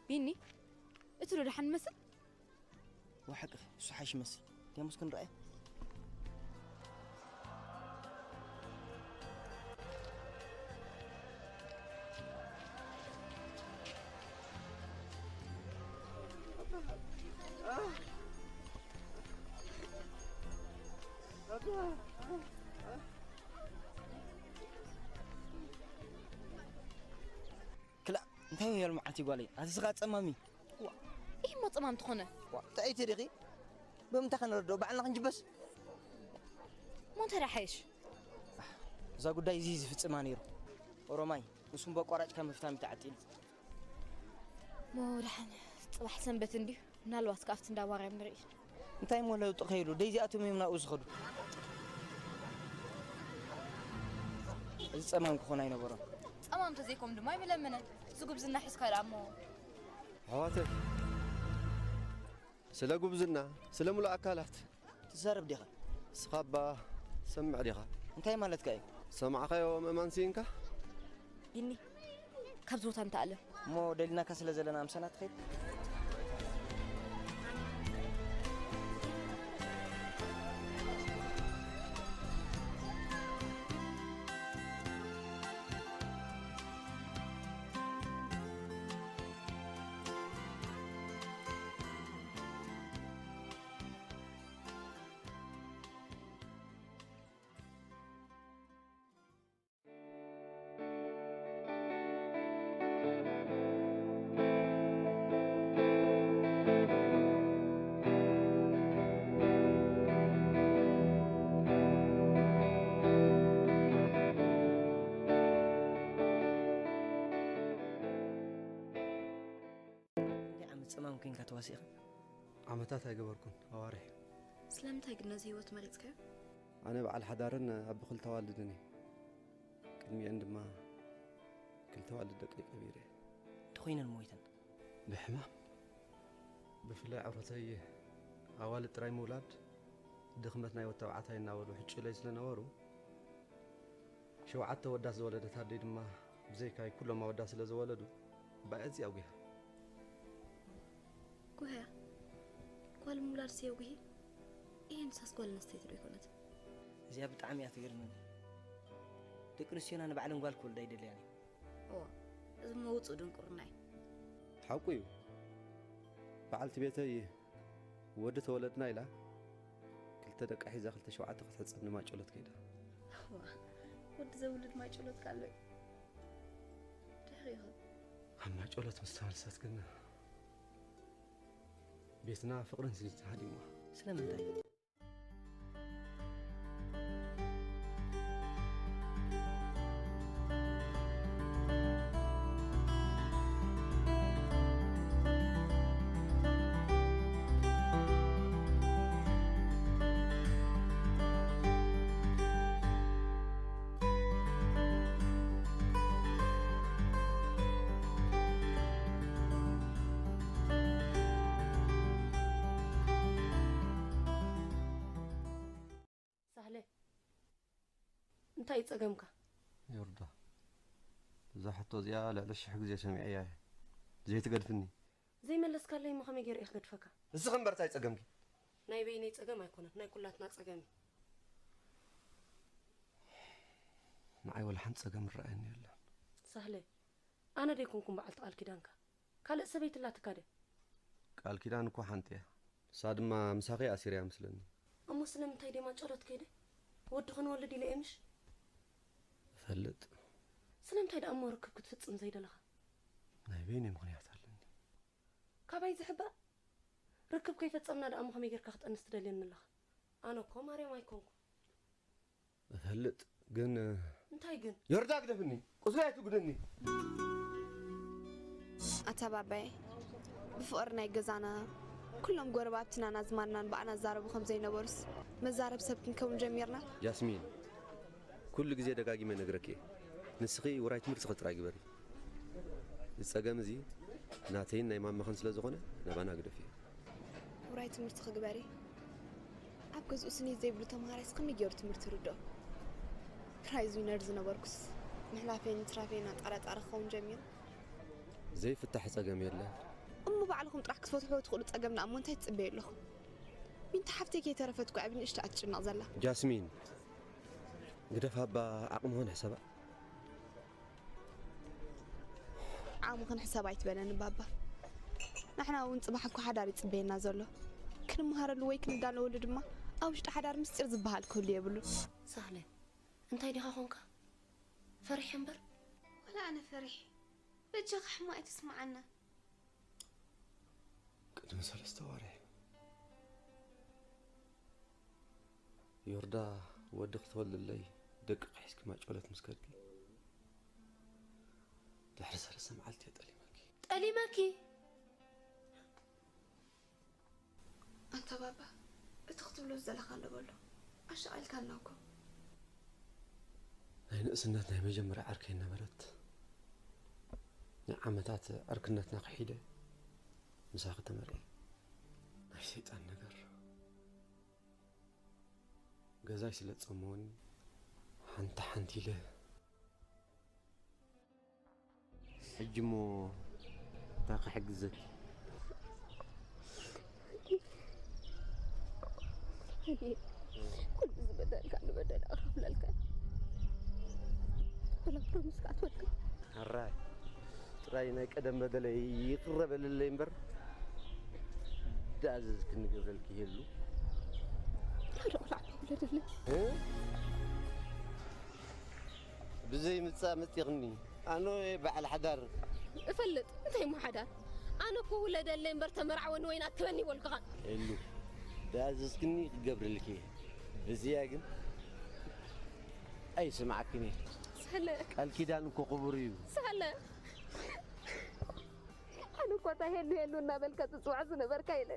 ቢኒ፣ እቱ ዶ ደሓን መስል? ወሓቂ፣ እሱ ሓይሽ መስል። ደሞስ ክንረኣየ? ክላእ፣ እንታይ ወያሉ መዓልቲ ጓለይ? ኣቲ ስኻ ጸማሚ። ዋ፣ ይህ ሞ ጸማም ትኾነ? ዋ፣ ጥዕይቲ ዲኺ? ብምንታይ ከነረድኦ? ባዕልና ክንጅበስ? ሞ እንታይ ደሓይሽ? እዛ ጉዳይ እዚ ዝፍጽማ ነይሩ። ኦሮማይ፣ ንሱም በቋራጭ ካብ ምፍታም ተዓጢሉ። ሞ ደሓን፣ ጽባሕ ሰንበት እንድዩ። ምናልባት ከኣ ኣብቲ እንዳ ባርያ ንርኢ። እንታይ እሞ ለውጢ ከይሉ? ደይ እዚኣቶም እዮም ናብኡ ዝኸዱ። እዚ ጸማም ክኾን ኣይነበሮን። ጸማም ተዘይኮም ድማ ኣይምለምንን። እዚ ጉብዝና ሒዝካ ደኣ እሞ። ኣሕዋተይ፣ ስለ ጉብዝና፣ ስለ ሙሉእ ኣካላት ትዛረብ ዲኻ? ንስኻ እባ ትሰምዕ ዲኻ? እንታይ ማለትካ እዩ? ዝሰማዕካዮ ምእማን ስኢንካ? ቢኒ፣ ካብዚ ቦታ እንተኣለ። እሞ ደሊናካ ስለ ዘለና ምሳና ትኸይድ? ክንደይ ዓመት ጸማም ኮይንካ ተዋሲእኻ? ዓመታት ኣይገበርኩን፣ ኣዋርሕ እዩ። ስለምንታይ ግን ነዚ ህይወት መሪጽካዮ? ኣነ በዓል ሓዳርን ኣቦ ክልተ ኣዋልድን እየ። ቅድሚአን ድማ ክልተ ኣዋልድ ደቀይ ቀቢረ። እንተኾይነን ሞይተን? ብሕማም። ብፍላይ ዕሮተይ ኣዋልድ ጥራይ ምውላድ ድኽመት ናይ ወዲ ተባዕታይ እናበሉ ሕጭለይ ስለነበሩ፣ ሸውዓተ ኣወዳት ዝወለደት ኣደይ ድማ ብዘይካይ ኩሎም ኣወዳት ስለ ዝወለዱ፣ እባ ኣዝያ ኣጒሃ። ጉህያ? ጓል ምውላድስ የጉሂ? እየ ንሳስ ጓል ኣንስተይቲ ዶ ኣይኮነትን? እዚኣ ብጣዕሚ እያ ትገርመኒ። ደቂ ኣንስትዮና ንባዕለን ጓል ክወልዳ ኣይደልያን እየን። እዋ፣ እዚ እሞ ውጹእ ድንቁርና እዩ። ሓቁ እዩ። በዓልቲ ቤተይ ወዲ ተወለድና ኢላ ክልተ ደቃ ሒዛ ክልተ ሸውዓተ ክትሕጸብ ንማጨሎት ከይዳ። እዋ፣ ወዲ ዘውልድ ማጨሎት ካሎ እዩ። ድሕሪኡ ኸ? ኣብ ማጨሎት ምስ ተመልሰት ግን ቤትና ፍቕርን ስኒትን ሃዲምዋ። ስለምንታይ? ሳህለ፣ እንታይ እዩ ጸገምካ? ዮርዳ፣ እዛ ሕቶ እዚኣ ልዕሊ ሽሕ ግዜ ሰሚዐያ እየ። ዘይትገድፍኒ። ዘይመለስካለይ እሞ ከመይ ገይረ እየ ክገድፈካ? ንስኺ እምበር እንታይ ጸገምኪ? ናይ በይነይ ጸገም ኣይኮነን፣ ናይ ኩላትና ጸገም እዩ። ንዓይ ወላ ሓንቲ ጸገም ዝረኣየኒ የለን። ሳህለ፣ ኣነ ደይኮንኩን በዓልቲ ቃል ኪዳንካ? ካልእ ሰበይቲ ኣላትካ ድያ? ቃል ኪዳን እኮ ሓንቲ እያ። ንሳ ድማ ምሳኺ ኣሲርያ መስለኒ። እሞ ስለምንታይ ደማ ጨሎት ከይደ? ወዲ ክንወልድ ኢለ እየ ምሽ? እፈልጥ። ስለምንታይ ደኣ እሞ ርክብ ክትፍጽም ዘይደለኻ? ናይ በይነይ ምኽንያት ኣለኒ። ካባይ ዝሕባእ? ርክብ ከይፈጸምና ደኣ እሞ ከመይ ጌርካ ክጠንስ ትደልየኒ ኣለኻ? ኣነ እኮ ማርያም ኣይኮንኩ። እፈልጥ፣ ግን እንታይ ግን? ዮርዳ ግደፍኒ፣ ቁስለይ ኣይትጉደኒ። ኣታ ባባየ፣ ብፍቕሪ ናይ ገዛና፣ ኩሎም ጎረባብትናን ኣዝማድናን ብኣና ዝዛረቡ ከም ዘይነበሩስ፣ መዛረብ ሰብ ክንከውን ጀሚርና። ጃስሚን፣ ኩሉ ግዜ ደጋጊመ ነግረኪ እየ። ንስኺ ውራይ ትምህርትኺ ጥራይ ግበሪ። እዚ ጸገም እዚ ናተይን ናይ ማማኽን ስለ ዝኾነ፣ ናባና ግደፍዮ። ውራይ ትምህርቲ ክግበሪ? ኣብ ገዝኡ ስኒት ዘይብሉ ተምሃራይስ ከመይ ገይሩ ትምህርቲ ይርድኦ? ፕራይዝ ዊነር ዝነበርኩስ፣ ምሕላፈይን ምትራፈይን ኣጣራጣሪ ክኸውን ጀሚሩ። ዘይፍታሕ ጸገም የለን። ባዕልኹም ጥራሕ ክትፈትሕዎ ትኽእሉ ጸገም ደኣ እሞ እንታይ ትጽበዩ ኣለኹም? ዊንቲ ሓፍተይ ከይተረፈት እኮ እያ ብንእሽታ እትጭነቕ ዘላ። ጃስሚን፣ ግደፍ ኣባ፣ ዓቕምኹን ሕሰባ። ዓቕምኽን ሕሰባ ኣይትበለኒ ባባ። ንሕና እውን ጽባሕ እኮ ሓዳር ይጽበየና ዘሎ። ክንመሃረሉ ወይ ክንዳለወሉ ድማ ኣብ ውሽጢ ሓዳር ምስጢር ዝበሃል ክህሉ የብሉን። ሳህለ፣ እንታይ ዲኻ ኾንካ? ፈሪሐ እምበር። ወላ ኣነ ፈሪሐ። በጃኻ ሕማቕ ኣይትስምዓና። ቅድሚ ሰለስተ ወርሒ ዮርዳ ወዲ ክትወልደለይ ደቅኺ ሒዝኪ ማጨሎት ምስ ከድኪ፣ ድሕሪ ሰለስተ መዓልቲ እየ ጠሊመኪ። ጠሊመኪ? ኣንታ ባባ፣ እቲ ክትብሎ ዝደለኻ ኣሎ በሎ። ኣሻቒልካና እኮ። ናይ ንእስነት ናይ መጀመርያ ዓርከይ ነበረት። ንዓመታት ዕርክነትና ክሒደ ምሳኺ ተመርዕየ። ናይ ሰይጣን ነገር። ገዛይ ስለ ዝጸመወኒ ሓንቲ ሓንቲ ኢለ ሕጂ እሞ እንታይ ክሕግዘኪ? እኔ ኩሉ ዝበደልካ ንበደል ኣኽፍለልካ። ወላ ፕሮሚስ ክኣትወልካ። ሕራይ ጥራይ ናይ ቀደም በደለይ ይቕረ በልለይ እምበር፣ ዳእዘዝክኒ ገብረልኪ ይህሉ። ሓደ ቆልዓ እኮ ውለደለይ። እ? ብዘይ ምጻ መጺኽኒ። ኣነ በዓል ሓዳር። እፈልጥ፣ እንታይ እሞ ሓዳር? ኣነ እኮ ውለደለይ እምበር ተመርዓወኒ ወይን ኣትበኒ ይበልኩኻ። ኤሉ፣ ዳእዘዝክኒ ክገብርልኪ እየ። ብዝያ ግን ኣይስምዓክን እየ። ሳለ። ቃል ኪዳን እኮ ክቡር እዩ። ሳለ። ኣነ እኮ እታ ሄሉ ሄሉ እናበልካ ትጽዋዕ ዝነበርካ ኢለ።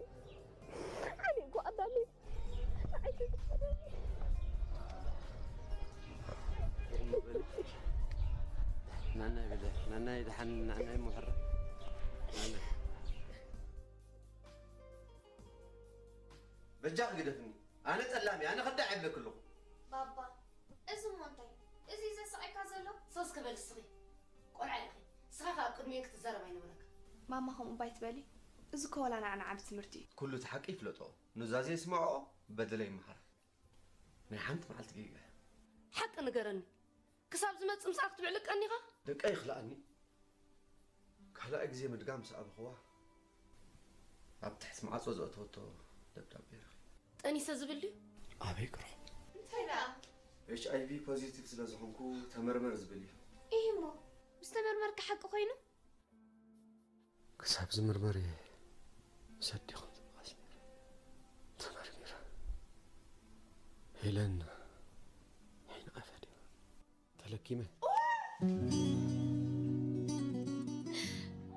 ኣነ እኮ ቀዳመይቲ ንዓይ ትዝክረኒ። ናናይ በለ፣ ናናይ ደሓን፣ ናናይ ምሕራ። ናናይ። በጃኺ ግደፍኒ። ኣነ ጠላሚ፣ ኣነ ከዳዕ ይብለኪ ኣለኹ። ባባ፣ እዚ እሞ እንታይ? እዚ እዩ ዘስቐካ ዘሎ? ሰስ ክበል እስኺ። ቆልዓ ኢኺ። ንስኻ ከኣ ኣብ ቅድሚኤን ክትዛረብ ኣይነበረካ። ማማ ከምኡ እባ ኣይትበሊ። እዚ እኮ ዋላ ንዓና ዓቢ ትምህርቲ እዩ። ኩሉ እቲ ሓቂ ይፍለጦ። ኑዛዜ ይስምዖ፣ በደለ ይመሃር። ናይ ሓንቲ መዓልቲ ጌጋ። ሓቂ ንገረኒ። ክሳብ ዝመጽእ ምሳኣ ክትብዕልቀኒ ኢኻ? ደቀይ ይኽልኣኒ። ካልኣይ ግዜ ምድጋም ምስ ኣበኽዋ፣ ኣብ ትሕቲ ማዕጾ ዘእተወቶ ደብዳቤ ረኺበ። ጠኒሰ ዝብል ድዩ? ኣበይ ክረኽቦ? እንታይ ደኣ? ኤች ኣይ ቪ ፖዚቲቭ ስለ ዝኾንኩ ተመርመር ዝብል እዩ። ኢሂ እሞ፣ ምስ ተመርመርካ ሓቂ ኮይኑ? ክሳብ ዝምርመር እየ ምስ ኣዴኹም ዝመኻስ ነይረ። ተመርሚረ። ሄለን ሒና ኣፈዲዋ። ተለኪመ።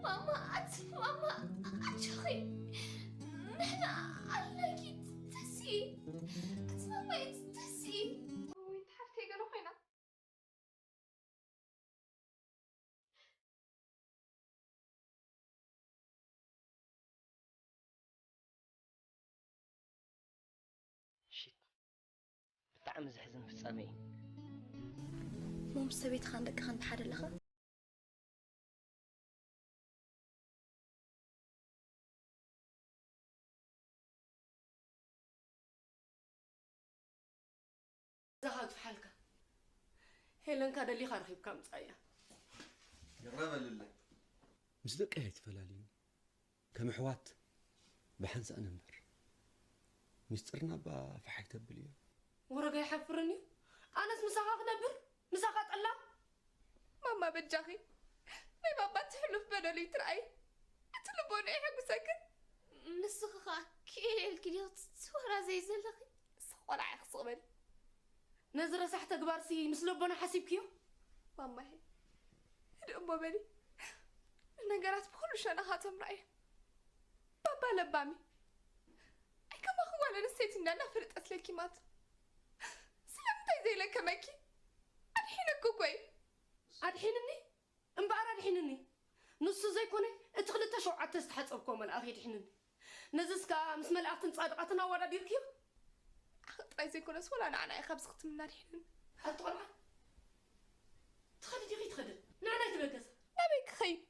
ማማ፣ ኣቲ ማማ፣ ኣጆኺ። ንሕና ኣለኪ፣ ተስኢ። ኣቲ ማማ፣ ተስኢ። ወይ፣ ሓፍተይ ገለ ኮይና። ሽት፣ ብጣዕሚ ዘሕዝን ፍጻመ እዩ። እሞ ምስ ሰበይትኻን ደቅኻን ብሓደ ኣለኻ? ገዛኻ ግፍሓልካ። ሄለንካ ደሊኻ ረኺብካ ምጻእ እያ። ይቕረ በልለይ። ምስ ደቀይ ኣይትፈላልዩኒ። ከም ኣሕዋት ብሓንሳእ ንንበር። ሚስጥርና እባ ፋሕ ኣይተብልዮ። ወረጋ ይሓፍርን እዩ። ኣነስ ምሳኻ ክነብር? ምሳኻ ጠላም? ማማ በጃኺ፣ ናይ ባባ እቲ ሕሉፍ በደሉ ይትርኣይ። እቲ ልቦንኡ የሐጉሰክን። ንስኺ ኸኣ ክኤል ኢልኪ ዲኺ ትወራዘዪ ዘለኺ? ንስኺ ቆልዓ ኢኺ፣ ስቕ በሊ። ነዚ ረሳሕ ተግባርሲ ምስ ልቦና ሓሲብክዮ? ማማሄ፣ ህድእ እሞ በሊ። ንነገራት ብኹሉ ሸነኻ ተምርኣዮ። ባባ ለባም እዩ። ኣይ ከማኺ ጓል ኣንስተይቲ እንዳ እናፈለጠት ለኪማቶ። ስለምንታይ ዘይለከመኪ? ኣድሒነኪ እኮ እዩ። ኣድሒንኒ? እምበኣር ኣድሒንኒ። ንሱ ዘይኮነ፣ እቲ ክልተ ሸውዓተ ዝተሓጸብክዎ መልኣኽ የድሒንኒ። ነዝስ ከኣ ምስ መላእኽትን ጻድቓትን ኣወዳዲርክዮ? ኣኺ ጥራይ ዘይኮነስ፣ ወላ ንዓና ኢኻ ኣብዚ ክትምና ኣድሒንኒ። ኣቲ ቆልዓ፣ ትኸዲ ዲኺ ትኸድን? ንዓና ኣይትበገስ። ናበይ ክኸይድ?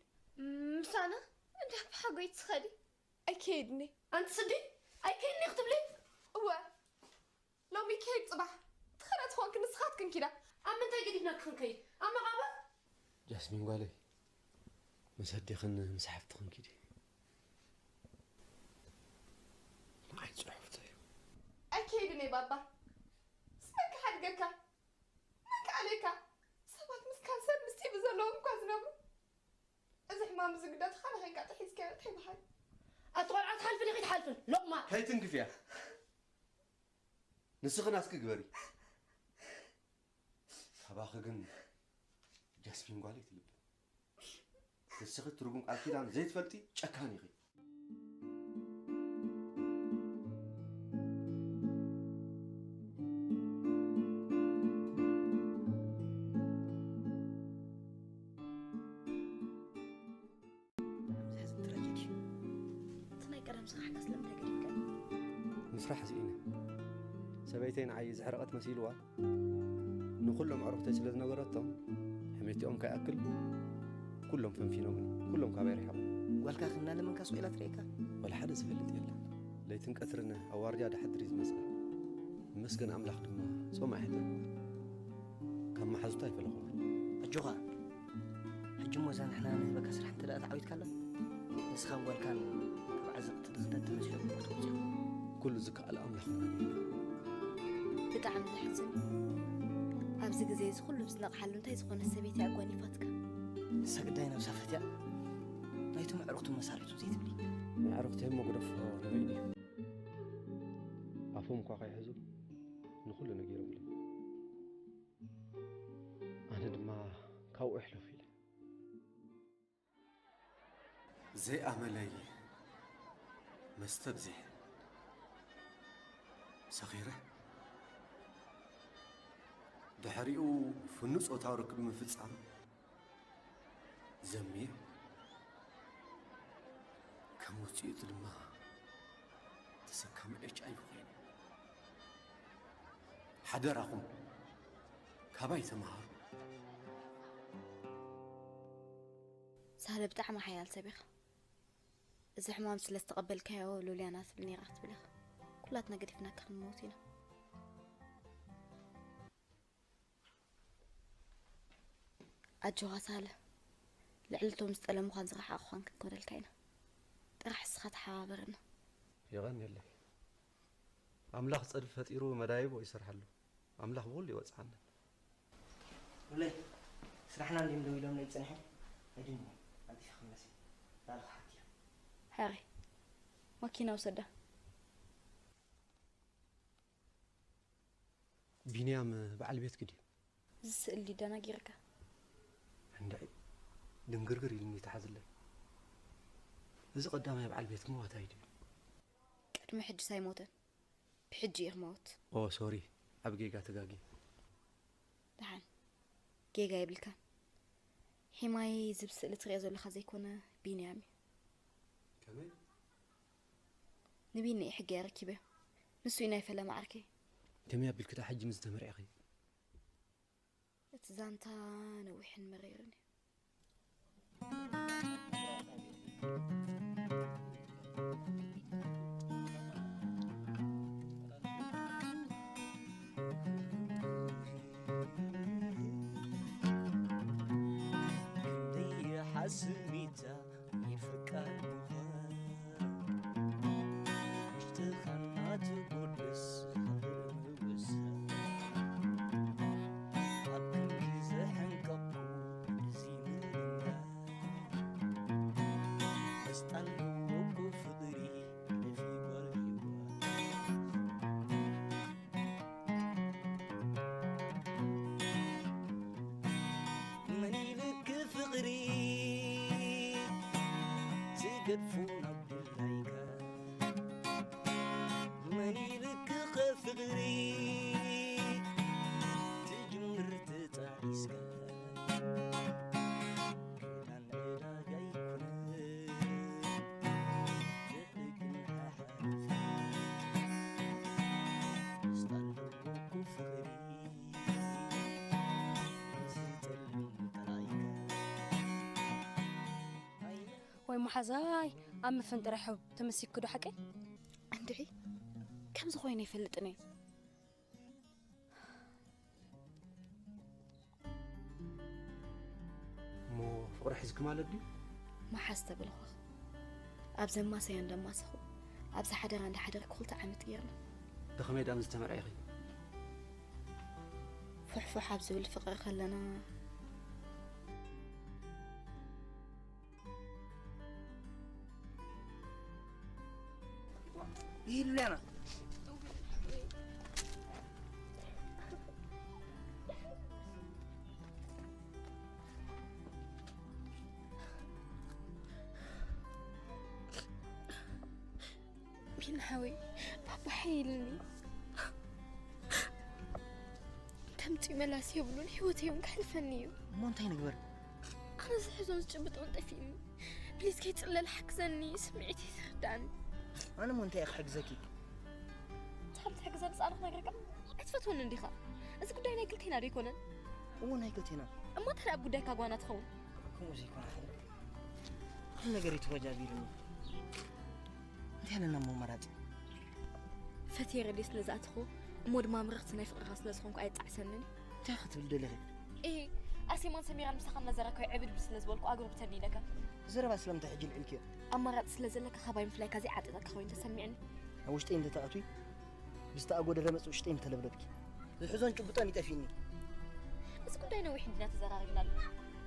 ምሳና እንዳ ኣቦሓጎይ ትኸዲ? ኣይከይድኒ። ኣንቲ ስዲ ኣይከይድኒ ክትብሊ? እወ፣ ሎሚ ከይድ ጽባሕ ትኸዳ ትኾንኪ ንስኻትክን ኪዳ። ኣብ ምንታይ ገዲፍና ክንከይድ? ኣብ መቓብር? ጃስሚን ጓለይ፣ ምስ ኣዴኽን ምስ ሓፍትኽን ኪዲ። ንዓይ ጽሑፍተይ እዩ። ኣይከይድን እየ ባባ። ስመን ክሓድገካ? መን ክኣልየካ? ሰባት ምስ ካንሰር፣ ምስ ቲቢ ዘለዎም እኳ ዝነብሩ። እዚ ሕማም እዚ ግዳ ተኻናኺንካ ጥሒዝካዮ እንታይ በሃሊ? ኣቲ ቆልዓ ትሓልፍን ኢኺ ትሓልፍን። ሎቕማጽ። ከይትንክፍያ። ንስኺ ናትኪ ግበሪ። ካባኺ ግን ጃስሚን ጓለይ ትልብም። ንስኺ ትርጉም ቃል ኪዳን ዘይትፈልጢ ጨካን ኢኺ። ኣብዚ ሕዚ ትራጀዲ። እቲ ናይ ቀደም ስራሕካ ስለምንታይ ገዲፍካዮ? ምስራሕ ስኢነ። ሰበይተይ ንዓይ ዝሕረቐት መሲልዋ ንኹሎም ኣዕሩኽተይ ስለ ዝነገረቶም፣ ሕሜትኦም ከይኣክል ኩሎም ፈንፊኖምኒ፣ ኩሎም ካባይ ርሒቖም። ጓልካ ክናለመንካ ስቕ ኢላ ትርእየካ? ወላ ሓደ ዝፈልጥ የለን። ለይትን ቀትርን ኣብ ዋርድያ ድሓድር እዩ ዝመስላ። ይመስገን ኣምላኽ ድማ ጾም ኣይሓደርኩዋን። ካብ መሓዙታ ኣይፈለኹዋን። ኣጆኻ። ሕጂ እሞ እዛ ንሕና ንህበካ ስራሕ እንተ ደኣ ተዓዊትካላ፣ ንስኻን ጓልካን ካብ ዓዘቕቲ ድኽነት ተመሲሕኩም ክትወጹ ኢኹም። ኩሉ ዝከኣል ኣምላኽ ምናምን እዩ። ብጣዕሚ ዘሕዝን። ኣብዚ ግዜ እዚ ኩሉ ምስ ነቕሓሉ እንታይ ዝኾነት ሰበይቲ እያ ኣጓኒፋትካ? ንሳ ግዳይ ነብሳ ፈትያ ናይቶም ኣዕሩኽቱ መሳርሕቱ ዘይትብሊ። ንኣዕሩኽተይ እሞ ግደፎ ንበይኑ እዩ። ኣፎም እኳ ከይሕዙ ንኹሉ ነጊሮምለይ። ኣነ ድማ ካብኡ ይሕለፍ ኢለ። ዘይኣመለይ መስተ ብዚሐ ሰኺረ። ድሕሪኡ ፍኑ ጾታዊ ርክብ ምፍጻም ዘምየ። ከም ውጽኢቱ ድማ ተሰካሚ ኤች ኣይ ቪ ኮይነ። ሓደራኹም ካባይ ተምሃሩ። ሳህለ ብጣዕሚ ሓያል ሰብ ኢኻ። እዚ ሕማም ስለ ዝተቐበልካዮ ሉልያ ናትብል ነይራ ክትብል ኢኻ። ኩላትና ገዲፍናካ ክንመውት ኢና። ኣጆኻ ሳለ፣ ልዕሊ እቶም ዝጠለሙኻን ዝረሓቑኻን ክንኮነልካ ኢና። ጥራሕ እስኻ ተሓባበረና። የቐንየለይ። ኣምላኽ ጸድፊ ፈጢሩ መዳይቦ ይሰርሓሉ። ኣምላኽ ብኹሉ ይወጽዓና። ሉለይ፣ ስራሕና እንዲም ደው ኢሎም ናይ ጸኒሖም። ኣይድን ቀልጢፈ ክምለስ እየ። ባዕልኻ ሓትያ። ሕራይ። ማኪና ውሰዳ። ቢንያም በዓል ቤትኪ ድዩ? እዚ ስእሊ ደናጊርካ። እንድዒ ድንግርግር ኢሉኒ ተሓዝለይ። እዚ ቀዳማይ በዓል ቤትኪ ሞዋታይ ድዩ? ቅድሚ ሕጂስ ኣይሞተን። ብሕጂ እዩ ክመውት። ኦ ሶሪ፣ ዓቢ ጌጋ ተጋግየ። ደሓን፣ ጌጋ የብልካን። ሒማይ ዝብ ስእሊ ትሪኦ ዘለኻ ዘይኮነ ቢንያም እዩ። ከመይ? ንቢኒ እዩ ሕጊ ኣረኪበዮ። ንሱ እዩ ናይ ፈለማ ዓርከይ። ከመይ ኣቢልኪ ደኣ ሕጂ ምስ ተመርዒኺ? እቲ ዛንታ ነዊሕን መሪርን እዩ። ክንደይ ሓስሚታ ይፍቃር ምዃን ውሽጥኻ እናተጎደስ ምውሳን ኣብ ክንዲ ዘሐንቀቕኩ እዚ ምንኛ መስጣል እኮ ፍቕሪ ደፊ ጓል ሂዋ መን ኢልክ ፍቕሪ ትገድፎ ናብ ድላይካ መን ኢልክ ኸ ፍቕሪ ትጅምር ተጣዒስካ ክዳን ዕዳጋ ይኩነ ወይ መሓዛይ ኣብ ምፍንጥራይ ሕቡብ ተመሲኩ ዶ ሓቀይ? እንድዒ፣ ከምዚ ኮይነ ኣይፈልጥን እየ። እሞ ፍቕሪ ሒዝኪ ማለት ድዩ? መሓዝ ተበልኹኽ። ኣብ ዘማሰያ እንዳማሰኹ፣ ኣብዚ ሓደራ እንዳሓደርኩ ክልተ ዓመት ገይርና። ብኸመይ ደኣ ምስ ተመርዒኺ? ፉሕፉሕ ኣብ ዝብል ፍቕሪ ከለና። ይህሉ ያና። ቢና ሓወይ፣ ባባ ሓይልኒ። ተምፅኡ መላስ የብሉን፣ ህይወተይ እውን ከሕልፈኒ እዩ። እሞ እንታይ ንግበር? ኣነ ዝሕዞን ዝጭብጦን ጠፊእኒ። ፕሊዝ ከይፅለል ሓግዘኒ፣ ስምዒተይ ተረዳእኒ። ኣነ እሞ እንታይ እየ ክሕግዘኪ? ንስኻ ትሕግዘኒ ዝኣለ ክነግረካ? ኣይትፈትወኒ እንዲኻ? እዚ ጉዳይ ናይ ክልቴና ዶ ኣይኮነን? እሞ ናይ ክልቴና። እሞ እንታይ ደኣ ኣብ ጉዳይካ ጓና ትኸውን? ከምኡ ዘይኮነ ሓይል። ኩሉ ነገር እዩ ተወጃቢሩኒ። እንታይ ኣለና እሞ ኣማራፂ? ፈትየ ረድየ ስለ ዝኣተኹ፣ እሞ ድማ ምርኽቲ ናይ ፍቕርኻ ስለ ዝኾንኩ ኣየጣዕሰንን። እንታይ ክትብል ደሊኺ? ኤህ፣ ኣርሴማን ሰሚራን ምሳኻ እናዘረብካዮ ዕብድብድ ስለ ዝበልኩ ኣጉርብተኒ ኢለካ። ዘረባ ስለምንታይ ሕጂ ልዒልክዮ? ኣማራፂ ስለ ዘለካ ካባይ ምፍላይካ ዘይዓጠጠካ ኮይኑ ተሰሚዕኒ። ኣብ ውሽጠይ እንተትኣትዊ፣ ብዝተኣጎደ ረመፅ ውሽጠይ ምተለብለብኪ። ዝሕዞን ጭብጦን ይጠፊእኒ። እዚ ጉዳይ ነዊሕ እንዲና ተዘራሪብናሉ።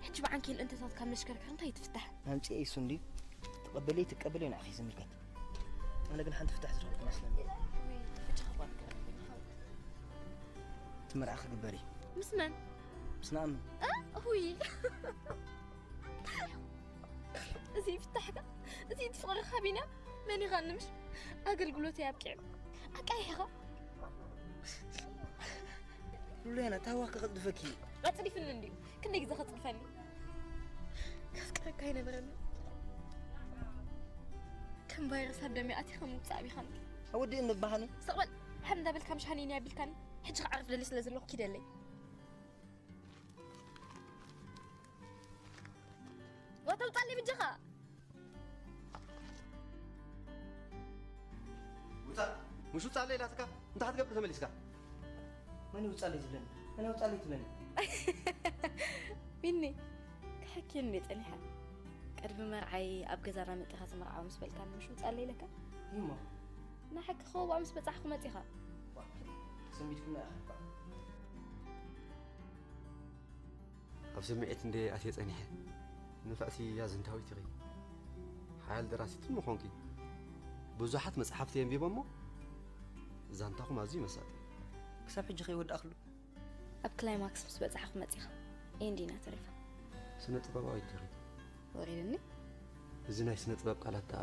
ሕጂ ብዓንኬል እንተታት ካብ መሽከርከር እንታይ ትፍታሕ? ኣምፅኤ ይሱ እንድዩ። ትቐበለይ ትቀበለይ ንዓኺ ዝምልከት። ኣነ ግን ሓንቲ ፍታሕ ዝረኽብኩ መስለኒ። ወይ፣ ብቻ ክትመርዓ ክግበር እዩ። ምስ መን? ምስ ናኣምን። እ? ውይ። እዚ ፍታሕካ፣ እዚ እቲ ፍቕርኻ ቢንያም፣ መን ኢኻ ንምሽ? ኣገልግሎተይ ኣብቂዑ። ኣቃይሕኻ። ሉሊያና፣ ታዋካ ከጽድፈኪ እዩ። ኣጽዲፍኒ እንድዩ። ክንደይ ግዜ ከጽድፈኒ? ከፍቅረካ ኣይነበረኒ። ከም ቫይረስ ኣብ ደመይ ኣቲኻ ምውጻእ ኣቢኻኒ። ኣወዲእ እንባሃኒ። ስቕ በል። ሓን እንዳበልካ ምሽ ሃኒኒ ኣቢልካኒ። ሕጂ ክዓርፍ ደሊ ስለ ዘለኹ ኪደለይ። ወተውጻለይ ብጀኻ። ውጻእ። ምሽ ውጻለይ ኢላትካ እንታይ ክትገብር ተመሊስካ? መን ይውጻለይ ትብለኒ? መን ይውጻለይ ትብለኒ? ቢኒ፣ ክሕኪ እንዴ ጸኒሐ? ቅድሚ መርዓይ ኣብ ገዛና መጢኻ ትምርዓው ምስ በልካኒ ምሽ ውጻለይ ኢለካ? ይሞ። ንሓቂ ከወባ ምስ በጻሕኩ መጺኻ። ዋ፣ ተሰንቢድኩና ኢኻ። ኣብ ስምዒት እንደ ኣትየ ጸኒሐ። ንፍዕቲ ያዝንታዊት ኢኺ። ሓያል ደራሲት ምዃንኪ። ብዙሓት መጽሓፍቲ የንቢበ እሞ ዛንታኹም ኣዝዩ መሳጢ። ክሳብ ሕጂ ከይወዳእክሉ? ኣብ ክላይማክስ ምስ በጻሕኩ መጺኻ። ኤንዲና ተሪፋ። ስነ ጥበባዊት ዲኺ? ወሪድኒ። እዚ ናይ ስነ ጥበብ ቃላት ደኣ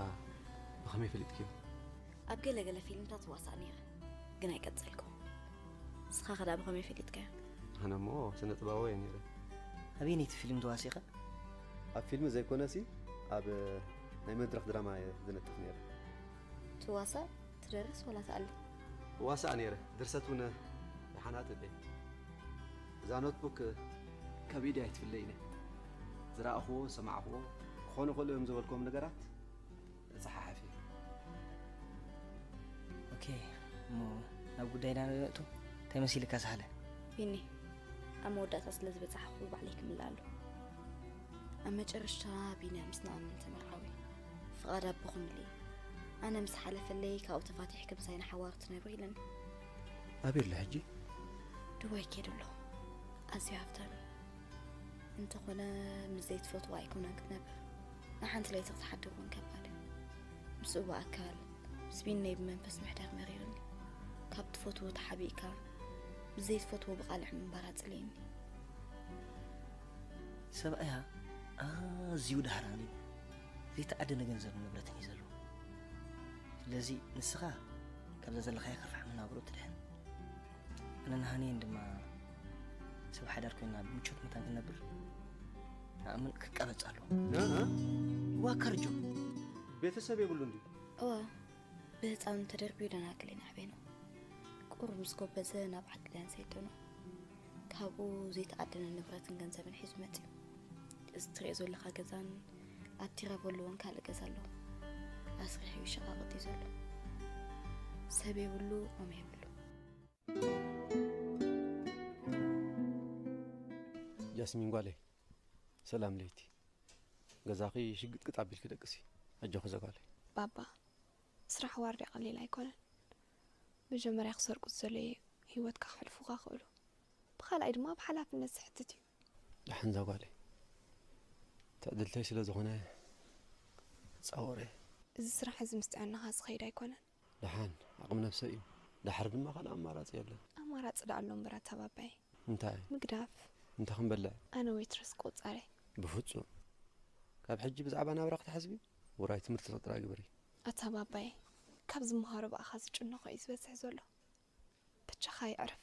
ብኸመይ ፈሊጥክዮ? ኣብ ገለ ገለ ፊልምታት እዋሳእ ነይረ፣ ግን ኣይቀጸልኩ። ንስኻ ከ ደኣ ብኸመይ ፈሊጥካዮ? ኣነ እሞ ስነ ጥበባዊ እየ ነይረ። ኣበየነይቲ ፊልም ተዋሲእኻ? ኣብ ፊልም ዘይኮነሲ፣ ኣብ ናይ መድረኽ ድራማ እየ ዝነጥፍ ነይረ። ትዋሳእ፣ ትደርስ ወላ ትኣሊ? እዋሳእ ነይረ፣ ድርሰት እውን ይሓናጥጥ እየ። እዛ ኖትቡክ ካብ ኢደይ ኣይትፍለይን እያ። ዝረኣኹዎ፣ ዝሰማዕኹዎ፣ ክኾኑ ይኽእሉ እዮም ዝበልኩዎም ነገራት እጸሓሕፍ እየ። ኦኬ፣ እሞ ናብ ጉዳይና ንእቱ። እንታይ መሲልካ ሳህለ? ቢኒ፣ ኣብ መወዳእታ ስለ ዝበጻሕኹ ባዕለይ ክምልኣሉ። ኣብ መጨረሽታ ቢንያም ምስ ንኣምን ተመርዓዊ። ፍቓድ ኣቦኹም ኢለ። ኣነ ምስ ሓለፈለይ ካብኡ ተፋቲሕኪ ምሳይ ንሓዋሩ ትነብሪ ኢለኒ። ኣበይ ኣሎ ሕጂ? ዱባይ ከይዱ ኣሎ። ኣዝዩ ሃብታም እዩ። እንተኾነ ምስ ዘይትፈትዋ ኣይኮነን ክትነብር። ንሓንቲ ለይቲ ክትሓድር እውን ከባድ እዩ። ምስኡ ብኣካል፣ ምስ ቢነይ ብመንፈስ ምሕዳር መሪርኒ። ካብ ትፈትዎ ተሓቢእካ፣ ምስ ዘይትፈትዎ ብቓልዕ ምንባር ኣጽልዩኒ። ሰብኣያ ኣዝዩ ደሃራን እዩ። ዘይተኣደነ ገንዘብን ንብረትን እዩ ዘለዎ። ስለዚ ንስኻ ካብዛ ዘለኻያ ከርፋሕ መናብሮ ትድሕን። ኣነን ሃኒየን ድማ ሰብ ሓዳር ኮይና ብምቾት መታን ክንነብር ንኣምን ክቃበጽ ኣለዎ። እ? እ? ዋካ ርጆ። ቤተሰብ የብሉን ድዩ? እወ፣ ብህፃኑ ተደርቢዩ ደናግል ኢና ዓበይና። ቁሩብ ምስ ጎበዘ ናብ ዓዲ ጥልያን ሰዲዶና። ካብኡ ዘይተኣደነ ንብረትን ገንዘብን ሒዙ መፂኡ። እዚ ትሪኦ ዘለኻ ገዛን ኣብ ቲራቮሎ እውን ካልእ ገዛ ኣሎ። ኣስሪሑ ይሸቃቕጥ እዩ ዘሎ። ሰብ የብሉ፣ ኦም የብሉ። ጃስሚን ጓለይ፣ ሰላም ለይቲ። ገዛኺ ሽግጥግጥ ኣቢልኪ ደቅሲ። ኣጆኺ ዘጓለይ። ባባ፣ ስራሕ ዋርድያ ቀሊል ኣይኮነን። መጀመርያ ክሰርቁ ዝደለዩ ህይወትካ ክሕልፉኻ ክእሉ፣ ብኻልኣይ ድማ ብሓላፍነት ዝሕትት እዩ። ደሓን ዛጓለይ፣ ትዕድልተይ ስለ ዝኾነ ጻወረ። እዚ ስራሕ እዚ ምስ ጥዕናኻ ዝኸይድ ኣይኮነን። ደሓን ዓቕሚ ነብሰይ እዩ። ደሓር ድማ ካልእ ኣማራጺ የለን። ኣማራጺ ደኣ ኣሎ እምበር ኣታ ባባይ። እንታይ? ምግዳፍ። እንታይ ክንበልዕ? ኣነ ዌትረስ ቆጻሪ። ብፍጹም። ካብ ሕጂ ብዛዕባ ናብራ ክትሓስቢ ውራይ ትምህርቲ ጥራይ ግበሪ። ኣታ ባባይ፣ ካብ ዝመሃሮ ብኣኻ ዝጭነኾ እዩ ዝበዝሕ ዘሎ። በጃኻ ይዕረፍ።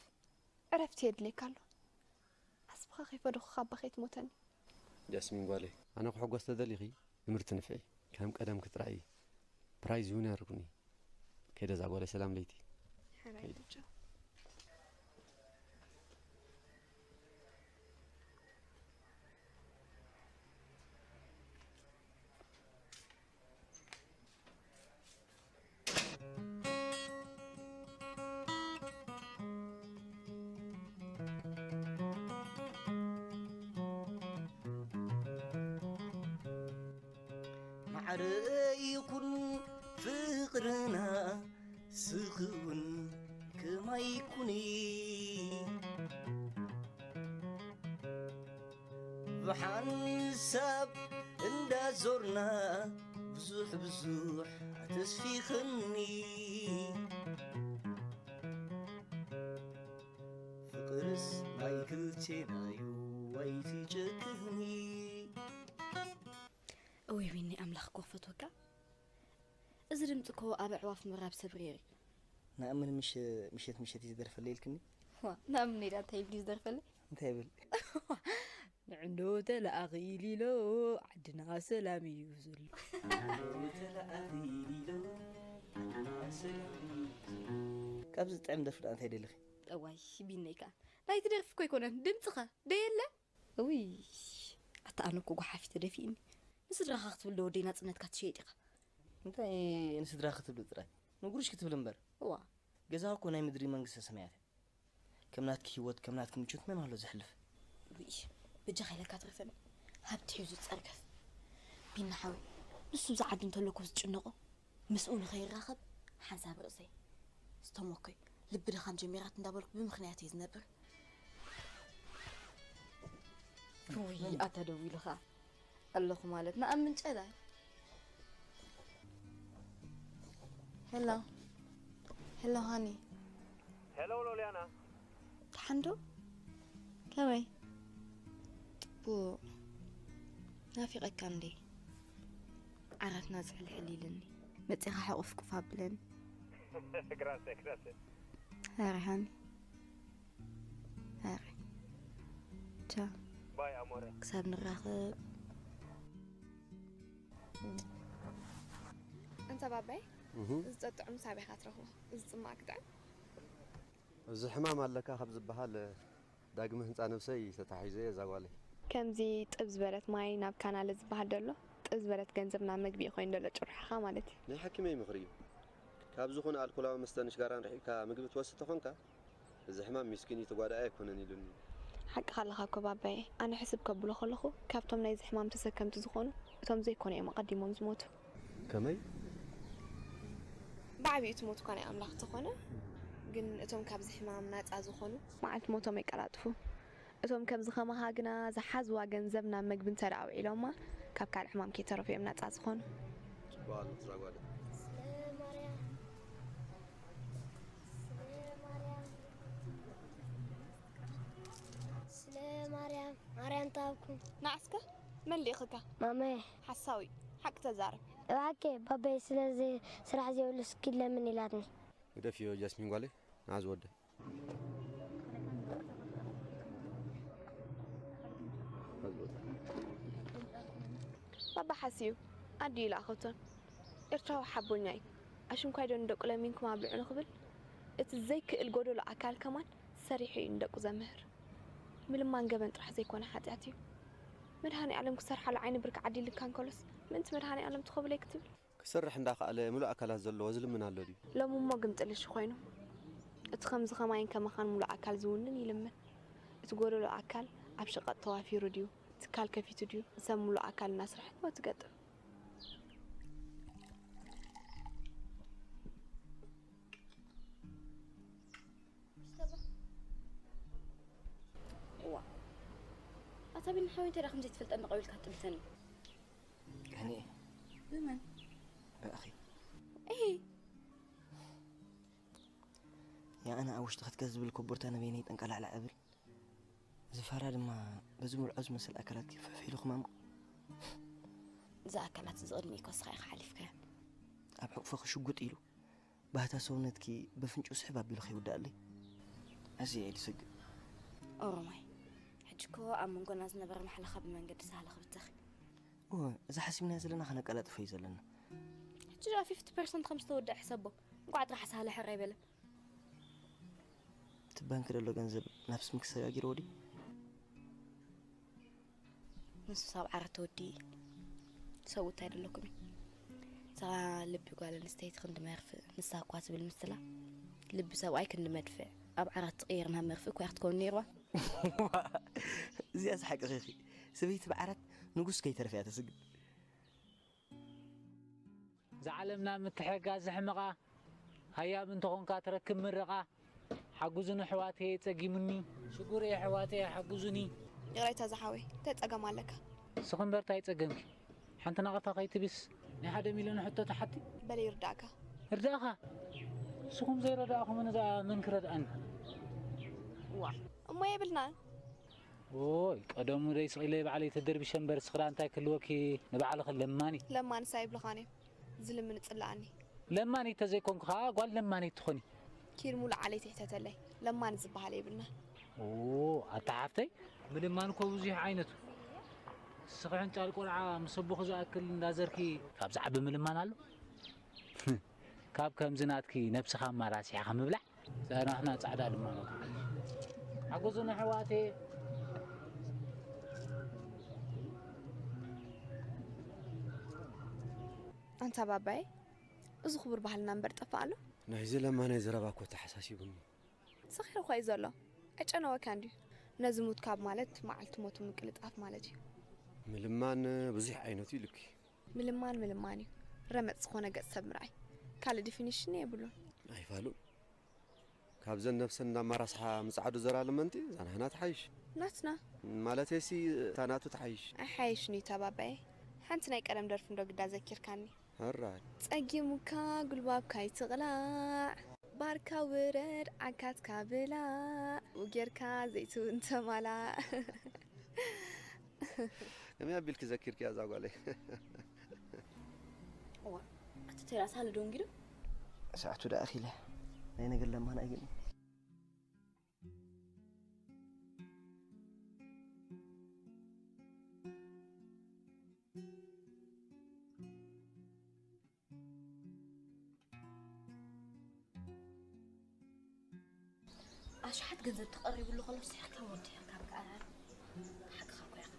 ዕረፍቲ የድልየካ ኣሎ። ዓስብኻ ከይፈደኹ ካባ ከይትሞተኒ። ጃስሚን ጓለይ፣ ኣነ ክሕጎስ ተደሊኺ ትምህርቲ ንፍዒ። ከም ቀደምኪ ጥራይ ፕራይዝ ዊነር ኩኒ። ከይደ እዛ ጓለይ፣ ሰላም ለይቲ። ሕራይ ከይደ። ቻው። ማዕረ ይኹን ፍቕርና ስኽውን ከማይ ኩኒ። ብሓንሳብ እንዳዞርና ብዙሕ ብዙሕ ኣተስፊኽኒ። ፍቕርስ ናይ ክልቴናዩ ኣይትጨክኽኒ። እውይ ዊኒ ኣምላኽ እኮ ክፈትወካ። እዚ ድምፂ እኮ ኣብ ኣዕዋፍ ምራብ ሰብ ሬር እዩ። ንኣምን ምሽ-፣ ምሸት ምሸት እዩ ዝደርፈለይ ኢልክኒ? ዋ፣ ንኣምን ኔዳ እንታይ ይብል እዩ ዝደርፈለይ? እንታይ ይብል? ንዕንዶ ተለኣኺ ኢሊሎ ዓድና ሰላም እዩ ዘሎ። ንዕንዶ ተለኣኺ ኢሊሎ ዓድና ሰላም እዩ። ካብዚ ዝጥዕም ደርፊ ደኣ እንታይ ደሊኺ? እዋይ ቢነይ ከኣ ናይቲ ደርፊ እኮ ኣይኮነን ድምፅኸ ደየለ? እውይ፣ ኣታ ኣነ እኮ ጓሓፊ ተደፊእኒ። ንስድራኻ ክትብል ዶ ወደይ ናጽነትካ ትሸይጥ ኢኻ? እንታይ ንስድራኻ ክትብል ጥራይ? ንጉሩሽ ክትብል እምበር። እዋ። ገዛኻ እኮ ናይ ምድሪ መንግስተ ሰማያት እያ። ከም ናትኪ ህይወት፣ ከም ናትኪ ምቾት መን ኣሎ ዘሕልፍ? ውይ፣ በጃኻ ኢለካ ትረፈኒ። ሃብቲ ሒዙ ዝጸርገፍ። ቢና ሓወይ፣ ንሱ ብዛ ዓዲ እንተሎ እኮ ዝጭነቖ። ምስኡ ንኸይራኸብ ሓንሳብ ርእሰይ ዝተሞኮይ ልቢ ድኻም ጀሚራት እንዳበልኩ ብምኽንያት እየ ዝነብር። ውይ፣ ኣታ ደዊሉ ኸዓ ኣለኹ ማለት ንኣምን ጨላ። ሄሎ፣ ሄሎ ሃኒ። ሄሎ ሎልያና። ደሓን ዶ? ከመይ? ጽቡቕ። ናፊቐካ እንዴ? ዓራትና ዝሕልሕል ኢልኒ። መጺኻ ሕቑፍ ቁፍ ኣብለኒ። ግራሰ፣ ግራሰ። ኧረ ሃኒ። ኧረ። ቻው። ባይ ኣሞረ። ክሳብ ንራኸብ። እንተ ባባይ፣ እህ። እዚ ጠጥዑም ሳብ ኢኻ ትረኽቦ? እዚ ጽማቕ ክጥዕም? እዚ ሕማም ኣለካ ካብ ዝበሃል ዳግመ ህንጻ ነብሰይ ተታሒዘ እየ እዛ ጓለይ። ከምዚ ጥብ ዝበለት ማይ ናብ ካናለ ዝበሃል ደሎ፣ ጥብ ዝበለት ገንዘብ ናብ መግቢ እዩ ኮይኑ ደሎ ጭርሖኻ ማለት እዩ። ናይ ሓኪመይ ምኽሪ እዩ። ካብ ዝኾነ ኣልኮላዊ መስተን ሽጋራን ርሒቕካ ምግቢ ትወስድ ተኾንካ፣ እዚ ሕማም ሚስኪን እዩ ተጓዳኢ ኣይኮነን ኢሉኒ። ሓቅኻ ኣለኻ እኮ ባባየ። ኣነ ሕስብ ከብሎ ከለኹ ካብቶም ናይዚ ሕማም ተሰከምቲ ዝኾኑ እቶም ዘይኮነ እዮም ኣቐዲሞም ዝሞቱ። ከመይ? ብዓቢኡ እቲ ሞት እኳ ናይ ኣምላኽ እንተኾነ፣ ግን እቶም ካብዚ ሕማም ናጻ ዝኾኑ መዓልቲ ሞቶም የቀላጥፉ። እቶም ከምዚ ከማኻ ግና ዝሓዝዋ ገንዘብ ናብ መግቢ እንተ ደኣ ኣውዒሎማ፣ ካብ ካልእ ሕማም ከይተረፉ እዮም ናጻ ዝኾኑ። ጽቡቕ ኣለኺ እዛ ጓለይ። ስለ ማርያም፣ ስለ ማርያም፣ ስለ ማርያም፣ ማርያም ታብኩም። ንዓስከ መን ልኢኽካ? ማመየ። ሓሳዊ፣ ሓቂ ተዛረብ። እባክህ ባባይ ስለዚ ስራሕ ዘይብሉ እስኪ ለምን ኢላትኒ። ግደፍዮ ጃስሚን ጓለይ፣ ንዓ ዝወደ። ባባ ሓስዩ ኣዲኡ ይልኣኸቶን። ኤርትራዊ ሓቦኛ እዩ። ኣሽንኳይ ዶ ንደቁ ለሚንኩም ኣብልዑ ንኽብል፣ እቲ ዘይክእል ጎደሎ ኣካል ከማን ሰሪሑ እዩ ንደቁ ዘምህር። ምልማን ገበን ጥራሕ ዘይኮነ ሓጢኣት እዩ። መድሃኔ ኣለም ክሰርሓሉ ዓይኒ ብርኪ ዓዲልካ እንከሎስ፣ ምእንቲ መድሃኔ ኣለም ትኸብለይ ክትብል? ክሰርሕ እንዳኸኣለ ምሉእ ኣካላት ዘለዎ ዝልምን ኣሎ ድዩ? ሎሚ እሞ ግምጥልሽ ኮይኑ፣ እቲ ከምዚ ከማይን ከማኻን ምሉእ ኣካል ዝውንን ይልምን። እቲ ጎደሎ ኣካል ኣብ ሸቐጥ ተዋፊሩ ድዩ? ትካል ከፊቱ ድዩ? ሰብ ምሉእ ኣካል እናስርሐ እሞ ትገጥም። ዋ፣ ኣታ ቢኒ ሓወይ፣ እንታይ ደኣ ከምዘይ ትፈልጠኒ ቀቢልካ ትጥምተኒ? ሕኒ ብመን? ብኣኺ። እሂ። ያኣነ ኣብ ውሽጢ ክትከ ዝብል ኮቦርታ ንበይነይ ጠንቀላዕላዕ እብል። ዝፋራ ድማ በዚ ሙልዖ ዝመስል ኣካላትኪ ፍሕፍ ኢሉ ክማምቕ። እዛ ኣካላት እዚ ቅድሚ ኢኮ ስኻ ኢኻ ሓሊፍካያ። ኣብ ሕቕፎ ክሽጉጥ ኢሉ ባህታ ሰውነትኪ በፍንጭኡ ስሕብ ኣቢሉ ከይውዳእለይ። ኣዝየ እየ ዝሰግእ። ኦሮማይ፣ ሕጂ እኮ ኣብ መንጎና ዝነበረ ማሕለኻ ብመንገዲ ሳህለ ክብተኽ። እወ፣ እዛ ሓሲብናያ ዘለና ከነቀላጥፎ እዩ ዘለና። ሕጂ ደኣ ፊፍቲ ፐርሰንት ከም ዝተወደአ ሕሰቦ። እንቋዕ ጥራሕ ሳህለ ሕራይ በለ። እቲ ባንክ ዘሎ ገንዘብ ናብ ስምኪ ሰጋጊርዎ ድዩ? ንሱስ ኣብ ዓራት ተወዲኡ እዩ። ሰብኡት ኣይደለኩምን። እዛ ልቢ ጓል ኣንስተይቲ ክንዲ መርፍእ፣ ንሳ እኳ ትብል ምስላ፣ ልቢ ሰብኣይ ክንዲ መድፍዕ፣ ኣብ ዓራት ትቕየር ናብ መርፍእ እኮ እያ ክትከውን ነይርዋ። እዚኣስ ሓቅኺ ኢኺ። ሰበይቲ ብዓራት ንጉስ ከይተረፈ እያ ተስግእ። እዛ ዓለምና ምትሕግጋዝ ዘሕምቓ፣ ሃያም እንተኾንካ ትረክብ ምርቓ። ሓጉዙኒ ኣሕዋተየ ጸጊሙኒ፣ ሽጉር ኣሕዋተየ ሓጉዙኒ። ይቕሬታ ዝሓወይ፣ እንታይ ጸገም ኣለካ? ንስኺ እምበር እንታይ ጸገምኪ? ሓንቲ ናቕፋ ከይትብስ ናይ ሓደ ሚልዮን ሕቶ ትሓቲ? በለ ይርዳእካ። ይርዳእኻ? ንስኹም ዘይረዳእኹም ነዛ መን ክረድኣኒ? ዋ፣ እሞ የብልናን። ኦይ፣ ቀደሙ ደይ ስቕ ኢለ ባዕለይ ተደርቢሸ እምበር ስኽራ እንታይ ክህልወኪ ንባዕልኺ ለማኒ። ለማንስ ኣይብሉኻን እዮም። ዝልምን ጽላኣኒ። ለማኒ ተዘይኮንኩ ኸኣ ጓል ለማኒ ትኾኒ። ኪድ ሙሉ ዓሌት ይሕተተለይ። ለማኒ ዝበሃል የብልናን። ኦ፣ ኣታ ሓፍተይ፣ ምልማን እኮ ብዙሕ ዓይነቱ። ንስኺ ሕንጫል ቆልዓ ምስ ኣቦኺ ዝኣክል እንዳዘርኪ ካብ ዝዓቢ ምልማን ኣሎ? ካብ ከምዚ ናትኪ ነብስኻ ኣማራሲሕኻ ምብላዕ። ጸናሕና ጻዕዳ ድማ ነው። ሓግዙኒ ኣሕዋተይ። ኣንታ ባባይ፣ እዚ ክቡር ባህልና እምበር ጠፍእ ኣሎ። ናይዚ ለማናይ ዘረባ እኮ ተሓሳሲቡኒ። ሰኺሩ እኮ እዩ ዘሎ። ኣይጨነወካን ድዩ? ነዚ ሙት ካብ ማለት መዓልቲ ሞቱ ምቅልጣፍ ማለት እዩ። ምልማን ብዙሕ ዓይነቱ ኢሉኪ። ምልማን ምልማን እዩ። ረመጽ ዝኾነ ገጽ ሰብ ምርኣይ። ካልእ ዲፊኒሽን የብሉን። ኣይፋሉን። ካብዘን ነብሰን እንዳማራስሓ ምጽዓዱ ዘራ ለመንቲ እዛ ናህና ትሓይሽ። ናትና። ማለተይሲ እታ ናቱ ትሓይሽ። ኣይሓይሽን እዩ ተባባየ። ሓንቲ ናይ ቀደም ደርፊ እንዶ ግዳ ዘኪርካኒ። ሕራይ። ጸጊሙካ ጉልባብካ ኣይትቕላዕ፣ ባርካ ውረድ ዓካትካ ብላዕ፣ ውጌርካ ዘይትውን ተማላዕ። ከመይ ኣቢልኪ ዘኪርኪያ እዛ ጓለይ? እዋ፣ ኣቲ ቴራስ ሃለ ደንጊሉ? ሰዓቱ ደኣ ኣኺለ። ናይ ነገር ለማን ኣይግን። ኣሽሓት ገንዘብ ተቐሪብሉ ከሎ ስሕካ ወዲኻ ካብ ክኣራር ሓቅኻ እኮ ኢኻ።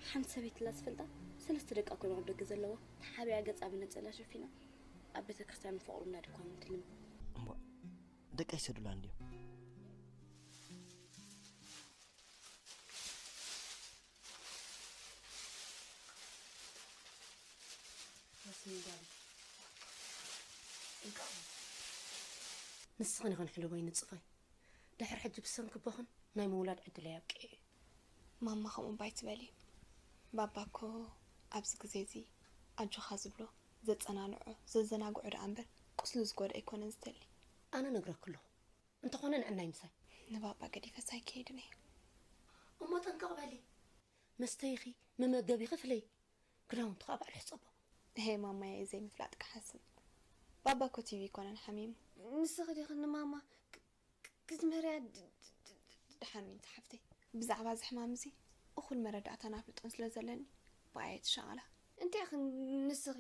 ሓንቲ ሰበይቲ ላ ዝፈልጣ ሰለስተ ደቃ ኮይኖም ኣብ ደገ ዘለዋ ተሓቢኣ ገጻ ብነጸላ ሸፊና ኣብ ቤተ ክርስቲያን ንፍቕሩ እናደኳመት ትልምን። እምቧ፣ ደቃ ይሰዱላ እንድዮም። ያስሚን ጓለይ፣ እንቃዕ ንስኽን ኢኽን ሕልቦይ ንጽፈይ። ድሕሪ ሕጂ ብሰንኪ ኣቦኽን ናይ ምውላድ ዕድለይ ኣብቂዑ እዩ። ማማ ከምኡ እባ ኣይትበሊ። ባባ እኮ ኣብዚ ግዜ እዚ ኣጆኻ ዝብሎ፣ ዘጸናንዖ፣ ዘዘናግዖ ደኣ እምበር ቁስሉ ዝጎድኦ ኣይኮነን ዝደሊ። ኣነ እነግረኪ ኣለኹ። እንተኾነ ንዕናይ ምሳይ። ንባባ ገዲፈስ ኣይከይድን እየ። እሞ ጠንቀቕ በሊ። መስተይኺ፣ መመገቢኺ ፍለዪ። ክዳውንቲ ኸኣ ባዕሉ ይሕጸቦ። እሄ ማማየ፣ ዘይምፍላጥ ክሓስብ። ባባ እኮ ቲቪ ኣይኮነን ሓሚሙ። ንስኺ ዲኺ ንማማ ክ-፣ ክ-፣ ክትምህርያ ድ-፣ ድ-፣ ድ-፣ ድ-፣ ደሓን ዊንቲ ሓፍተይ። ብዛዕባ እዚ ሕማም እዚ እኹል መረዳእታን ኣፍልጦን ስለ ዘለኒ ብኣየ ትሻቐላ። እንታይ ኢኺ ንስኺ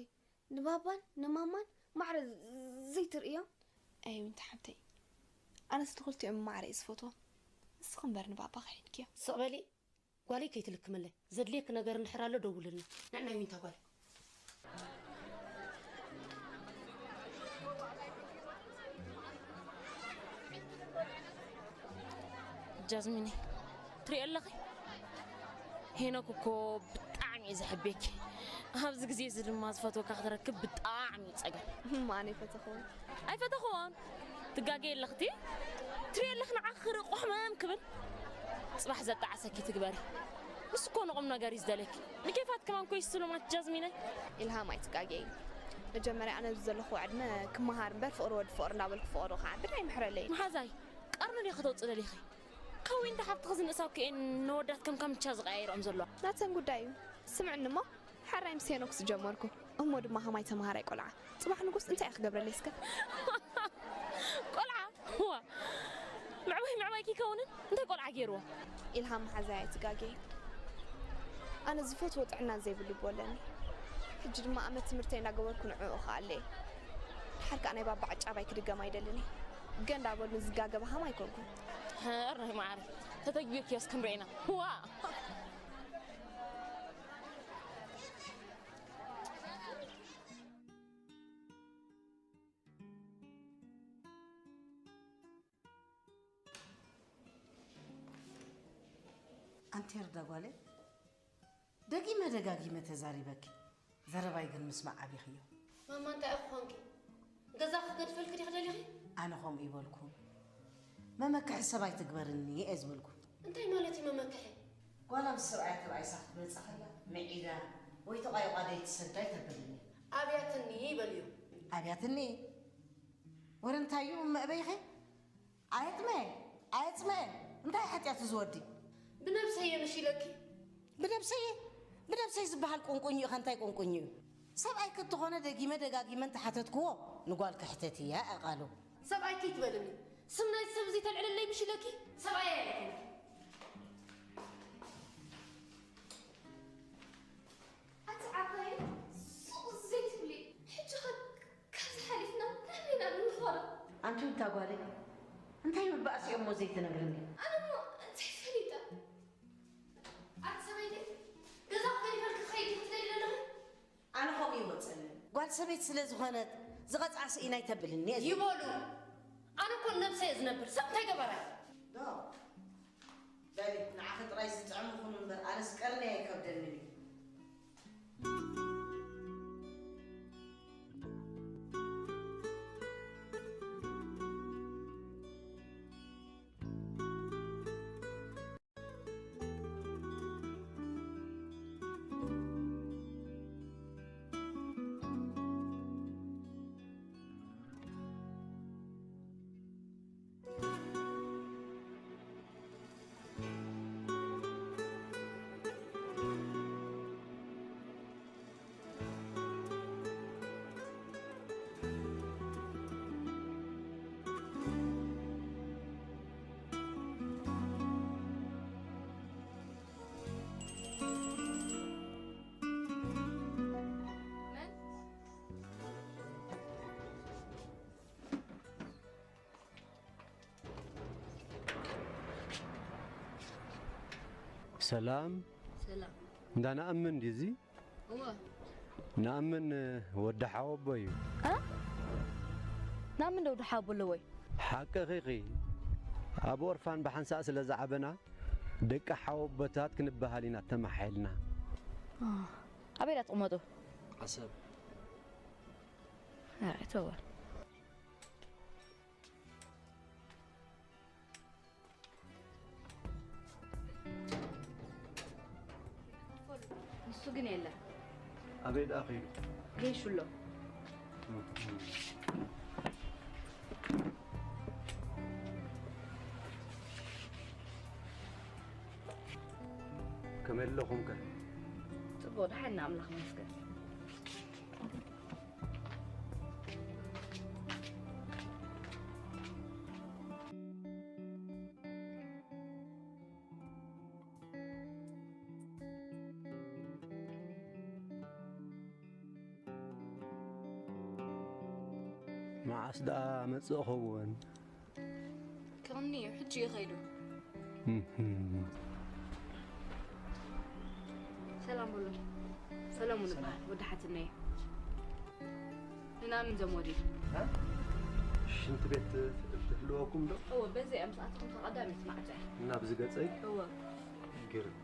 ንባባን ንማማን ማዕረ ዘይትርእዮም? ኣየ ዊንቲ ሓፍተይ፣ ኣነስ ንኽልቲኦም ማዕረ እየ ዝፈትዎም። ንስኺ እምበር ንባባ ከሒድክዮ። ስቕ በሊ። ጓለይ ከይትልክመለይ፣ ዘድልየኪ ነገር እንድሕር ኣሎ ደውልልና። ንዕናይ ዊንታ ጓል። ጃዝሚን፣ ትሪኦ ኣለኺ? ሄኖክ እኮ ብጣዕሚ እዩ ዝሕቤኪ። ኣብዚ ግዜ እዚ ድማ ዝፈትወካ ክትረክብ ብጣዕሚ እዩ ጸገም። እማ ኣነ ይፈተኽዎን። ኣይፈተኽዎን። ትጋገ ኣለኽቲ? ትሪኦ ኣለኽ ንዓኺ ክርኢ ቁሕመም ክብል። ጽባሕ ዘጣዓሰኪ ትግበሪ። ንሱ እኮ ንቑም ነገር እዩ ዝደልየኪ። ንኬፋት ከማን ኮይ ስሉማት ጃዝሚነይ። ኢልሃም ኣይትጋገይ። መጀመርያ ኣነ ኣብዚ ዘለኹ ዕድመ ክመሃር እምበር ፍቕሪ ወዲ ፍቕሪ እንዳበልኩ ፍቕሪ ክዓብድ ኣይምሕረለይ። መሓዛይ፣ ቀርኒ ድዮ ከተውጽእ ደሊኺ? ካብ ዊንታ ሓብትኺ ዝንእሳው ክኤን ነወዳት ከም ካምቻ ዝቀያይሮም ዘለዋ። ናተን ጉዳይ እዩ። ስምዕኒ እሞ፣ ሓራይ ምስ ሄኖክ ዝጀመርኩ፣ እሞ ድማ ከማይ ተምሃራይ ቆልዓ። ጽባሕ ንጉስ እንታይ እየ ክገብረለይ እስከ? ቆልዓ? ዋ፣ ምዕባይ ምዕባይ ከይከውንን እንታይ ቆልዓ ገይርዎ? ኢልሃም መሓዛይ ኣይትጋገ። ኣነ ዝፈትዎ ጥዕና ዘይብሉ እቦ ኣለኒ። ሕጂ ድማ ኣመት ትምህርተይ እናገበርኩ ንዕኡ እኸኣለየ። ድሓር ከኣ ናይ ባባ ዕጫባይ ክድገም ኣይደልን እየ። ገንዳ በሉን ዝጋገ በሃም ኣይኮንኩን። ሕራይ መዓረይ፣ ተተግቢርክዮስ ክንርኤና። ዋ! ኣንቲ ርዳ ጓለይ፣ ደጊመ ደጋጊመ ተዛሪበኪ። ዘረባይ ግን ምስማዕ ኣቢኽዮ። ማማ፣ እንታይ ኢኺ ኾንኪ? ገዛ ክገድፈልኪ ዲኺ ደሊኺ? ኣነ ከምኡ ይበልኩ። መመክሒ ሰብ ኣይትግበርኒ እየ ዝበልኩ። እንታይ ማለት እዩ መመክሒ? ጓል ምስ ሰብኣያ ተባኢሳ ክትመጽእ ከላ፣ ምዒዳ ወይ ተቋይቋ ደይትሰዳ ኣይተብልኒ። ኣብያትኒ በልዮ። ኣብያትኒ? ወረ እንታይ እዩ እመ እበይኸ? ኣየጥመ፣ ኣየጽመ፣ እንታይ ሓጢኣት እዚ ወዲ? ብነብሰይ እየ ምሽ ኢለኪ። ብነብሰይ፣ ብነብሰይ ዝበሃል ቁንቁኝ እዩ፣ ከ እንታይ ቁንቁኝ እዩ? ሰብኣይ ከተኾነ ደጊመ ደጋጊመ እንተሓተትክዎ፣ ንጓል ክሕተት እያ ኣቓሉ። ሰብኣይ ከይትበልኒ። ስም ናይ ሰብ ዘይተልዕለለይ ምሽ ኢለኪ። ሰብኣይ ኣይኮንኩ። ኣቲ ዓባይ ሱቕ ዘይትብሊ፣ ሕጂ ኸ ካብዚ ሓሊፍና ናበይ ኢና ንኸዶ? ኣንቲ ውዳ ጓለይ፣ እንታይ ምባእስ እዮም እሞ ዘይትነግርኒ? ኣነ እሞ እንታይ ፈሊጠ? ኣቲ ሰበይቲ፣ ገዛ ክገድፈልኪ ክኸይድ ክትደሊ ዘለኺ? ኣነ ከምኡ ይወፀኒ። ጓል ሰበይቲ ስለ ዝኾነት ዝቐፅዓ ስኢና ኣይተብልኒ እየ። ይበሉ። ኣነ እኮ ነብሰይ እየ ዝነብር። ሰብ እንታይ ገበራ? ዶ? በሊ፣ ንዓኺ ጥራይ ዝጥዕም ይኹን እምበር፣ ኣነስ ቀርኒ ኣይከብደንን እዩ። ሰላም። ሰላም። እንዳ ነኣምን ድዩ እዚ? እወ። ነኣምን ወዲ ሓወቦ እዩ። እ? ነኣምን ዶ ወዲ ሓወቦ ኣለዎ እዩ? ሓቅኺ ኢኺ። ኣብ ኦርፋን ብሓንሳእ ስለ ዝዓበና፣ ደቂ ሓወቦታት ክንበሃል ኢና ተመሓይልና። እ። ኣበይ ኢላ ትቕመጡ? ዓሰብ። ኣረ፣ ተወ። ንሱ ግን የለን። ኣበይ ደኣ ኸይዱ? ገይሹ ኣሎ። ከመይ ኣለኹም ከ? ጽቡቕ፣ ደሓን ኢና፣ ኣምላኽ ይመስገን። መዓስ ደኣ መጽእ ኸውን? ክቕኒ እዩ፣ ሕጂ እዩ ከይዱ። እህም። ሰላም በሉ። ሰለሙን ይበሃል፣ ወዲ ሓትነይ። ንናምን ዘመዱ እዩ። እ? እሺ፣ ሽንቲ ቤት ትህልወኩም ዶ? እወ፣ በዚኣ ምስ ኣተኹም ተቐዳሚት ማዕጾ እያ። እና ብዚ ገጸይ? እወ። ግርም።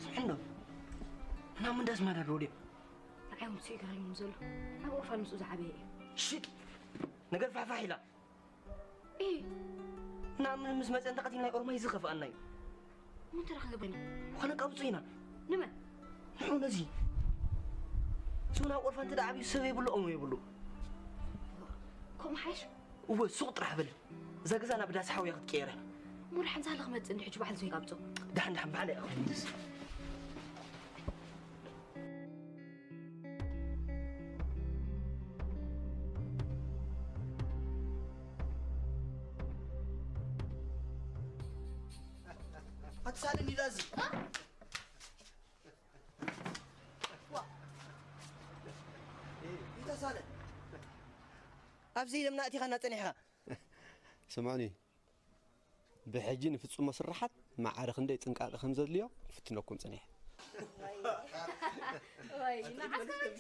ስምዕኖ፣ ናብ ምንዳስ ማዳ ዶ ወዲያ? ንዓይ እውን ስኡ ገሪሙኒ ዘሎ። ኣብ ኦርፋን ምስኡ ዝዓበየ እዩ። ሽጥ! ነገር ፋሕፋሕ ኢላ። እይ። ናብ ምን ምስ መጸ እንተ ቀቲልናይ ኦርማይ ዝኸፍኣና እዩ። ምን ተራ ክንገብር ኢና? ኾነ ቀብጹ ኢና። ንመን? ንዑ ነዚ። እሱ ናብ ኦርፋን እንተ ደኣ ዓብዩ ሰብ የብሉ፣ እሞ የብሉ። ከምኡ ሓይሽ? እወ፣ ሱቕ ጥራሕ በል። እዛ ገዛ ናብ ዳስ ሓውያ ክትቀየር እያ። እሞ ደሓን ዛለ ክመጽእ እንዲ ሕጂ በዓል ዘይ ቀብጹ። ደሓን፣ ደሓን፣ በዓል እያ ክትምልስ። ኣቲ ሳለን ኢላ እዚ። ዋ። ኢታ ሳለን። ኣብዚ ኢለምና ኣቲኻና ጸኒሕኻ። ስምዑኒ፣ ብሕጂ ንፍጽሞ ስራሓት ማዕረ ክንደይ ጥንቃቐ ከም ዘድልዮ ክፍትነኩም ጸኒሐ። ወይ፣ ንዓኻ ብቻ።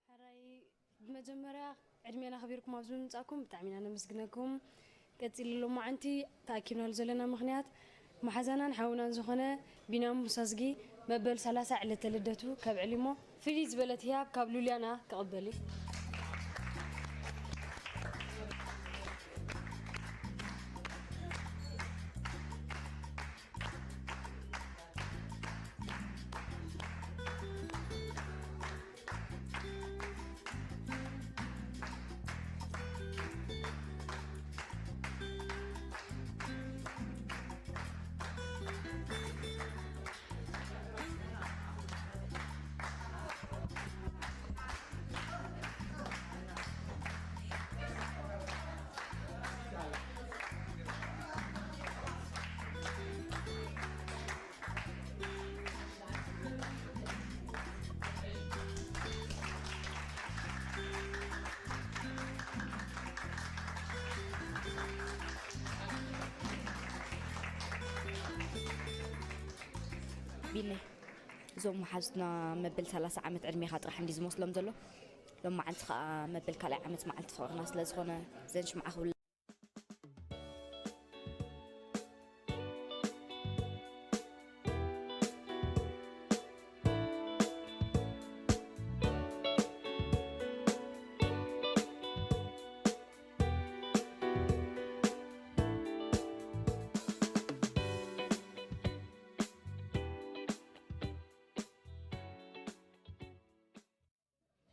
ሕራይ፣ ብመጀመርያ ዕድሜና ኣኽቢርኩም ኣብዚ ምምጻእኩም ብጣዕሚ ኢና ነመስግነኩም። ቀጺሉ ሎማዓንቲ ተኣኪብናሉ ዘለና ምኽንያት፣ መሓዛናን ሓውናን ዝኾነ ቢንያም ሙሳዝጊ መበል ሰላሳ ዕለተ ልደቱ ከብዕል እሞ፣ ፍልይ ዝበለት ህያብ ካብ ሉልያና ክቕበል እዩ። ቢነ፣ እዞም መሓዙትና መበል ሰላሳ ዓመት ዕድሜኻ ጥራሕ እንዲ ዝመስሎም ዘሎ፣ ሎም መዓልቲ ኸዓ መበል ካልኣይ ዓመት መዓልቲ ፍቕርና ስለ ዝኾነ ዘን ሽምዓ ክብላ።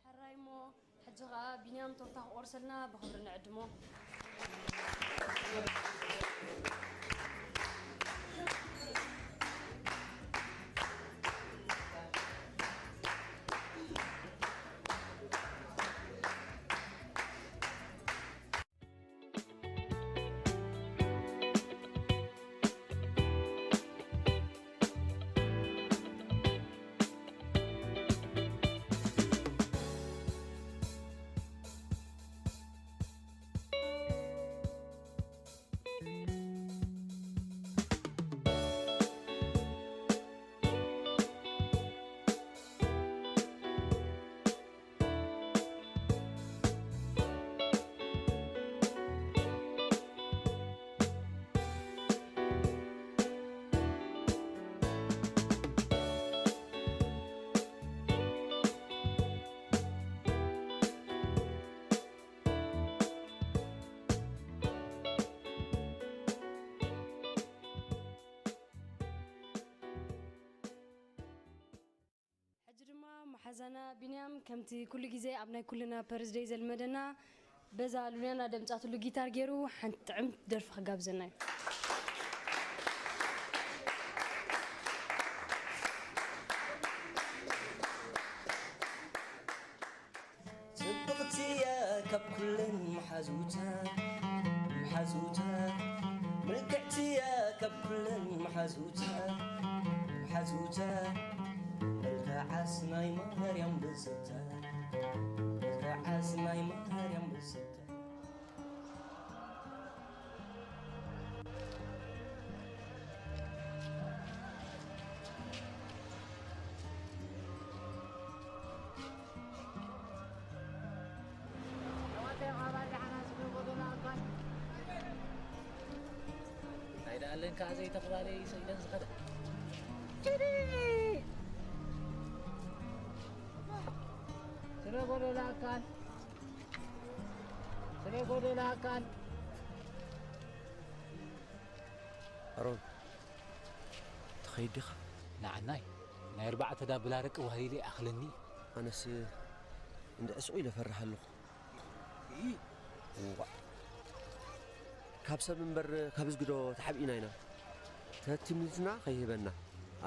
ሕራይ እሞ፣ ሕጂ ኸኣ ቢንያም ቶርታ ክቖርሰልና ብኽብሪ ንዕድሞ። ሓዛና ቢንያም ከምቲ ኩሉ ግዜ ኣብ ናይ ኩልና ፐርዝደይ ዘልመደና በዛ ሉልያና ደምጻትሉ ጊታር ገይሩ ሓንቲ ጥዕምቲ ደርፊ ክጋብዘና እዩ። ጽብቕቲ እያ ካብ ኩለን መሓዙታ መሓዙታ ምልክዕቲ እያ ካብ ኩለን መሓዙታ መሓዙታ መልክዓስ ናይ ማርያም ብዝታ መልክዓስ ናይ ማርያም ብዝታ ኣይደኣለን ከዓ ዘይተኽባለ ይሰኢለን ዝኸዳ ስለ ጎደላ ኣካል ስለ ጎደላ ኣካል ኣሮን ትኸይድ ዲኻ? ንዓናይ ናይ ኣርባዕተ ዳብል ኣረቂ ዋሂለ ይኣኽለኒ እዩ። ኣነስ እንድዒ ስቕ ኢለ እፈርሕ ኣለኹ። እዋእ ካብ ሰብ እምበር ካብ እዝጊ ዶ ተሓቢእና ኢና። ተቲምትና ከይህበና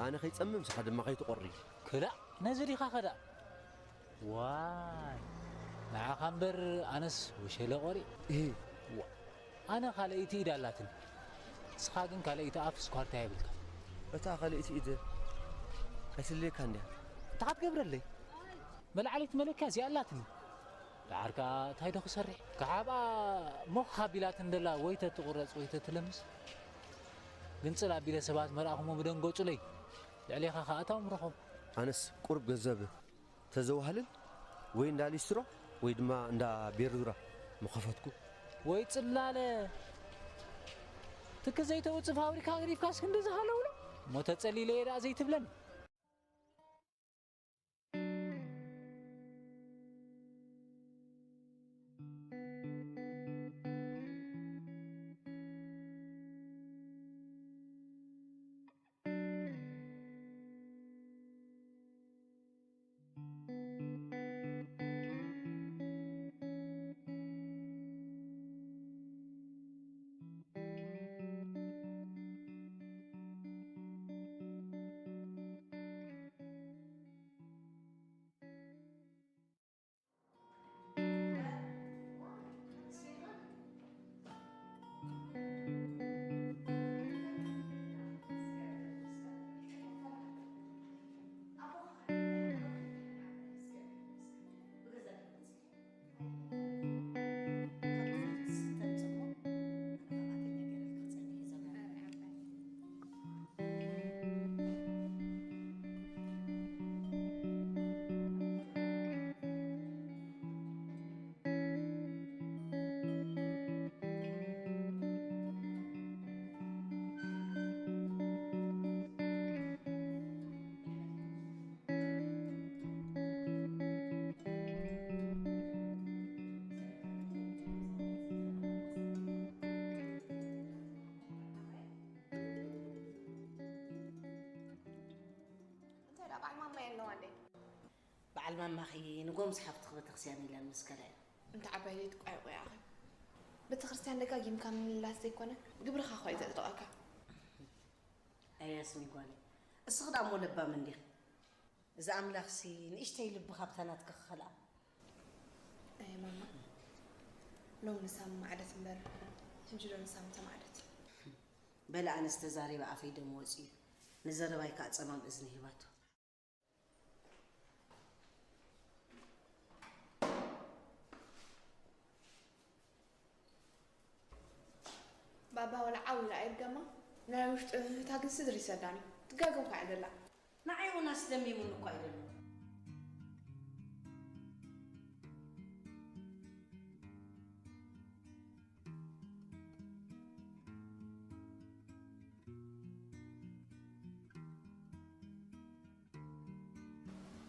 ኣነ ከይጸምም ንስኻ ድማ ከይትቖሪ። ክላእ ነዚ ዲኻ ከዳእ። ዋይ ንዓኻ እምበር ኣነስ ወሸለ ቆሪእ። እህ ዋ ኣነ ካልኣይቲ ኢድ ኣላትኒ ንስኻ ግን ካልኣይቲ ኣፍ ስኳርታ የብልካ። እታ ካልኣይቲ ኢድ ኣይትልየካ እንድያ። እንታይ ክትገብረለይ? መልዓሊት መለክያ እዚኣ ኣላትኒ። ደሓር ከኣ እንታይ ዶ ክሰርሕ? ክሓብኣ ሞኽ ኣቢላትኒ ደላ ወይ ተትቑረጽ ወይ ተትለምስ። ግንጽል ኣቢለ ሰባት መርኣኹሞ ምደንገጹለይ። ልዕሌኻ ከኣ እታዎም ረኸቡ። ኣነስ ቁሩብ ገንዘብ ተዘዋህልል ወይ እንዳ ሊስትሮ ወይ ድማ እንዳ ቤርዙራ ምኸፈትኩ። ወይ ጽላለ ትኪ ዘይተውጽእ ፋብሪካ ኣግዲፍካስ ክንድዚ ሃለውሎ እሞ ተጸሊለየ ደኣ ዘይትብለኒ። እንታይ ደኣ በዓል ማማ የለዋ እንዴ? በዓል ማማኺ ንጎምስ ሓፍትኺ ቤተክርስትያን ኢለን ምስ ከዳ እየን። እንተ ዓባይ ዘይትቋየቑ ኢኺ። ቤተክርስትያን ደጋጊምካ ምምልላስ ዘይኮነ ግብርኻ እኳ እዩ ዘጽድቐካ። ኣየ ያስሚን ጓለይ፣ እስኺ ደኣ እሞ ለባም እንዲኺ። እዚ ኣምላኽሲ ንእሽተይ ልቢ ካብታ ናትኪ ክኸልኣ። ኣየ ማማ፣ ሎሚ ንሳሚ ማዕደት እምበር ሕጂ ዶ ንሳሚ ተማዕደት? በሊ ኣነስ ተዛሪበ ኣፈይ ደም ወጺኡ፣ ንዘረባይ ከኣ ጸማም እዝኒ ሂባቶ። ባባ ወላ ዓው ኢላ ኣይርገማ። ናይ ውሽጢ እህታ ግን ስድሪ ይሰዳን እዩ። ትጋገ እኳ እያ ዘላ። ንዓይ እውን ኣስደሚሙኒ እኳ እዩ ዘሎ።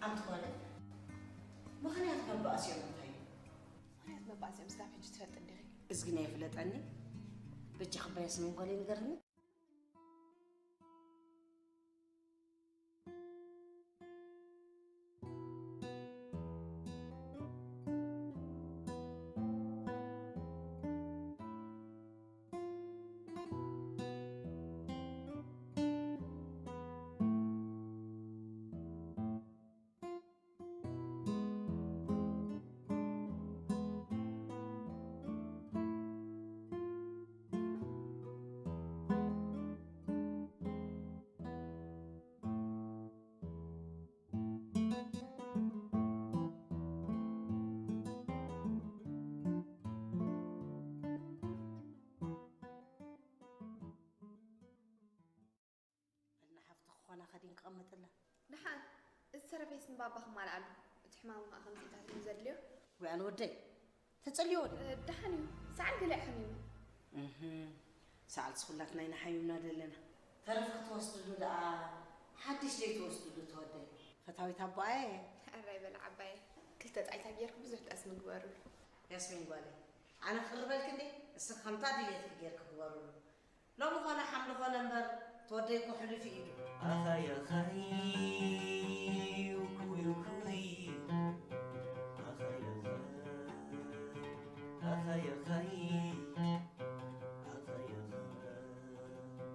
ኣንቲ ጓለይ፣ ምኽንያት መባእሲኦም እንታይ እዩ? ምኽንያት መባእሲኦም ስጋብ ሕጂ ትፈልጢ እንዲኺ? እዝግኒ ኣየፍለጠኒ። በጃኺ እባ ያስሚን ጓለይ ንገርኒ። ኣና ኸዲን ክቐመጥላ። ደሓን፣ እዚ ተረፌስ ንባባ ክማልኣሉ፣ እቲ ሕማሙ ኸዓ ከምዚታት እዩ ዘድልዮ። ወይ ኣነ ወደይ ተጸልዮ ወደ ደሓን እዩ፣ ሰዓል ገለ ሕሚሙ። እህ፣ ሰዓል ስኹላትና ኢና ሓሚምና ዘለና። ተረፍ ክትወስድሉ ደኣ ሓድሽ ዘይትወስድሉ ተወደይ። ፈታዊት ኣቦኣየ። ሕራይ በል ዓባየ። ክልተ ጣይታ ጌርኩ ብዙሕ ጠስሚ ግበሩሉ። ያስሚን ጓለይ፣ ኣነ ክርበልክ እንዴ? እስኽ ከምታ ድሌትክ ጌርክ ግበሩሉ። ሎሚ ኾነ ሓምሊ ኾነ እምበር ተወደይ እኮ ሕሉፍ ኢዱ። ኣኸይ ኣኸይ፣ ውኩይ ውኩይ። ኣኸይ ኣኸይ፣ ኣኸይ ኣኸይ፣ ኣኸይ ኣኸይ።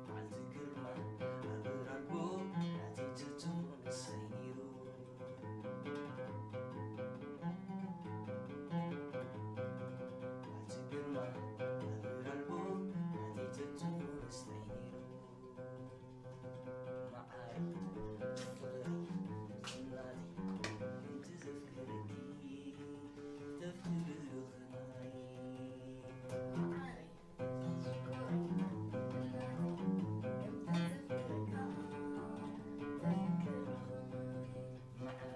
በዓልቲ ግርማ ኣብ ራልቦ ናተይ ትርትሮ ንሰይ ነይሩ። በዓልቲ ግርማ ኣብ ራልቦ ናተይ ትርትሮ ንሰይ ነይሩ። መዓር ፍቕሪ እናተይ ከምቲ ዘፍቅረኪ ተፍቅሪ ኸማይ።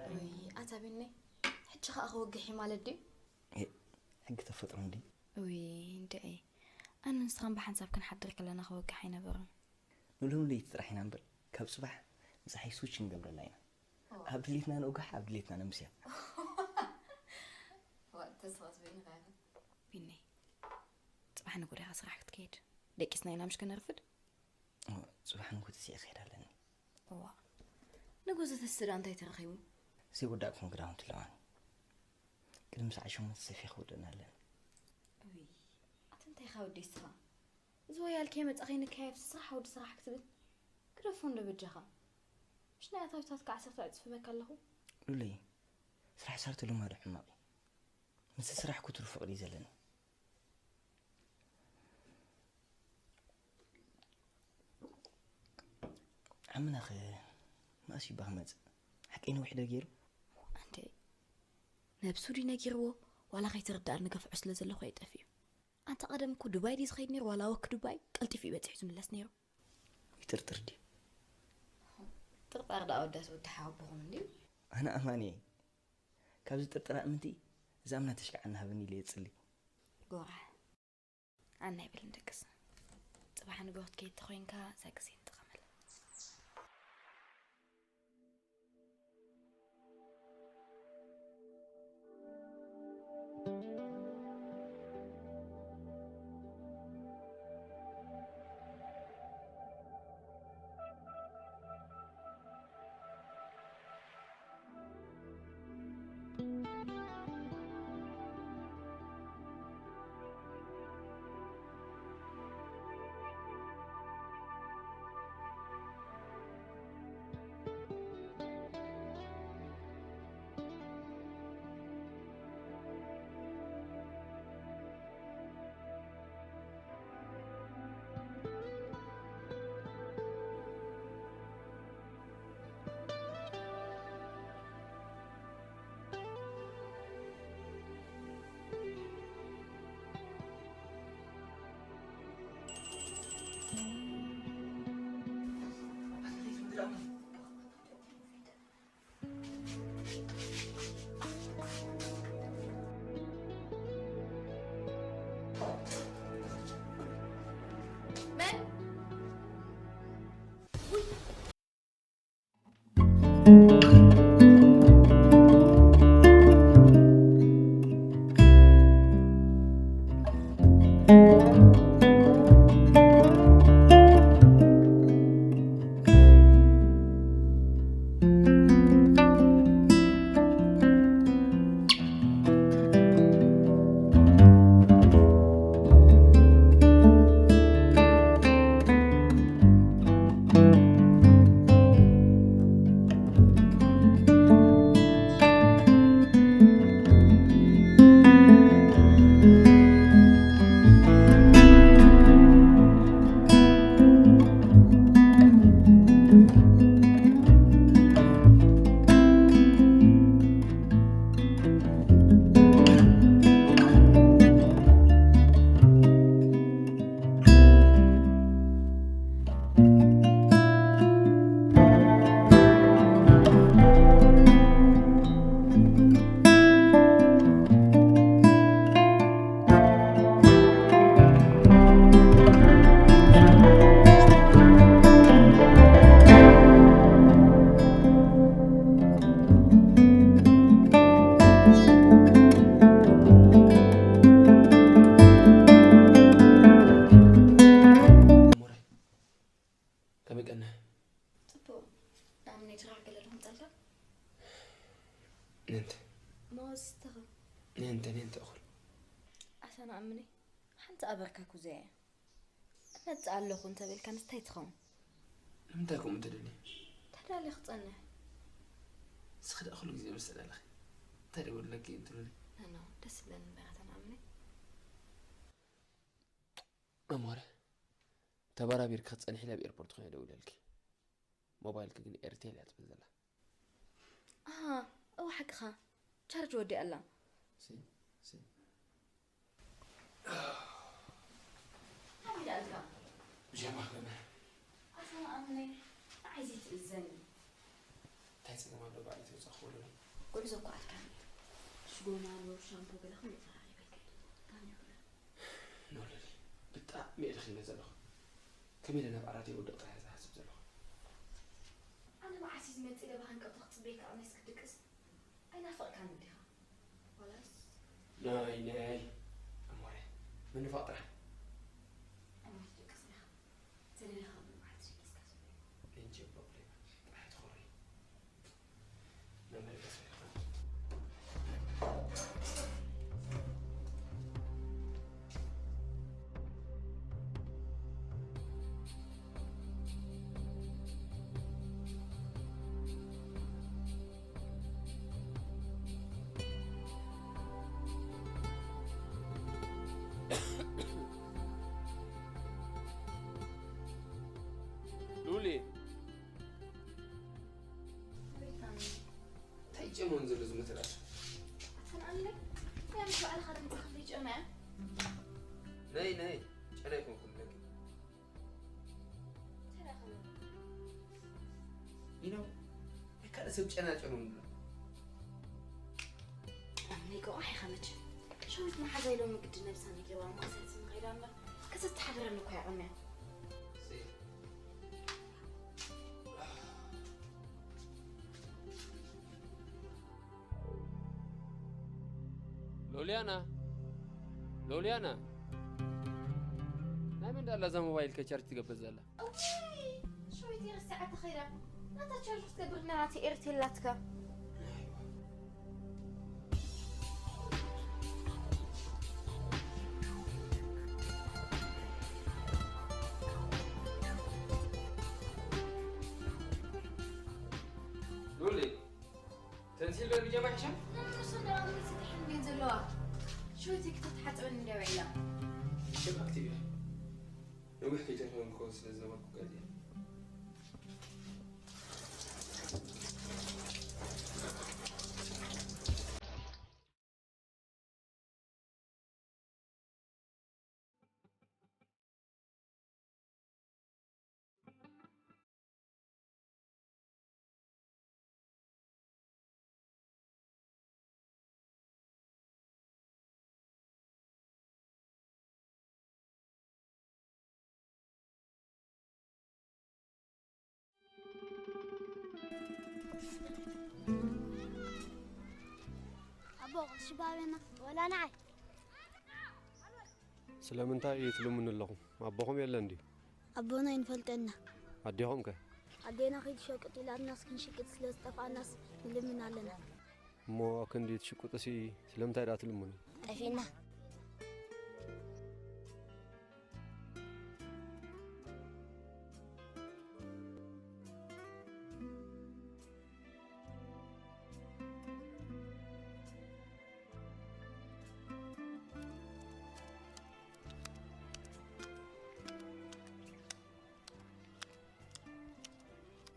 ውይ ኣታ ቢኒ፣ ሕጂ ኸኣ ክወግሕ እዩ ማለት ድዩ? እ፣ ሕጊ ተፈጥሮ እንድዩ። ውይ እንድዒ፣ ኣነ ንስኻን ብሓንሳብ ክንሓድር ከለና ክወግሕ ኣይነበሮን። ንሎሚ ለይቲ ጥራሕ ኢና እምበር ካብ ጽባሕ ንጸሓይ ስዊች ክንገብረላ ኢና። ኣብ ድሌትና ንውጋሕ፣ ኣብ ድሌትና ነምስያ። ቢኒ፣ ጽባሕ ንግሆ ዲኻ ስራሕ ክትከይድ? ደቂስና ኢና ምሽ ከነርፍድ? ጽባሕ ንግሆ ተሲኤ ክኸይድ ኣለኒ። እዋ ንጉዘ ተስዳ እንታይ ተረኺቡ? ዘይወዳእኩሞ ክዳውንቲ ኣለዋኒ። ቅድሚ ሰዓት ሸሞንተ ሰፊ ክውድእና ኣለኒ። እይ ኣቲ እንታይ ኢኻ ወዲ ስኻ? እዚ ወያል ከይመጻ ከይንካየፍ ስራሕ ወዲ ስራሕ ክትብል? ግደፎ እንዶ በጃኻ። ምሽ ናይ ኣታዊታትካ ዓሰርተ ዕጽፊ በካ ኣለኹ። ሉለይ ስራሕ ሳርተ ልማዱ ሕማቕ እዩ። ምስቲ ስራሕ ክቱር ፍቕሪ እዩ ዘለኒ። ዓምና ኸ መኣስ እዩ እባ ክመጽእ? ሓቀይ ነዊሕ ዶ ገይሩ? ኣንተ ነብሱ ድዩ ነጊርዎ ዋላ ከይትርዳእ ንገፍዖ ስለ ዘለኹ ኣይጠፍእ እዩ። ኣንተ ቀደም እኮ ዱባይ ድዩ ዝኸይድ ነይሩ ዋላ ወክ ዱባይ ቀልጢፉ እዩ በጺሑ ዝምለስ ነይሩ። ይጥርጥር ድዩ? ጥርጣር ደኣ ወዳስ ወዲ ሓወቦኹም እንድዩ። ኣነ ኣማኒ እየ። ካብ ዝጥርጥር ኣእምንቲ እዛ ኣምና ተሽካዓና ሃበኒ ኢለ የጽሊ። ጎራሕ። ኣነ ኣይብል እንደቅስ። ጽባሕ ንግሆ ክትከይድ ተኾይንካ እዛ ግዜ ንጥቀመላ። ከመይ ቀንሕ? ጽቡቕ። ንኣምነይ ድራር ገለ ዶ ከምጻልካ? ነንተ መወዝተኸ? ነንተ ነንተ እኹል። ኣታ ንኣምነይ ሓንቲ ኣበርካ ኩዘያ እመጽእ ኣለኹ እንተበልካ ንስታይ ትኸውን? ንምንታይ ከምኡ ትደሊ? ተዳልየ ክጸንሕ። እስኺ ደኣ ኩሉ ግዜ ምስ ተዳለኺ እንታይ ደጎድለኪ እንትሉኒ? ኖ ደስ ብለኒ እምበር ኣታ ንኣምነይ። ኣሞረ ተባራቢርኪ ክትጸንሒ ናብ ኤርፖርት ኮይነ ደውለልኪ። ሞባይልኪ ግን ኤርቴል እያ ትብል ዘላ። ኣሃ እወ ሓቅኻ። ቻርጅ ወዲኣ ኣላ። ሲ ሲ ሓቢዳ ኣልካ። ብጀማ ገመ ኣታ ንኣምነይ ንዓይ ዘይትእዘኒ። እንታይ ጸገም ኣሎ ባዕሊ ተውጻእ ክብለኒ? ጉዕዞ እኮ ኣድካሚ እዩ። ሽጎማሎ ሻምፖ ገለ ኩሉ ተራኺበ ይከይድ። ታንዮ ብላ። ኖለሊ ብጣዕሚ እየ ደኺመ ዘለኹ። ከመይ ኢለ ናብ ዓራት የውድቕ ጥራሕ እየ ዝሓስብ ዘለኹ። ኣነ መዓስ እዩ ዝመጽእ ኢለ ብሃንቀውታ ክጽበየካ ኣብ ሜስ ክትድቅስ? ኣይናፈቕካን ዲኻ? ዋላስ ናይ ናይ ኣሞረ ምንፋቕ ጥራሕ። ኣሞረ ትድቅስ ዲኻ? ተደሊኻ ብመዓልቲ ደቂስካ ትብል። እንጂ ፕሮብሌም ጥራሕ ትኾሪ። መመልከት ይኾን። ሉሊ እንታይ ጨመን ዘሎ ዝመተላሽ? ኣተን ኣለ ያም ባዕልኻ ድምፅኻ ዘይጨመ ነይ ነይ ጨና ይኮንኩም ለኪ ተረኸበ ኢኖ ካልእ ሰብ ጨና ጨኑ እንብሎ ኣመይ ቆቋሕ ኢኻ መቸም ሸዊት መሓዛ ኢሎም ግዲ ነብሳ ንገባ ማሰት ንኸይዳ እምበር ከተተሓደረኒ እኮ ያቐምያ ሎልያና ሎልያና ናይ መን ዳላ እዛ ሞባይል ከቻርጅ ትገብር ዘላ ሸዊት ርሳዓት ተኸይዳ ናታ ቻርጅ ክትገብር ናቲ ኤርቴል ላትካ ሉሊ ተንሲል በል ብጀማ ሕሸም ሰንደራዊ ስትሕን ቤት ዘለዋ ሸዊት ክትሓፅበን እንዲያ ውዒላ ሽም ኣክቲቭ ነዊሕ ከይተረፈ ንክኸውን ስለ ዝነበርኩ ቀጥ ኣቦ ቅርሺ ባቤና ወላ ንዓይ ስለምንታይ እዩ ትልምኑ ኣለኹም? ኣቦኹም የለን ድዩ? ኣቦና ኣይንፈልጠና። ኣዴኹም ከ? ኣዴና ኺድ ሸቅጥ ኢላትናስ ክንሽቅጥ ስለ ዝጠፍኣናስ ንልምን ኣለና። እሞ ክንዲ ትሽቅጡሲ ስለምንታይ ደኣ ትልምኑ? ጠፊእና።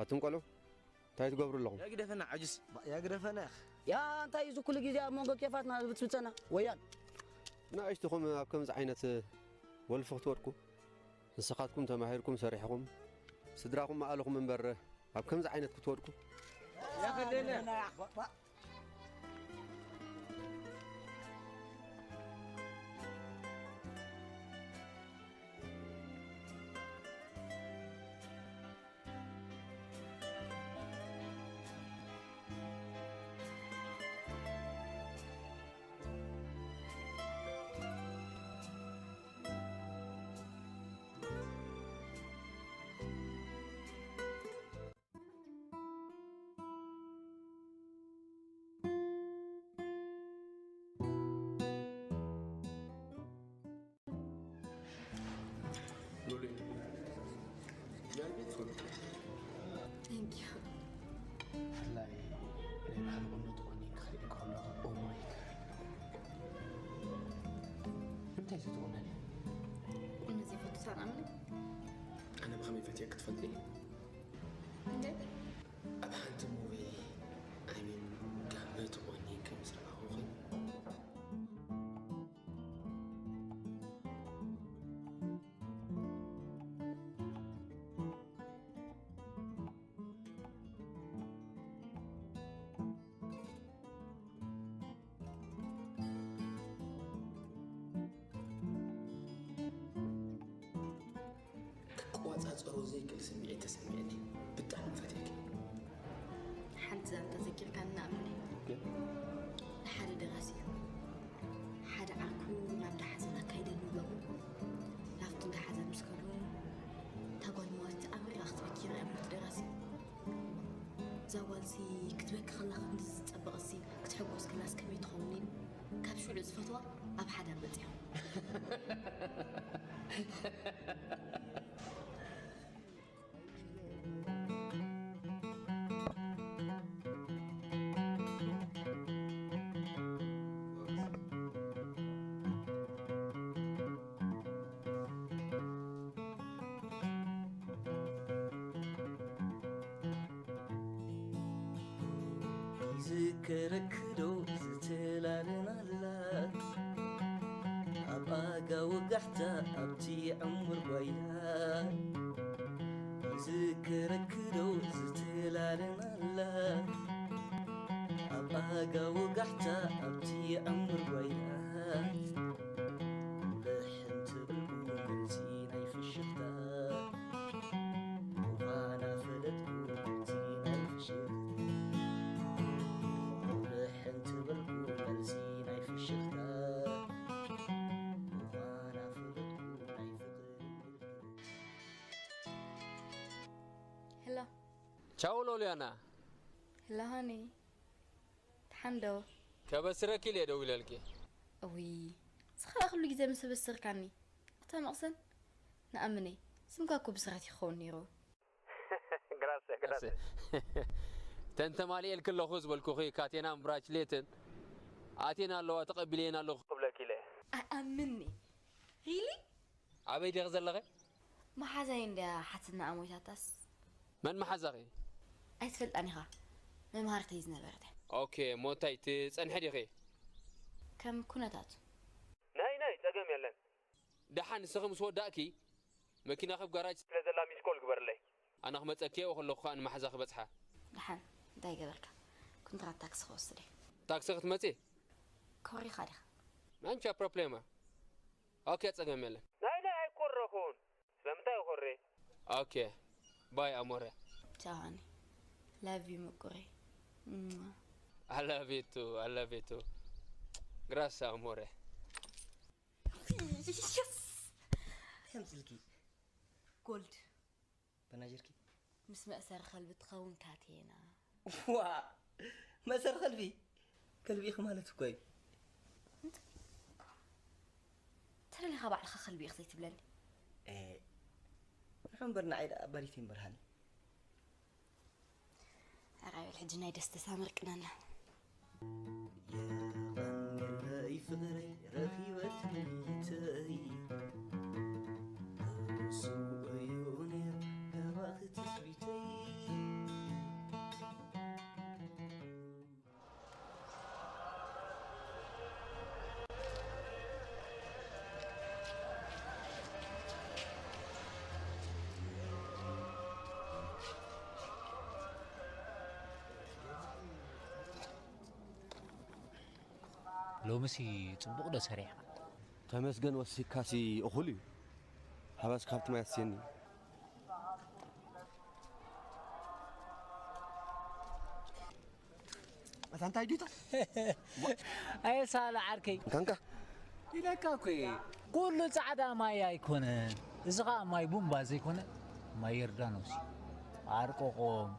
ኣቱም ቆልዑ እንታይ ትገብሩ ኣለኹም? ያግደፈና ዓጁስ። ያግደፈና። ያ እንታይ እዚ ኩሉ ግዜ ኣብ መንጎ ኬፋትና ብትብጸና ወያል። ንኣሽትኹም ኣብ ከምዚ ዓይነት ወልፊ ክትወድቁ ንስኻትኩም ተማሂርኩም ሰሪሕኹም ስድራኹም መኣልኹም እምበር ኣብ ከምዚ ዓይነት ክትወድቁ Thank you. ብፍላይ ናይ ባህሊ ቁኖ ተቆኒንኪ ክትርኢ ከለኹ፣ oh my God። ንምንታይ እዩ ትቑነኒ? ቁኖ ዘይፈቱ ሰብ ኣምኒ? ኣነ ብኸመይ ፈትየ ክትፈልጢ? እንዴት? ኣብ ሓንቲ ሙቪ፣ I mean፣ ጋመ ተቆኒንኪ ምስ ረኣኹኺ። ክቆጻጸሮ ዘይክእል ስምዒት ተሰሚዕኒ። ብጣዕሚ ፈትየኪ። ሓንቲ ዛንታ ዘኪርካኒ ንኣምኒ። ኦኬ። ንሓደ ደራሲ ሓደ ዓርኩ ናብ ደሓዘን ኣካይደኒ ብለኹ። ናብቲ እንዳ ሓዘን ምስ ከዱ፣ እታ ጓል ሞት ኣምሪራ ክትበኪ ይርኣያ ነቲ ደራሲ። እዛ ጓልሲ ክትበኪ ከላ ክንድዚ ዝጸበቐሲ ክትሕጎስ ከላስ ከመይ ትኸውን ኢሉ ካብ ሽዑ ዝፈትዋ ኣብ ሓዳር በጺሖም። ይዝከረኪ ዶ ዝተላለናላ ኣብ ኣጋ ወጋሕታ ኣብቲ ዕሙር ጓይላ? ይዝከረኪ ዶ ዝተላለናላ ኣብ ኣጋ ወጋሕታ ኣብቲ ዕሙር ጓይላ? ብሕንቲ ብልኩ መልሲ ናይ ፍሽኽታ ምዃና ፈለጥኩ እቲ ናይ ፍሽኽታ። ብሕንቲ በልኩ መልሲ ናይ ፍሽኽታ ምዃና ፈለጥኩ ናይ ፍቕሪ ምልክት። ሄሎ። ቻው ሎልያና። ሄሎ ሃኒ። ደሓን ዶ? ከበስረኪ ኢለ ደዊለልኪ። እውይ፣ ንስኻ ኩሉ ግዜ ምስ ኣበሰርካኒ። ኣታ መቕሰን፣ ንኣምነይ፣ ስምካ እኮ ብስራት ይኸውን ነይሩ። ግራሰ፣ ግራሰ። ተን ተማሊኤልኪ ኣለኹ ዝበልኩኺ ካቴናን ብራችሌትን ኣትየን ኣለዋ፣ ተቐቢለየን ኣለኹ ክብለኪ ኢለ። ኣይኣምንኒ። ሪሊ? ኣበይ ዲኺ ዘለኺ? መሓዛይ እንድያ ሓትትና ኣሞይታታስ። መን መሓዛኺ? ኣይትፈልጣን ኢኻ። መምሃርተይ ዝነበረት እያ። ኦኬ፣ እሞ እንታይ ትጸንሒ ዲኺ? ከም ኩነታቱ። ናይ፣ ናይ፣ ጸገም የለን። ደሓን ንስኺ ምስ ወዳእኪ መኪናኺ ኣብ ጋራጅ ስለ ዘላ ሚስ ኮል ግበርለይ። ኣነ ክመጸኪ እየ፣ ከለኹ ከኣ ንመሓዛ ክበጽሓ። ደሓን እንታይ ገበርካ? ኩንትራት ታክሲ ክወስድ እየ። ታክሲ ክትመጺ? ኮሪኻ ዲኻ? ማንቻ ፕሮብሌማ። ኦኬ፣ ጸገም የለን። ናይ፣ ናይ ኣይኮረኹን። ስለምንታይ ይኾሪ? ኦኬ። ባይ ኣሞረ። ቻው ሃኒ። ላቭ ዩ ምቁረይ። እማ። I love you too, I love you too. ግራሳ ኣሞረ። የስ! ከምጽልኪ። ጎልድ። በናጀርኪ? ምስ መእሰሪ ከልቢ ትኸውን ካቴና። ዋ! መእሰሪ ከልቢ? ከልቢ ኢኺ ማለት እኮ እዩ። እንታይ? ተደሊኻ ባዕልኻ ከልቢ ኢኺ ዘይትብለኒ? ኤ፣ ንሑ እምበር ንዓይ ደኣ በሪተይ እምበር ሃኒ። ኣራይ በል ሕጂ ናይ ደስታ ሳመር ቅነና። የቐንየለይ ፍቕረይ ረኺበ ትምኒተይ፣ እሱ እዩ ነይሩ ካባኺ ትጽቢተይ። ሎምሲ ጽቡቕ ዶ ሰሪሕካ? ተመስገን ወሲካሲ እኹል እዩ። ሃባስ ካብቲ ማይ ኣስየኒ። ኣታ እንታይ ዲታ? ኣየ ሳላ ዓርከይ። እንካንካ። ኢለካ እኮ እየ። ኩሉ ጻዕዳ ማይ ኣይኮነን። እዚ ኸኣ ማይ ቡምባ ዘይኮነ ማይ ዮርዳኖስ እዩ። ኣርቅቖም፣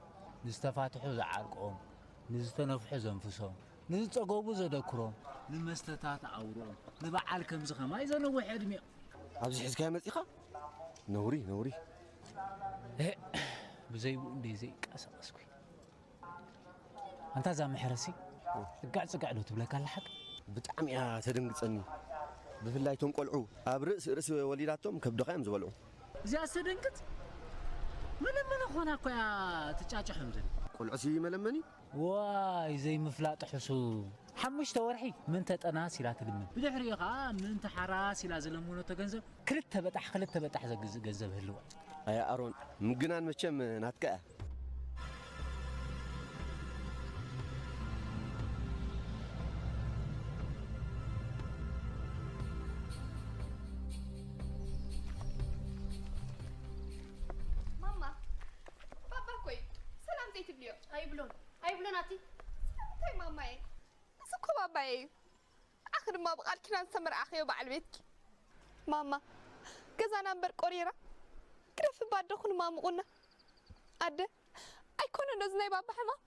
ንዝተፋትሑ ዝዓርቆም፣ ንዝተነፍሑ ዘንፍሶም፣ ንዝጸገቡ ዘደክሮም፣ ንመስተታት ኣውርኦም፣ ንበዓል ከምዚ ኸማይ ዘነውሕ ዕድሜኦም። ኣብዚ ሒዝካዮ መጺኻ? ነውሪ፣ ነውሪ። እ፣ ብዘይብኡ እንደ ዘይቀሳቀስኩ። ኣንታ እዛ ምሕረሲ እጋዕ ጽጋዕ ዶ ትብለካ ኣላ ሓቅ? ብጣዕሚ እያ ተደንግጸኒ። ብፍላይ እቶም ቆልዑ ኣብ ርእሲ ርእሲ ወሊዳቶም ከብድኻ እዮም ዝበልዑ። እዚኣ ዝተደንግጽ መለመነ ኾና እኮ እያ ትጫጭሖም ዘን። ቆልዑሲ መለመኒ? ዋይ ዘይምፍላጥ ሕሱ። ሓሙሽተ ወርሒ ምንተ ጠናስ ኢላ ትልምን፣ ብድሕሪኡ ኸዓ ምንተ ሓራስ ኢላ ዝለመነቶ ገንዘብ ክልተ በጣሕ ክልተ በጣሕ ዘግዝእ ገንዘብ ህልዋ። ኣያ ኣሮን፣ ምግናን መቸም ናትካ እያ። ማማ፣ ባባ እኮ እዩ። ሰላም ዘይትብልዮ? ኣይብሎን፣ ኣይብሎን ኣቲ። ስለምንታይ ማማየ? እዚ እኮ ባባየ እዩ። ንዓኺ ድማ ብቓል ኪዳን ዝተመርዓኽዮ በዓል ቤትኪ። ማማ፣ ገዛና እምበር ቆሪራ። ግደፊ እባ ኣደኹን ማሙቑና። ኣደ፣ ኣይኮነን ዶ እዚ ናይ ባባ ሕማም?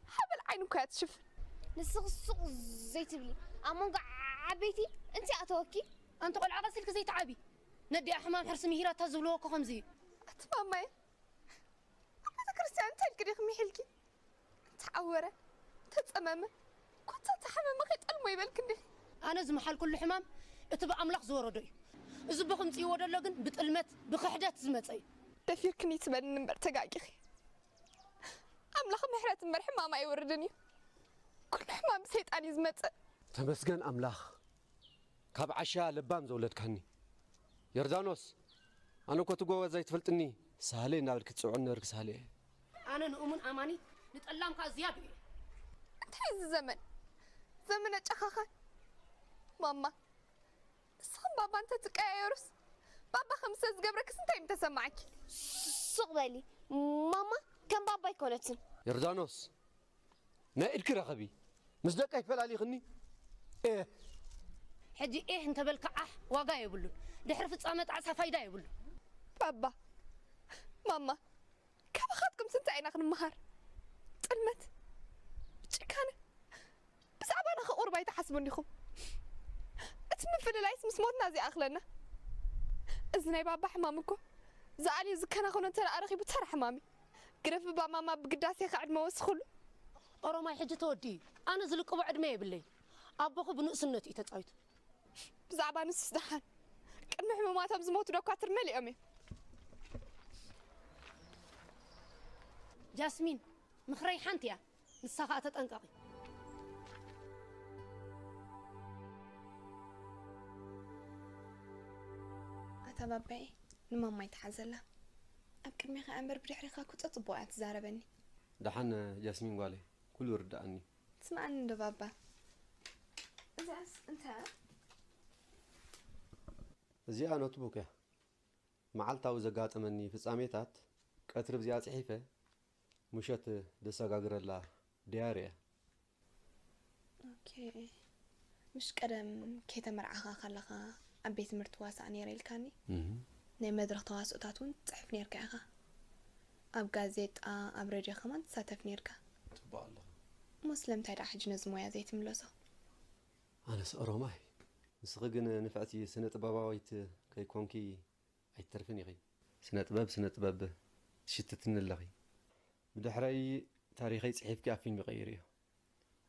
ሓበል ዓይኒ እኮ እያ ትሽፍን። ንስኺ ሱቕ ዘይትብሊ፣ ኣብ መንጎ ዓበይቲ እንታይ ኣእተወኪ? ኣንቲ ቆልዓ ቀስ ኢልኪ ዘይትዓቢ። ነዲኣ ሕማም ሕርሲ ምሂራታ ዝብልዎ እኮ ከምዚ እዩ። ኣቲ ማማየ፣ ኣብ ቤተ ክርስትያን እንታይ ኢልኪ ዲኺ ምሒልኪ? እንተዓወረ፣ እንተጸመመ፣ ኮታ እንተሓመመ ከይጠልሞ ይበልኪ እንዲኺ። ኣነ ዝመሓልኩሉ ሕማም እቲ ብኣምላኽ ዝወረዶ እዩ። እዚ ብኽምጽእዎ ደሎ ግን ብጥልመት፣ ብኽሕደት ዝመጸ እዩ። ደፊርክኒ ትበልኒ እምበር ተጋጊኺ። ኣምላኽ ምሕረት እምበር ሕማም ኣይወርድን እዩ። ኩሉ ሕማም ብሰይጣን እዩ ዝመጽእ። ተመስገን ኣምላኽ ካብ ዓሻ ለባም ዘውለድካኒ። ዮርዳኖስ ኣነ እኮ እቲ ጎበዝ ኣይትፈልጥኒ ሳህለይ እናበልኪ ትጽውዕኒ ነበርኪ ሳህለየ። ኣነ ንእሙን ኣማኒ ንጠላም ከኣ ዝያዱ እየ። እንታይ እዚ ዘመን ዘመነ ጨኻኻን ማማ ንስኽን ባባ እንተትቀያየሩስ ባባ ከም ስለ ዝገብረክስ እንታይ ምተሰማዓኪ? ሱቕ በሊ ማማ ከም ባባ ኣይኮነትን። ዮርዳኖስ ናይ ኢድኪ ረኸቢ ምስ ደቀይ ፈላሊኽኒ ኤህ። ሕጂ ኤህ እንተበልካ ዓሕ ዋጋ የብሉን። ድሕሪ ፍጻመ ጣዕሳ ፋይዳ የብሉን። ባባ ማማ ካባኻትኩም ስንታይ ኢና ክንመሃር? ጥልመት፣ ጭካነ፣ ብዛዕባና ከ ቁሩብ ኣይትሓስቡን ዲኹም? እቲ ምፍልላይስ ምስ ሞትና ዘይኣኽለና። እዚ ናይ ባባ ሕማም እኮ ዝኣልዮ ዝከናኸኖ እንተ ደኣ ረኺቡ ተራ ሕማም እዩ። ግደፍ እባ ማማ ብግዳሴ ከ ዕድመ ወስኽሉ። ኦሮማይ ሕጂ ተወዲኡ እዩ። ኣነ ዝልቅቦ ዕድመ የብለይን። ኣቦኺ ብንእስነቱ እዩ ተጻዊቱ። ብዛዕባ ንሱስ ደሓን ቅድሚ ሕሙማቶም ዝሞቱ ዶኳትር መሊኦም እዮም። ጃስሚን ምኽረይ ሓንቲ እያ። ንሳ ኸኣ ተጠንቀቒ። ኣታ ባባየ ንማማ ኣይትሓዘላ። ኣብ ቅድሜኻ እያ እምበር ብድሕሬኻ ኩጸ ጽቡቕ እያ ትዛረበኒ። ደሓን ጃስሚን ጓለይ ኩሉ ይርድኣኒ እዩ። ትስምዓኒ እንዶ ባባ። እዚኣስ እንታይ እያ? እዚኣ ኖትቡክ እያ። መዓልታዊ ዘጋጥመኒ ፍጻሜታት ቀትሪ ብዚኣ ጽሒፈ ምሸት ደሰጋግረላ ዲያሪ እያ። ኦኬ። ምሽ ቀደም ከይተመርዓኻ ከለኻ ኣብ ቤት ትምህርቲ ዋሳእ ነይረ ኢልካኒ? ናይ መድረኽ ተዋስኦታት እውን ትጽሕፍ ነይርካ ኢኻ። ኣብ ጋዜጣ፣ ኣብ ሬድዮ ከማን ትሳተፍ ነይርካ። ጽቡቕ ኣለኻ። እሞ ስለምንታይ ደኣ ሕጂ ነዚ ሞያ ዘይትምለሶ? ኣነስ ኦሮማይ። ንስኺ ግን ንፍዕቲ ስነ ጥበባዊት ከይኮንኪ ኣይትተርፍን ኢኺ። ስነ ጥበብ ስነ ጥበብ ትሽትትኒ ኣለኺ። ብድሕረይ ታሪኸይ ጽሒፍኪ ኣብ ፊልም ይቐይርዮ።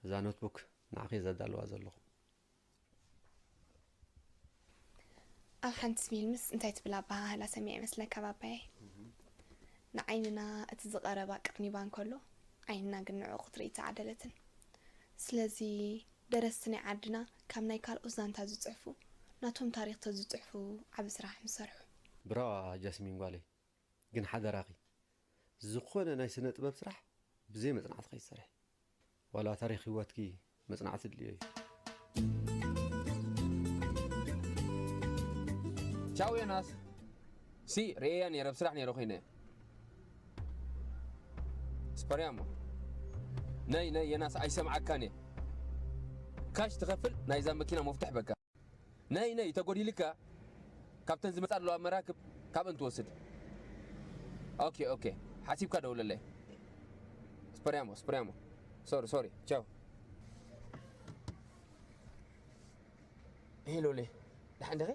እዛ ኖትቡክ ንዓኺ እየ ዘዳልዋ ዘለኹ። ኣብ ሓንቲ ፊልምስ እንታይ ትብል ኣበሃህላ ሰሚዐ ይመስለካ ባባየ? ንዓይንና እቲ ዝቐረባ ቀርኒባ እንከሎ ዓይንና ግን ንዕኡ ክትርኢ ኣይተዓደለትን። ስለዚ ደረስቲ ናይ ዓድና ካብ ናይ ካልኦት ዛንታ ዝጽሕፉ ናቶም ታሪኽ ተዝጽሕፉ ዓቢ ስራሕ ምሰርሑ። ብራዋ ጃስሚን ጓለይ፣ ግን ሓደራኺ ዝኾነ ናይ ስነ ጥበብ ስራሕ ብዘይ መጽናዕቲ ከይትሰርሒ። ዋላ ታሪኽ ህይወትኪ መጽናዕቲ ድልዮ እዩ። ቻው ዮናስ። ሲ ርእየያ ነይረ፣ ኣብ ስራሕ ነይረ ኮይነ። ስፐርያሞ። ነይ ነይ ዮናስ ኣይሰምዓካን እየ። ካሽ ትኸፍል ናይዛ መኪና መፍትሕ በቃ። ነይ ነይ ተጎዲልካ ካብተን ዝመጻ ኣለዋ መራክብ ካብን ትወስድ። ኦኬ ኦኬ ሓሲብካ ደውለለይ። ስፐርያሞ ስፐርያሞ ሶሪ ሶሪ ቻው። ሄሎ ሌ ደሓን ዲኺ?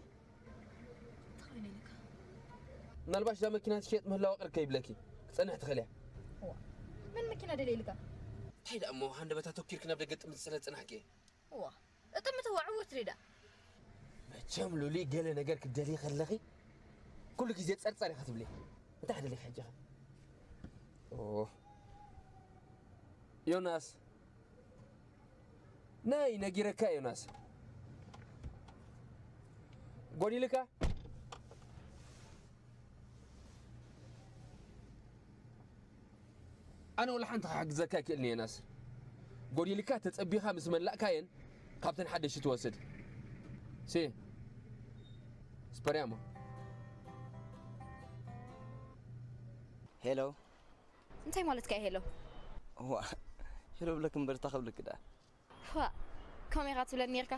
ምናልባሽ እዛ መኪና ትሸጥ ምህላዋ ቅር ከይብለኪ። ክትጸንሕ ትኽእል እያ። እዋ፣ መን መኪና ደልየ ኢልካ? እንታይ ደኣ እሞ ሃንደበት ኣተኪርኪ ናብ ደገ ጥምቲ ስለ ዝጸናሕኪ እየ። እዋ፣ እጥምቲ እዋ ዕውርቲ ደኣ። መቸም ሉሊ፣ ገለ ነገር ክትደልዪ ከለኺ ኩሉ ግዜ ጸርጸር ኢኻ ትብሊ። እንታይ ደሊኺ ሕጂ ኸ? ኦ፣ ዮናስ፣ ናይ ነጊረካ ዮናስ። ጎዲልካ? ኣነ ወላ ሓንቲ ክሕግዘካ ኣይክእልን እየ ናስር። ጎዲልካ ተጸቢኻ ምስ መላእካየን ካብተን ሓደሽቲ ትወስድ። ሲ ስፐርያሞ። ሄሎ። እንታይ ማለትካ እዩ ሄሎ? ዋ ሄሎ ብለክ እምበር እንታይ ክብለክ ደኣ? ዋእ ከምኡ ኢኻ ትብለኒ ኔርካ?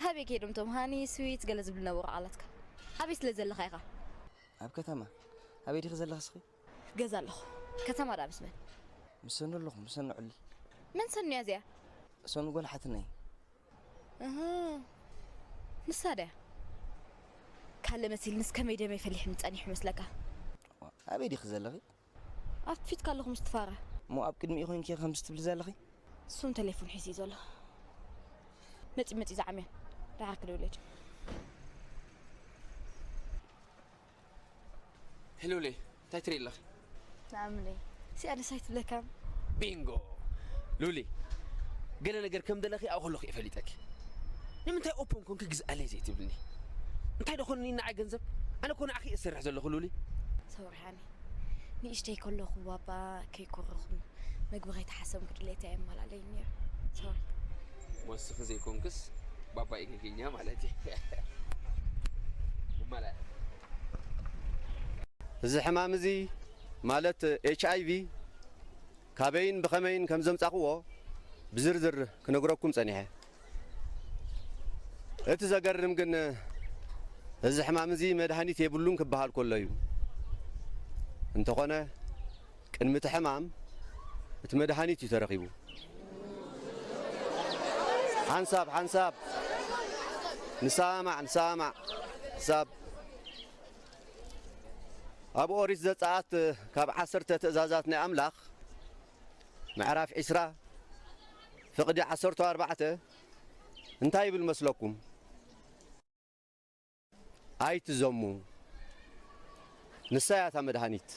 ኣበይ ከይዶም እቶም ሃኒ፣ ስዊት ገለ ዝብሉ ነበሩ ቃላትካ? ኣበይ ስለ ዘለኻ ኢኻ? ኣብ ከተማ። ኣበይ ዲኺ ዘለኺ እስኺ? ገዛ ኣለኹ። ከተማ ደኣ ምስ መን? ምስ ሰኑ ኣለኹ፣ ምስ ሰኑ ዕሊ። መን ሰኑ እያ እዚኣ? ሰኑ ጓል ሓትነይ። እህ ንሳ ድያ? ካልእ መሲልንስ ከመይ ደመይ ፈሊሕኒ ጸኒሑ መስለካ? ኣበይ ዲኺ ዘለኺ? ኣብ ፊትካ ኣለኹ ምስ ትፋረ። እሞ ኣብ ቅድሚኡ ኮይንኪ ከምዚ ትብሊ ዘለኺ? እሱን ቴሌፎን ሒዙ እዩ ዘሎ። መጺ መጺ ዝዓምያ። ደሓር ክደውለልኪ። ሄሎ ሉሊ፣ እንታይ ትርኢ ኣለኺ? ንኣምለይ። እዚኣ ደስ ኣይትብለካን? ቢንጎ! ሉሊ፣ ገለ ነገር ከም ደለኺ ኣብኡ ከለኹ እየ ፈሊጠኪ። ንምንታይ ኦፖን ኮንኪ ግዝኣለይ ዘይትብልኒ? እንታይ ዶ ኮንኒ ንዓይ ገንዘብ? ኣነ እኮ ንዓኺ እየ ዝሰርሕ ዘለኹ ሉሊ። ሶሪ ሃኒ። ንእሽተይ ከለኹ ባባ ከይኮረኹ መግቢ ከይተሓሰምኩ ድሌተይ ኣየማልኣለይን ነይሩ። ሶሪ። ወስኺ ዘይኮንክስ ባባ ኢገገኛ ማለት እዩ። ይማላእ። እዚ ሕማም እዚ ማለት ኤች ኣይ ቪ ካበይን ብኸመይን ከም ዘምጻኽዎ ብዝርዝር ክነግረኩም ጸኒሐ። እቲ ዘገርም ግን እዚ ሕማም እዚ መድሃኒት የብሉን ክበሃል ከሎ እዩ። እንተኾነ ቅድሚ እቲ ሕማም እቲ መድሃኒት እዩ ተረኺቡ። ሓንሳብ ሓንሳብ ንሰማዕ ንሰማዕ ሓንሳብ ኣብ ኦሪት ዘጸኣት ካብ ዓሰርተ ትእዛዛት ናይ ኣምላኽ ምዕራፍ ዒስራ ፍቕዲ ዓሰርተ ኣርባዕተ እንታይ ይብል መስለኩም? ኣይትዘሙ። ንሳ እያ እታ መድሃኒት።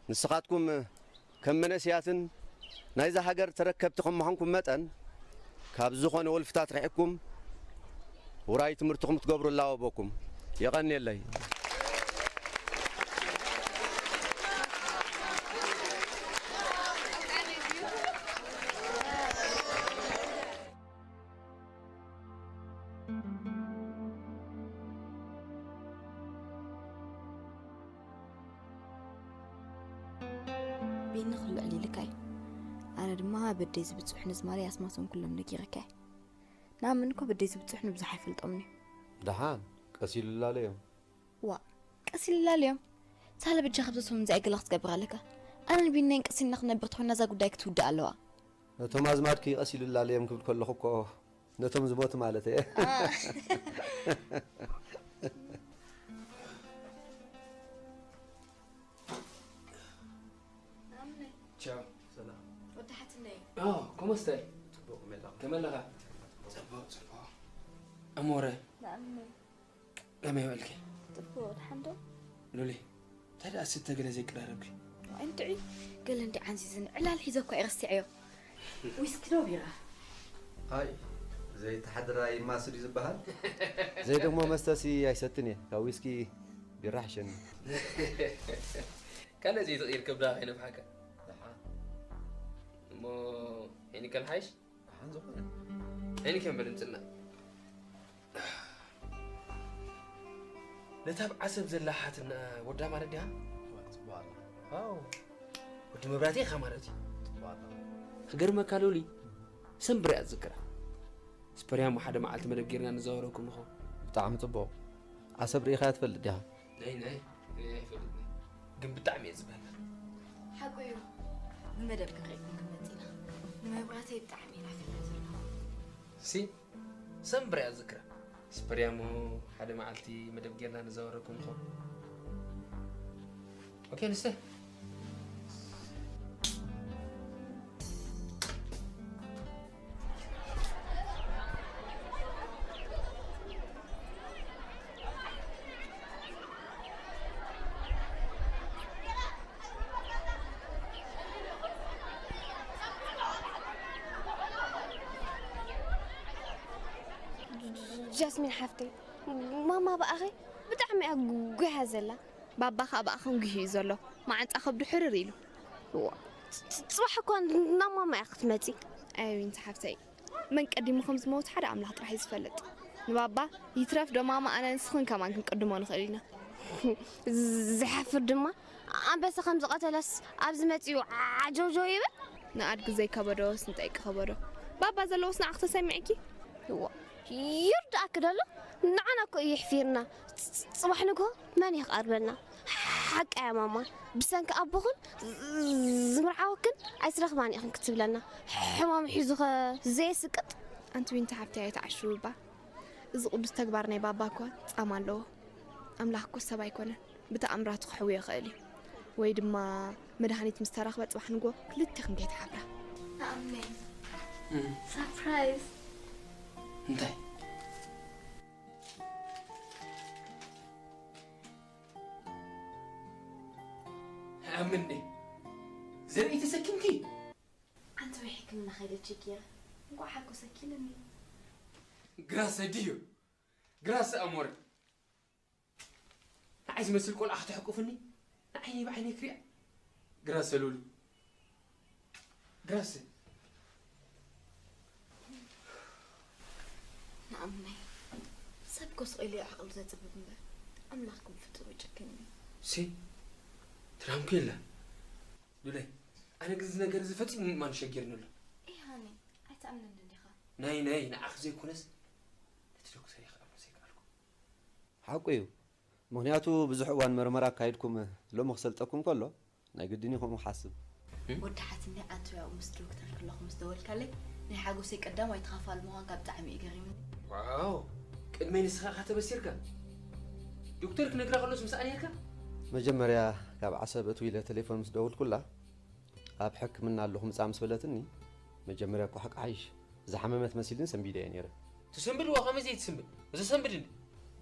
ንስኻትኩም ከም መንእሰያትን ናይዛ ሃገር ተረከብቲ ከም ምዃንኩም መጠን ካብ ዝኾነ ወልፍታት ርሒቕኩም ውራይ ትምህርትኹም ክትገብሩ እላበወኩም። የቐንየለይ። ቤኒ ክልዕል ኢልካ እዩ። ኣነ ድማ በደይ ዝብፅሑኒ ዝማለይ ኣስማቶም ኩሎም ነጊረካ እየ። ንኣምን እኮ በደይ ዝብፅሑኒ ብዙሕ ኣይፈልጦምን እዮም። ደሓን ቀስ ኢሉ ላለዮም። ዋእ ቀስ ኢሉ ላለዮም። ሳለ በጃኻ ብዘቶም እንዚኣ ገለ ክትገብር ኣለካ። ኣነን ቢናይን ቀስ ኢልና ክንነብር ተኾይንና እዛ ጉዳይ ክትውዳእ ኣለዋ። ነቶም ኣዝማድኪ ቀስ ኢሉ ላለዮም ክብል ከለኹ እኮ ነቶም ዝሞቱ ማለት እየ። ቻው። ሰላም። ወዲ ሓትነይ። ኦ፣ ኮሞ ስታይ? ጽቡቕ፣ ከመይ ኣለኻ? ከመይ ኣለኻ? ጽቡቕ፣ ጽቡቕ። ኣሞረ። ንኣምነይ። ከመይ ውዕልኪ? ጽቡቕ፣ ደሓን ዶ? ሉሊ፣ እንታይ ደኣ ስተ ገለ ዘይቀራረብኪ? ዋይ እንድዒ፣ ገለ እንዲ ዓንዚዝኒ፣ ዕላል ሒዘ እኳ እየ ረሲዐዮ። ዊስኪ ዶ ቢራ? ኣይ፣ ዘይተሓድራ ይማስ ድዩ ዝበሃል? ዘይደግሞ መስተሲ ኣይሰትን እየ። ካብ ዊስኪ ቢራ ይሕሸኒ። ካልእ ዘይትቕይር ከብዳ ከይነፍሓካ። ደሓን። እሞ ሄኒከል ሓይሽ? ደሓን ዝኾነ። ሄኒከ እምበር ምጽና። ነታ ኣብ ዓሰብ ዘላ ሓትና ወዳ ማለት ድያ? እዋ፣ ጽቡቕ ኣላ። ዋው። ወዲ መብራህቲ ኢኻ ማለት እዩ። ጽቡቕ ኣላ። ክገርመካ ሉሊ፣ ሰንብር እያ ዝዝክራ። ስፐርያሞ ሓደ መዓልቲ መደብ ጌርና ንዘዋወረኩም ንኸውን። ብጣዕሚ ጽቡቕ። ዓሰብ ርኢኻያ ትፈልጥ ዲኻ? ናይ ናይ ናይ ኣይፈልጥን። ግን ብጣዕሚ እየ ዝበህላ። ሓቁ እዩ። ብመደብ ክንሪእኩም ክንመጽእ ኢና። ንመብራህተይ ብጣዕሚ እየ ናፊቐ ዘለኹ። ሲ ሰንብር እያ ዝዝክራ። ስፐርያሞ ሓደ መዓልቲ መደብ ጌርና ንዛወረኩም ንኾን። ኦኬ ንስተ። ጃስሚን ሓፍተይ፣ ማማ ብኣኺ ብጣዕሚ እያ ጒሃ ዘላ። ባባ ከዓ ብኣኽን ጒሂ እዩ ዘሎ። መዓንጣ ከብዱ ሕርር ኢሉ። ጽባሕ እኳ ናብ ማማ እያ ክትመጺ። ኣይ ዊንቲ ሓፍተይ፣ መን ቀዲሙ ከም ዝመውት ሓደ ኣምላኽ ጥራሕ እዩ ዝፈልጥ። ንባባ ይትረፍ ዶ ማማ፣ ኣነ ንስኽን ከማን ክንቅድሞ ንኽእል ኢና። ዝሓፍር ድማ ኣንበሳ ከም ዝቐተለስ ኣብዚ መጺኡ ዓጀውጀው ይብል። ንኣድጊ ዘይከበዶስ ንጠይቂ ከበዶ። ባባ ዘለዎስ ንዓኽ ተሰሚዕኪ? እዋ፣ ይርዳእኪ ደሎ ንዓና እኮ እዩ ይሕፊርና። ጽባሕ ንግሆ መን ይኽቐርበልና? ሓቃ እያ ማማ፣ ብሰንኪ ኣቦኽን ዝምርዓወክን ኣይትረኽባን ኢኽን ክትብለና። ሕማም ሒዙኸ ዘየስቅጥ? ኣንቲ ዊንቲ ሓብተይ ኣይትዓሽዊ እባ። እዚ ቅዱስ ተግባር ናይ ባባ እኳ ጻማ ኣለዎ። ኣምላኽ እኮ ሰብ ኣይኮነን፣ ብተኣምራቱ ክሕውዮ ይኽእል እዩ። ወይ ድማ መድሃኒት ምስ ተረኽበ ጽባሕ ንግሆ ክልቴኽን ከይትሓፍራ። ኣሜን። ሳፕራይዝ። እንታይ? ኣምን ዘርኢ ተሰኪምኪ? ኣንተ ወይ ሕክምና ከይደ ቼክ ገይረ እንኳዕ ሓጎሰኪ ኢለኒ። ግራሰ ድዩ? ግራሰ ኣሞረ። ንዓይ ዝመስል ቆልዓ ከተሕቁፍኒ? ንዓይነይ ብዓይነይ ክሪኣ? ግራሰ ሉሉ። ግራሰ። ንኣምናይ ሰብ ኮ ስቕ ኢሉ እዩ ዓቕሉ ዘጽብብ እምበር ኣምላኽ ግን ፍጡር እዩ ጨካኝ እዩ። ሲ ትራምኩ የላ ሉላይ ኣነ ግን እዚ ነገር እዚ ፈጺሙ ምእማን ሸጊርኒ ኣሎ። እይ ሃኒ ኣይትኣምነንን ዲኻ? ናይ ናይ ንዓኺ ዘይኮነስ ነቲ ዶክተር እየ ክኣምኖ ዘይከኣልኩ። ሓቁ እዩ። ምኽንያቱ ብዙሕ እዋን መርመራ ኣካይድኩም ሎሚ ክሰልጠኩም ከሎ ናይ ግድን እዩ ከምኡ ክሓስብ። ወዲ ሓትኒ ኣንቶያ ምስ ዶክተር ከለኹ ምስ ደወልካለይ ናይ ሓጎሰይ ቀዳማይ ተኻፋሊ ምዃንካ ብጣዕሚ እዩ ገሪሙኒ። ዋው ቅድመይ ንስኻ ኢኻ ተበሲርካ። ዶክተር ክነግራ ከሎስ ምስኣ ነይርካ? መጀመርያ ካብ ዓሰብ እትው ኢለ ቴሌፎን ምስ ደወልኩላ ኣብ ሕክምና ኣለኹ ምጻ ምስ በለትኒ መጀመርያ እኳ ሓቂ ሓይሽ ዝሓመመት መሲልኒ ሰንቢደ እየ ነይረ። ትሰንብድ ዋኸ መዘይ ትስንብድ እዞ ሰንብድኒ።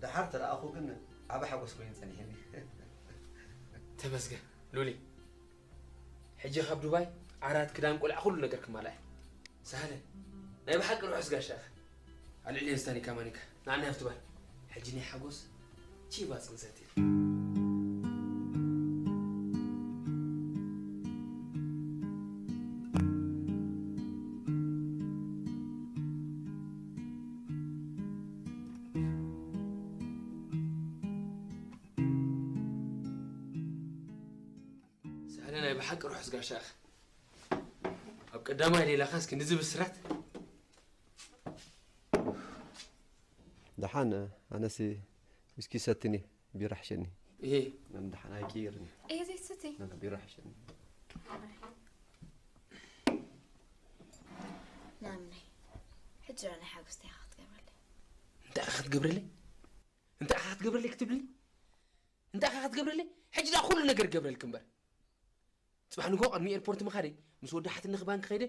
ደሓር ተረኣኹ ግን ዓቢ ሓጎስ ኮይኑ ጸኒሕኒ። ተመስገን ሉሊ። ሕጂ ካብ ዱባይ ዓራት ክዳን ቆልዓ ኩሉ ነገር ክማላእ እዩ። ሳህለ ናይ ብሓቂ ርሑስ ጋሻ ኢኻ። ኣልዕልየን ስታኒካ ማኒካ ንዓና ሃፍቲ ባል። ሕጂ ናይ ሓጎስ ቺባ ጽንሰት እዩ። ሳህለ ናይ ብሓቂ ርሑስ ጋሻ ኢኻ። ኣብ ቀዳማይ ሌላኻስ ክንድዚ ብስራት? ደሓን ኣነሲ ዊስኪ ሰትኒ ቢራ ሕሸኒ። እሄ ደሓን ኣይቅይርኒ። እሄ ዘይትሰቲ። ቢራ ሕሸኒ። ናምነይ ሕጂ ናይ ሓጎስ እንታይ ኢኻ ክትገብረለይ? እንታይ ኢኻ ክትገብረለይ? እንታይ ኢኻ ክትገብረለይ ክትብልኒ? እንታይ ኢኻ ክትገብረለይ? ሕጂ ደኣ ኩሉ ነገር ገብረልኪ እምበር። ጽባሕ ንግሆ ቅድሚ ኤርፖርት ምኻደይ ምስ ወዲ ሓትኒ ባንክ ከይደ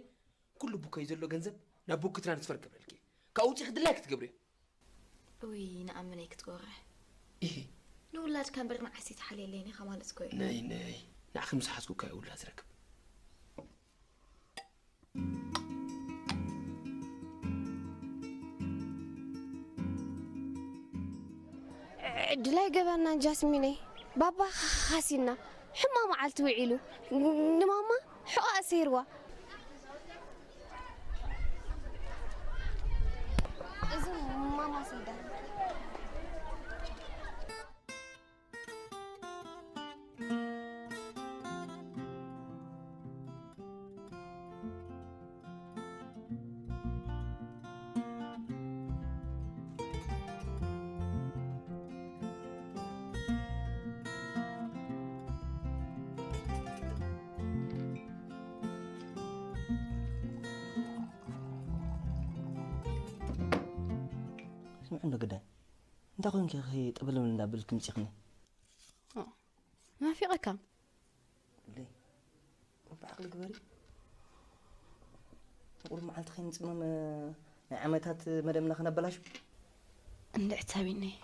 ኩሉ ቡከይ ዘሎ ገንዘብ ናብ ቡክ ትራንስፈር ክገብረልኪ እየ። ካብኡ ውጪ ክድላይ ክትገብርዮ። እውይ ንኣመነይ ክትጎርዕ። ኢሂ። ንውላድካ እምበር ንዓይሲ ትሓልየለይን ኢኻ ማለት እኮ እዩ። ነይ ነይ ንዓኺ ምስ ሓዝኩካ እየ ውላድ ዝረክብ። ዕድል ኣይገበርናን ጃስሚነይ። ባባ ኻሲና ሕማቕ መዓልቲ ውዒሉ ንማማ ሕቖኣ ሰይርዋ። እዚ ማማ ሰይዳ። እንዶ ግዳይ እንታይ ኮንኪ ኢኺ ጥብልብል እንዳበልኪ ምጺኽኒ? ኦ፣ ናፊቐካ። ለይ፣ ብዓቕሊ ግበሪ። ንቑሩብ መዓልቲ ከይንጽመም ናይ ዓመታት መደብና ከነበላሹ? እንድዒ ሳቢነይ፣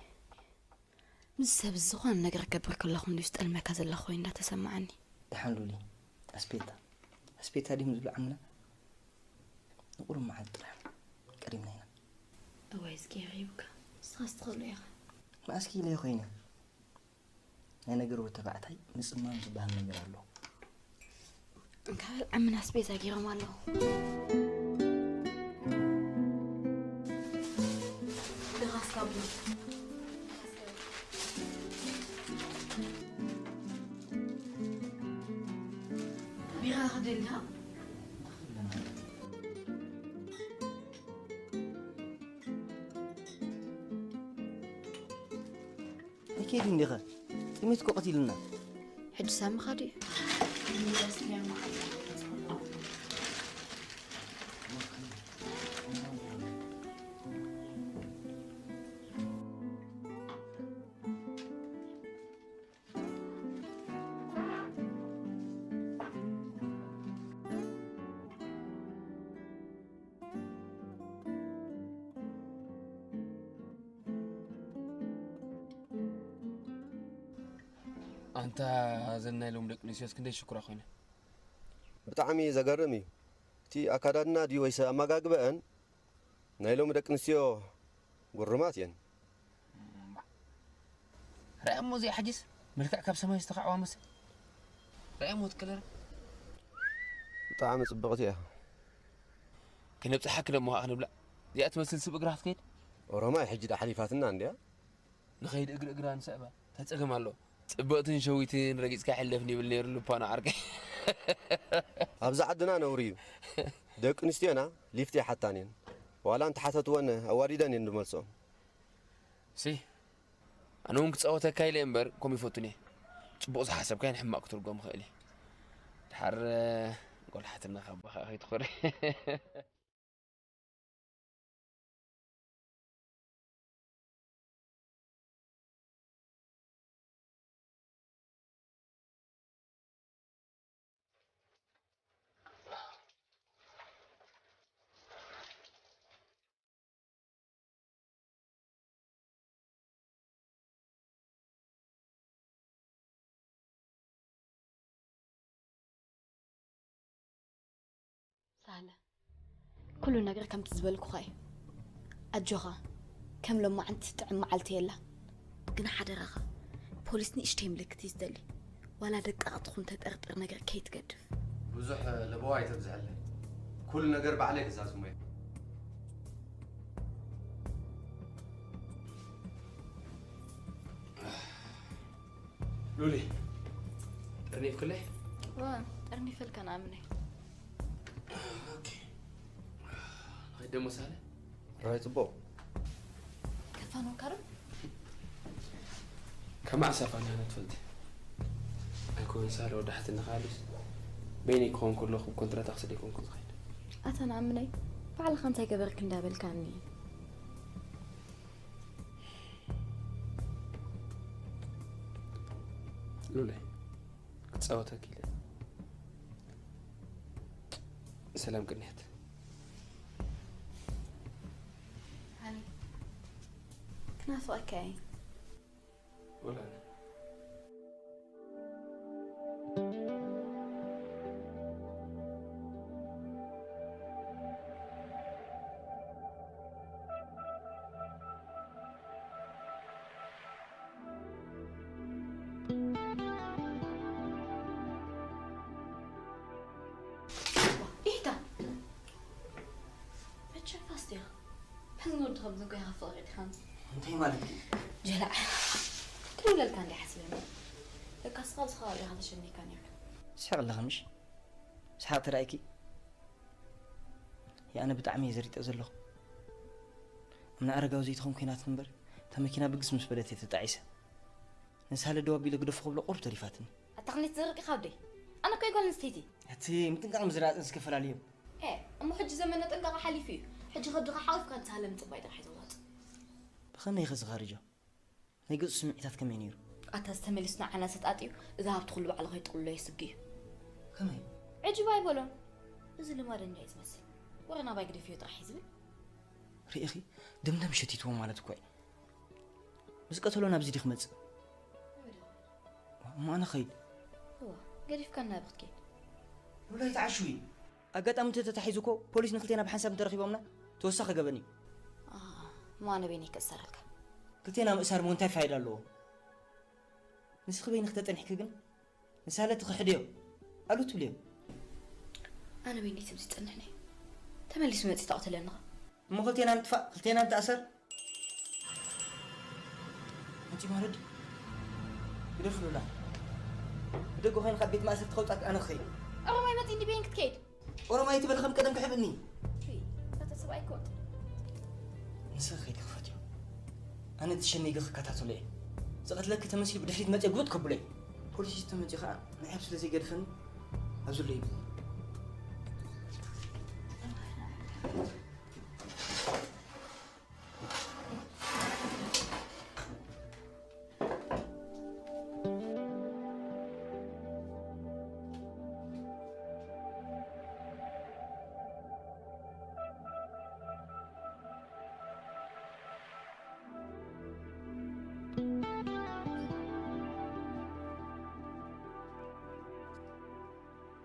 ምስ ሰብ ዝኾነ ነገር ክገብር ከለኹ እንድዩ ዝጠልመካ ዘለኹ ኮይኑ እንዳተሰማዓኒ። ደሓን ሉሊ፣ ኣስቤታ፣ ኣስቤታ ድዮም ዝብሉ ዓምና? ንቑሩብ መዓልቲ ጥራሕ ቀሪምና ኢና። እዋይ፣ ዝገይር ይብካ። ንስኻስ ትኽእሎ ኢኻ። መኣስኪ ኢለ ኮይነ። ናይ ነገር ወዲ ተባዕታይ ምጽማም ዝበሃል ነገር ኣሎ። እንካ በል ዓምና ኣስቤዛ ገይሮም ኣለዉ። ድኻስ ካብ ቢራ ክደልያ? ኣይከይድን ዲኸ? ጥሜት እኮ ቀቲሉና። ሕጂ ሳሚ ኻዱ እዩ። ኣንታ እዘን ናይ ሎም ደቂ ኣንስትዮስ ክንደይ ሽኩራ ኮይነን። ብጣዕሚ ዘገርም እዩ። እቲ ኣካዳድና ድዩ ወይስ ኣመጋግበአን ናይ ሎሚ ደቂ ኣንስትዮ ግሩማት እየን። እምባ። ርኣሞ እዚኣ ሕጂስ መልክዕ ካብ ሰማይ ዝተኻዕዋ መስል። ርኣሞ እቲ ከለር። ብጣዕሚ ጽብቕቲ እያ። ክነብጽሓ ክነሞ ኸኣ ክንብላ። እዚኣ ትመስል ስብ እግራ ክትከይድ። ኦሮማይ ሕጂ ዳ ሓሊፋትና እንድያ። ንኸይድ እግሪ እግራ ንስዕባ። እንታይ ጸገም ኣሎ? ጽብቕትን ሸዊትን ረጊጽካ ይሕለፍን ይብል ነይሩ ልባኖ ዓርከይ። ኣብዚ ዓድና ነውሪ እዩ። ደቂ ኣንስትዮና ሊፍት ይሓታን እየን። ዋላ እንተሓተትወን ኣዋሪደን እየን ዝመልስኦም። ሲ፣ ኣነ እውን ክጻወተካ ኢለ እምበር ከምኡ ይፈቱን እየ። ጽቡቕ ዝሓሰብካዮ ንሕማቕ ክትርጎም ይኽእል እዩ። ድሓር፣ እ፣ ጎልሓትና ካብ ኣባኻ ከይትኾሪ። ሳለ፣ ኩሉ ነገር ከምቲ ዝበልኩኻ እዩ። ኣጆኻ፣ ከም ሎማዓንቲ ጥዕም መዓልቲ የላን። ግን ሓደራኻ፣ ፖሊስ ንእሽተይ ምልክት እዩ ዝደሊ። ዋላ ደቃቕ ትኹን ተጠርጥር ነገር ከይትገድፍ። ብዙሕ ለበዋ ኣይተብዝሐለይ። ኩሉ ነገር ባዕለይ ክዛዝሞ እየ። ሉሊ፣ ጠርኒፍክለይ? እወ፣ ጠርኒፈልካ ንኣምነይ። ኦኬ። ንኸይድ ደሞ ሳለ? ራይ ጽቡቕ። ከፋኖ ካርም? ከመይ ዓሳፋ ንሕና ትፈልጢ? ኣይኮን ሳለ ወዳሕቲ ንኻልስ በይነይ ክኾን ከለኹ ኮንትራት ኣክስደ ይኮንኩ ዝኸይድ። ኣታ ንኣምነይ፣ ባዕልኻ እንታይ ገበርክ እንዳበልካኒ? ሉለ፣ ክጻወተኪ ኢለ። ሰላም ቅንያት። ሃኒ፣ ክናፍቐካ እየ። ወላ ኣነ። ኢታ፣ መቸም ፋስቲኻ። ሕዚ ወዲ ከም ዝጎይኻ ፍቕሪ ዲኻ? እንታይ ማለት እዩ? ጀላዕ። ክልብለልካ እንዲ ሓሲበ። ለካ ስኻ ኣብዚ ከባቢ ኢኻ ተሸኒካ ነይርካ። ትስሕቕ ኣለኻ ምሽ? ስሓቕ ተራእይኪ? የኣነ ብጣዕሚ እየ ዘሪጠ ዘለኹ። እምነ ኣረጋዊ ዘይትኸውን ኮይናት እምበር፣ እታ መኪና ብግስ ምስ በለት እየ ተጣዒሰ። ንሳለ ደው ኣቢለ ግደፎ ክብሎ ቁሩብ ተሪፋትኒ። ኣታ ክንደይ ትዘርቅ ኢኻ ወደይ? ኣነ እኮ ጓል ኣንስተይቲ። እቲ ምጥንቃቕ ምስ ዝራጥን ዝከፈላለዩ። ኤ፣ እሞ ሕጂ ዘመነ ጥንቃቐ ሓሊፉ እዩ። ሕጂ ከድኻ ሓቂፍካ ንሳለ ምጽባይ ጥራሕ እዩ ዘዋጽእ። ከመይ ኢኺ ዝኸርጆ? ናይ ገጹ ስምዒታት ከመይ ነይሩ? ኣታ ዝተመልስ ንዓና ሰጣጢኡ፣ እዚ ሃብቲ ኩሉ ባዕሉ ከይጥቕልሎ የስግ እዩ። ከመይ? ዕጅብ ኣይበሎን። እዚ ልማደኛ እዩ ዝመስል። ወረ ናባይ ግደፍዮ ጥራሕ እዩ ዝብል። ርኢኺ? ደምደም ሸቲትዎ ማለት እኮ እዩ። ምስ ቀተሎ ናብዚ ዲኽ መጽእ? እሞ ኣነ ኸይድ። እዋ፣ ገዲፍካ ናብ ክትከይድ። ሉላይ ተዓሽዊ። ኣጋጣሚ እንተ ተታሒዙ እኮ ፖሊስ ንክልቴና ብሓንሳብ እንተረኺቦምና ተወሳኺ ገበን እዩ። ኣሃ፣ እሞ ኣነ በይነይ ክእሰረልካ። ክልቴና ምእሳር እሞ እንታይ ፋይዳ ኣለዎ? ንስኺ በይንኺ ተጸኒሕኪ ግን ንሳለ ትኽሕድዮ። ኣሉ ትብልዮ። ኣነ በይነይ ትብዚ ጸንሕኒ። ተመሊሱ መጺ ተቐትለኒ ኸ? እሞ ክልቴና ንጥፋእ፣ ክልቴና ንተኣሰር። ኣንቺ ማረዲ፣ ግደፍሉላ። ብደገ ኮይንካ ቤት ማእሰርቲ ከውጻክ ኣነ ክኸይድ። ኦሮማይ መጺ እንዲ ቤን ክትከይድ። ኦሮማይ ትበል ከም ቀደም ክሕብኒ። እይ፣ እታ ሰብኣይ እኮ። ንስኺ ከይዲ ክፈትዮ። ኣነ እቲ ሸነይ ክከታተሎ እየ። ዝቐትለኪ ተመሲሉ ብድሕሪት መጺአ ጉብጥ ከብሎ እየ። ፖሊስ ተመጺኡ ኸኣ ንዓይ ስለ ዘይገድፈኒ ኣብ ዘሎ ይብል።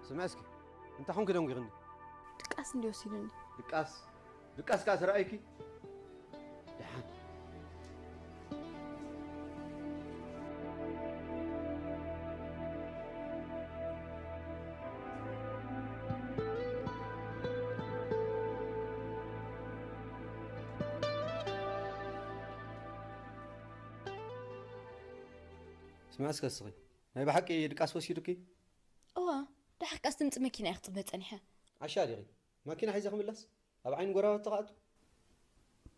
ስምዒ እስኪ፣ እንታይ ኾንኪ ደንጒኽኒ? ድቃስ እንዲ ወሲዱኒ። ድቃስ? ድቃስ ከኣ ተራእይኪ? ደሓን። ስምዒ እስከ እስኺ፣ ናይ ብሓቂ ድቃስ ወሲዱኪ? እዋ፣ ደሓር ቀስ ትምጽእ መኪና እየ ክጽበ ጸኒሐ። ዓሻ ዲኺ? ማኪና ሒዘ ክምለስ? ኣብ ዓይኒ ጎረባብቲ ክኣቱ?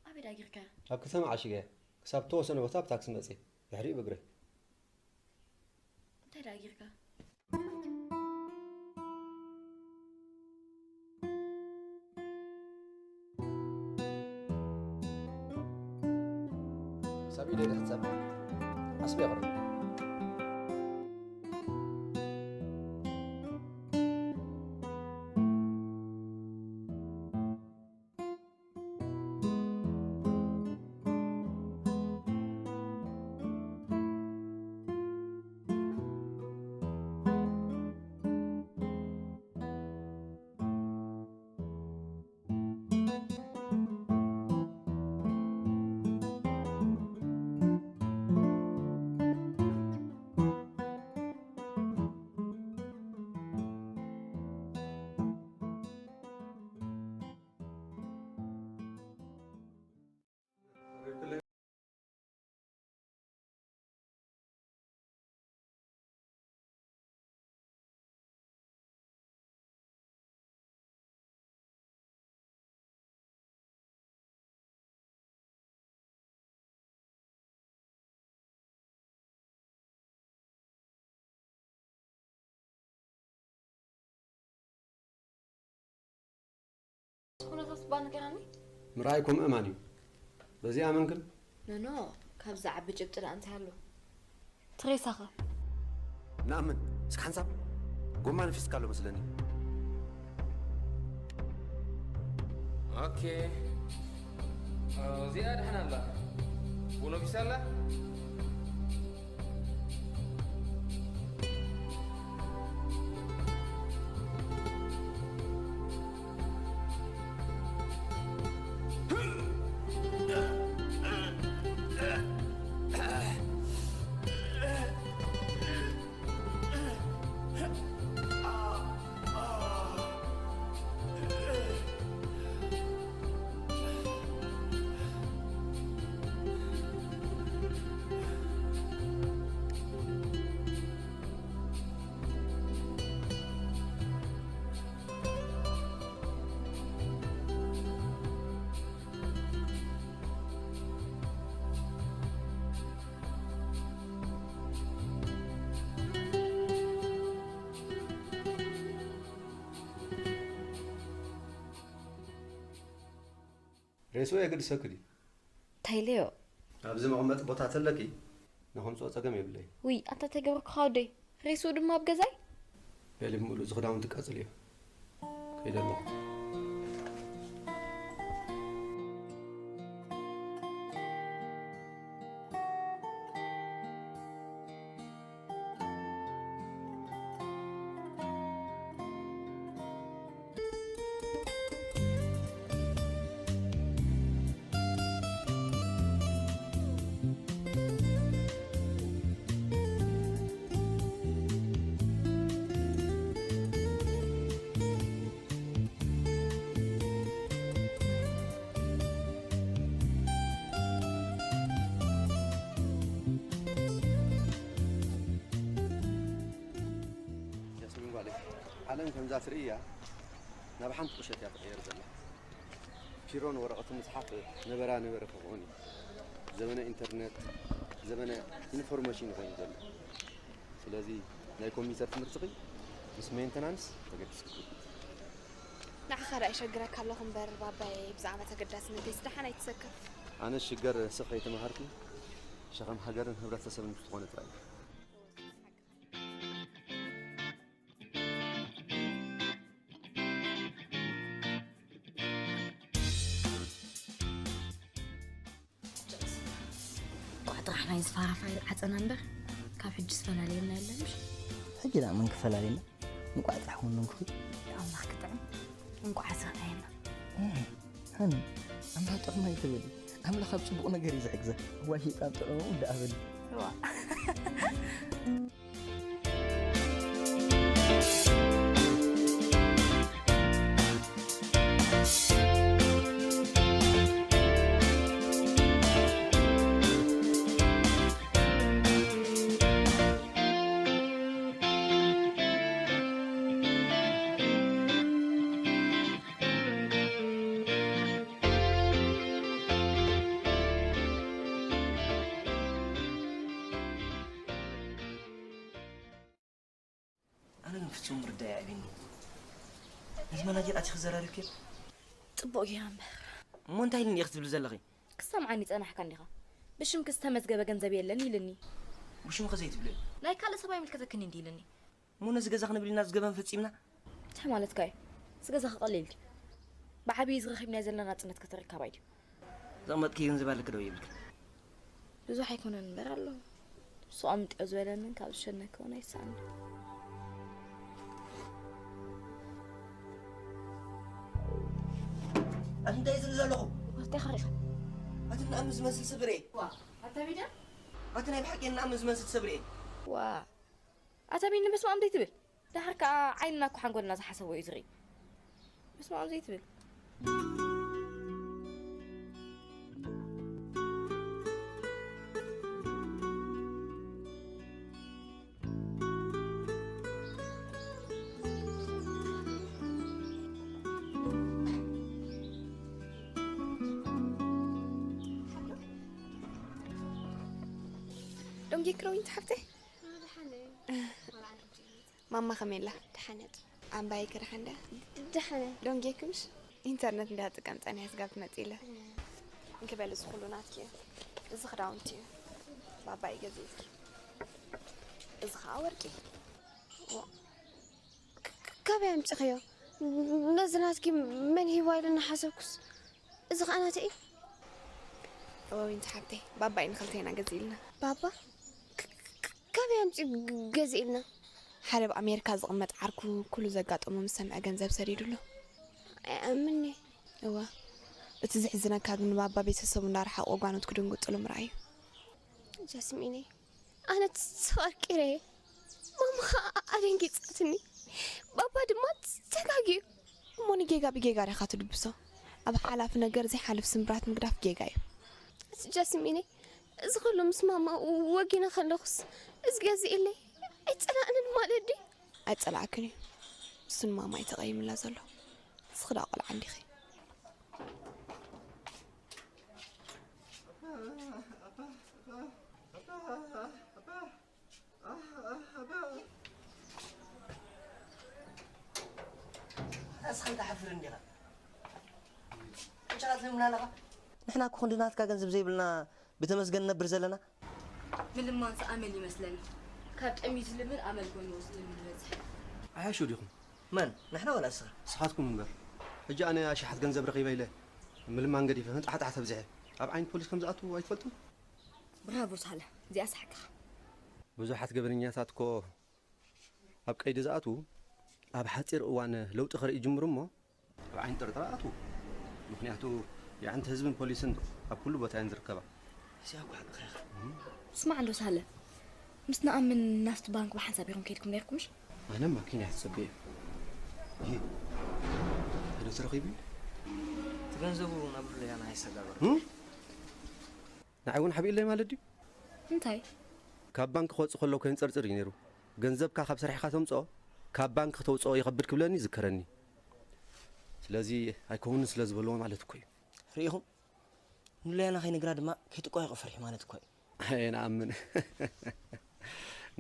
ኣበይ ደኣ ጌርካያ? ኣብ ከተማ ዓሽገያ። ክሳብ እተወሰነ ቦታ ብታክሲ መጽየ። ድሕሪኡ ብእግረይ። እንታይ ደኣ ጌርካ? ክሳብ ኢደይ ዝሕጸብ ዓስቢ የቕርብ። ዝኾነ ተስፋ ነገራኒ? ምርኣይኩም እማን እዩ። በዚ ኣመንክን? ኖኖ፣ ካብዚ ዓቢ ጭብጢ ደኣ እንታይ ኣሎ? ትሬሳኸ? ንኣምን፣ እስኪ ሓንሳብ ጎማ ነፊስካ ኣሎ መስለኒ። ኦኬ። እዚኣ ደሕና ኣላ። ቡኖ ቢሳ ኣላ? ሬስኡ የገድሰኪ ድዩ? እንታይ ኢለዮ? ኣብዚ መቐመጢ ቦታ ተለኪ ንኸምፅኦ ፀገም የብለይ። ውይ ኣንታ ተገብርኩኻ ወደይ፣ ሬስኡ ድማ ኣብ ገዛይ። በሊ ብምሉእ እዚ ክዳውንቲ ቀፅል እዮ። ከይደ ኣለኹ። ጃስሚን ጓለይ፣ ዓለም ከምዛ ትርእያ ናብ ሓንቲ ቁሸት እያ ትቕየር ዘላ። ፒሮን ወረቐትን ምጽሓፍ ነበራ ነበረ ክኸውን እዩ። ዘመነ ኢንተርነት፣ ዘመነ ኢንፎርሜሽን ኮይኑ ዘሎ። ስለዚ ናይ ኮምፒውተር ትምህርትኺ ምስ ሜንተናንስ ተገዲስኪ። ንዓኻ ደኣ ይሸግረካ ኣለኹ እምበር ባባየ ብዛዕባ ተገዳስነተይስ ደሓን ኣይትሰከፍ። ኣነ ሽገር ስኽ ከይተማሃርኪ ሸኸም ሃገርን ህብረተሰብን ምስ ዝኾነ ጥራይ። እንቋዕ ጥራሕ ናይ ዝፋራፋይ ዓፀና እምበር ካብ ሕጂ ዝፈላልየና የለን ምሽ? ሕጂ ደኣ መን ክፈላልየና? እንቋዕ ጥራሕ ወነንኩኺ። ኣምላኽ ክጥዕም። እንቋዕ ኣሳናየና። እህ፣ ሃኒ፣ ኣምላኽ ጥዑም ኣይትበሊ። ኣምላኽ ኣብ ጽቡቕ ነገር እዩ ዝሕግዘ። እዋይ፣ ሂብካ ኣብ ጥዑሙ ደኣ በሊ። እዋ። ኣነ ግን ፍጹም ምርዳእ ይኣበኒ። ነቲ መናጀር ኣቲኺ ዘራሪብክዮ? ጽቡቕ ጌራ እምበር። እሞ እንታይ ኢልኒ ኢኺ ትብሊ ዘለኺ? ክሰምዓኒ ጸናሕካ እንዲኻ። ብሽምኪ ዝተመዝገበ ገንዘብ የለን ኢልኒ። ብሽምኺ ዘይትብልዮ? ናይ ካልእ ሰብ ኣይምልከተክን እንዲ ኢልኒ። እሞ ነዚ ገዛ ክንብል ኢልና እዚ ገበን ፈጺምና? እንታይ ማለትካ እዩ? እዚ ገዛ ክቐልል ድዩ? ብዓብዪ እዚ ረኺብናዮ ዘለና ናጽነት ከተረካባይ ድዩ? ዘቕመጥክዮ ገንዘብ ኣለኪ ዶ የብልክን? ብዙሕ ኣይኮነን እምበር ኣሎ። ንሱ ኣምጥዮ ዝበለንን ካብ ዝሸነኪ እውን ኣይሰኣንን። ኣቲ እንታይ ዝብል ዘለኹ? ወርቴ ኸሪኻ። ኣቲ ንኣም ዝመስል ሰብ ርኤ። ዋ፣ ኣታ ቢዳ? ኣቲ ናይ ብሓቂ ንኣም ዝመስል ሰብ ርኤ። ዋ፣ ኣታ ቢኒ በስመ ኣብ ዘይትብል? ደሓር ከኣ ዓይንና እኮ ሓንጎልና ዝሓሰቦ እዩ ዝርኢ። በስመ ኣብ ዘይትብል? ዶንጌ ክረዊን ሓፍተይ። ደሓን እየ። ዋላ ኣነ ሕጂ ማማ ከመይ ኣላ? ደሓን እያ። ኣምባይ ከ ደሓን ድያ? ድ-፣ ደሓን እያ። ዶንጌ ክምሽ ኢንተርነት እንዳጥቀም ጸኒሐ ስጋብ ትመጽእ ኢለ። እ። እንኪ በሊ፣ እዚ ኩሉ ናትኪ እዩ። እዚ ክዳውንቲ እዩ። ባባ እዩ ገዚኡልኪ። እዚ ኸኣ ወርቂ። ዋ። ክ-፣ ክ-፣ ካበይ ኣምጺኽዮ? ነዚ ናትኪ መን ሂባ ኢለ እናሓሰብኩስ፣ እዚ ኸኣ ናተይ እዩ። እወ ዊንቲ ሓብተይ፣ ባባ እዩ ንኽልቴና ገዚእልና። ባባ? ክ-፣ ክ-፣ ክ-፣ ካበይ ኣምጺኡ ግ-፣ ገዚእልና? ሓደ ኣብ ኣሜሪካ ዝቕመጥ ዓርኩ ኩሉ ዘጋጠሞ ምስ ሰምዐ ገንዘብ ሰዲዱሉ። ኣይኣምን'የ። እወ። እቲ ዘሕዝነካ ግን ንባባ ቤተሰቡ እንዳረሓቑ ጓኖት ክድንግጥሉ ምርኣይ እዩ። ጃስሚነይ፣ ኣነ ተዋቂረ እየ። ማማ ኸኣ ኣደንጊጻትኒ። ባባ ድማ ተጋግዩ። እሞ ንጌጋ ብጌጋ ዲኻ ትድብሶ? ኣብ ሓላፊ ነገር ዘይሓልፍ ስምብራት ምግዳፍ ጌጋ እዩ። ጃስሚነይ፣ እዚ ኹሉ ምስ ማማ ወጊነ ከለኹስ እዚ ገዚእለይ ኣይጸላእንን ማለት ድዩ? ኣይጸላእክን እዩ። እሱ ንማማ እዩ ተቐይምላ ዘሎ። ንስኺ ደኣ ቆልዓ እንዲኺ። ኣስኻ እንታይ ሓፍር እንዲኻ? ዕጫ ትህብና ኣለኻ? ንሕና እኮ ክንዲ ናትካ ገንዘብ ዘይብልና ብተመስገን ነብር ዘለና። ምልማንስ ኣመል ይመስለኒ። ካብ ጠምዩ ዝልምን ኣመል ኮይኑ ወስደሉ ዝበዝሕ። ዓያሹ ዲኹም? መን? ንሕና ዋላ እስኻ? ንስኻትኩም እምበር። ሕጂ ኣነ ኣሽሓት ገንዘብ ረኺበ ኢለ ምልማን ገዲፈ ህንጣሕጣሕ ተብዝሐ ኣብ ዓይኒ ፖሊስ ከም ዝኣትዉ ኣይትፈልጡን? ብራቮ ሳለ፣ እዚኣ ሳሕካ። ብዙሓት ገበነኛታት እኮ ኣብ ቀይዲ ዝኣትዉ ኣብ ሓፂር እዋን ለውጢ ክርኢ ይጅምሩ እሞ ኣብ ዓይኒ ጥርጥር ኣትዉ። ምኽንያቱ የዕንቲ ህዝብን ፖሊስን ኣብ ኩሉ ቦታ እየን ዝርከባ። እዚኣ እኮ ሓቅኻ ኢኻ። ስማዕ እንዶ ሳለ፣ ምስ ንኣምን ናብቲ ባንክ ብሓንሳብ ኢኹም ከይድኩም ነይርኩምሽ? ኣነ ማኪና እየ ዝጸበየ። ይሄ ሄዶ ተረኺቡ? እቲ ገንዘቡ ናብ ሉልያና ኣይሰጋገሩን። ንዓይ እውን ሓቢእለይ ማለት ድዩ? እንታይ? ካብ ባንክ ክወጽእ ከለዉ ከየንጸርጽር እዩ ነይሩ። ገንዘብካ ካብ ሰሪሕካ ተምጽኦ፣ ካብ ባንክ ክተውጽኦ ይኸብድ ክብለኒ ይዝከረኒ። ስለዚ ኣይከውንን ስለ ዝበልዎ ማለት እኮ እዩ። ርኢኹም? ንሉልያና ከይነግራ ድማ ከይጥቆ ይቕፍርሒ ማለት እኮ እዩ። ኣይንኣምን።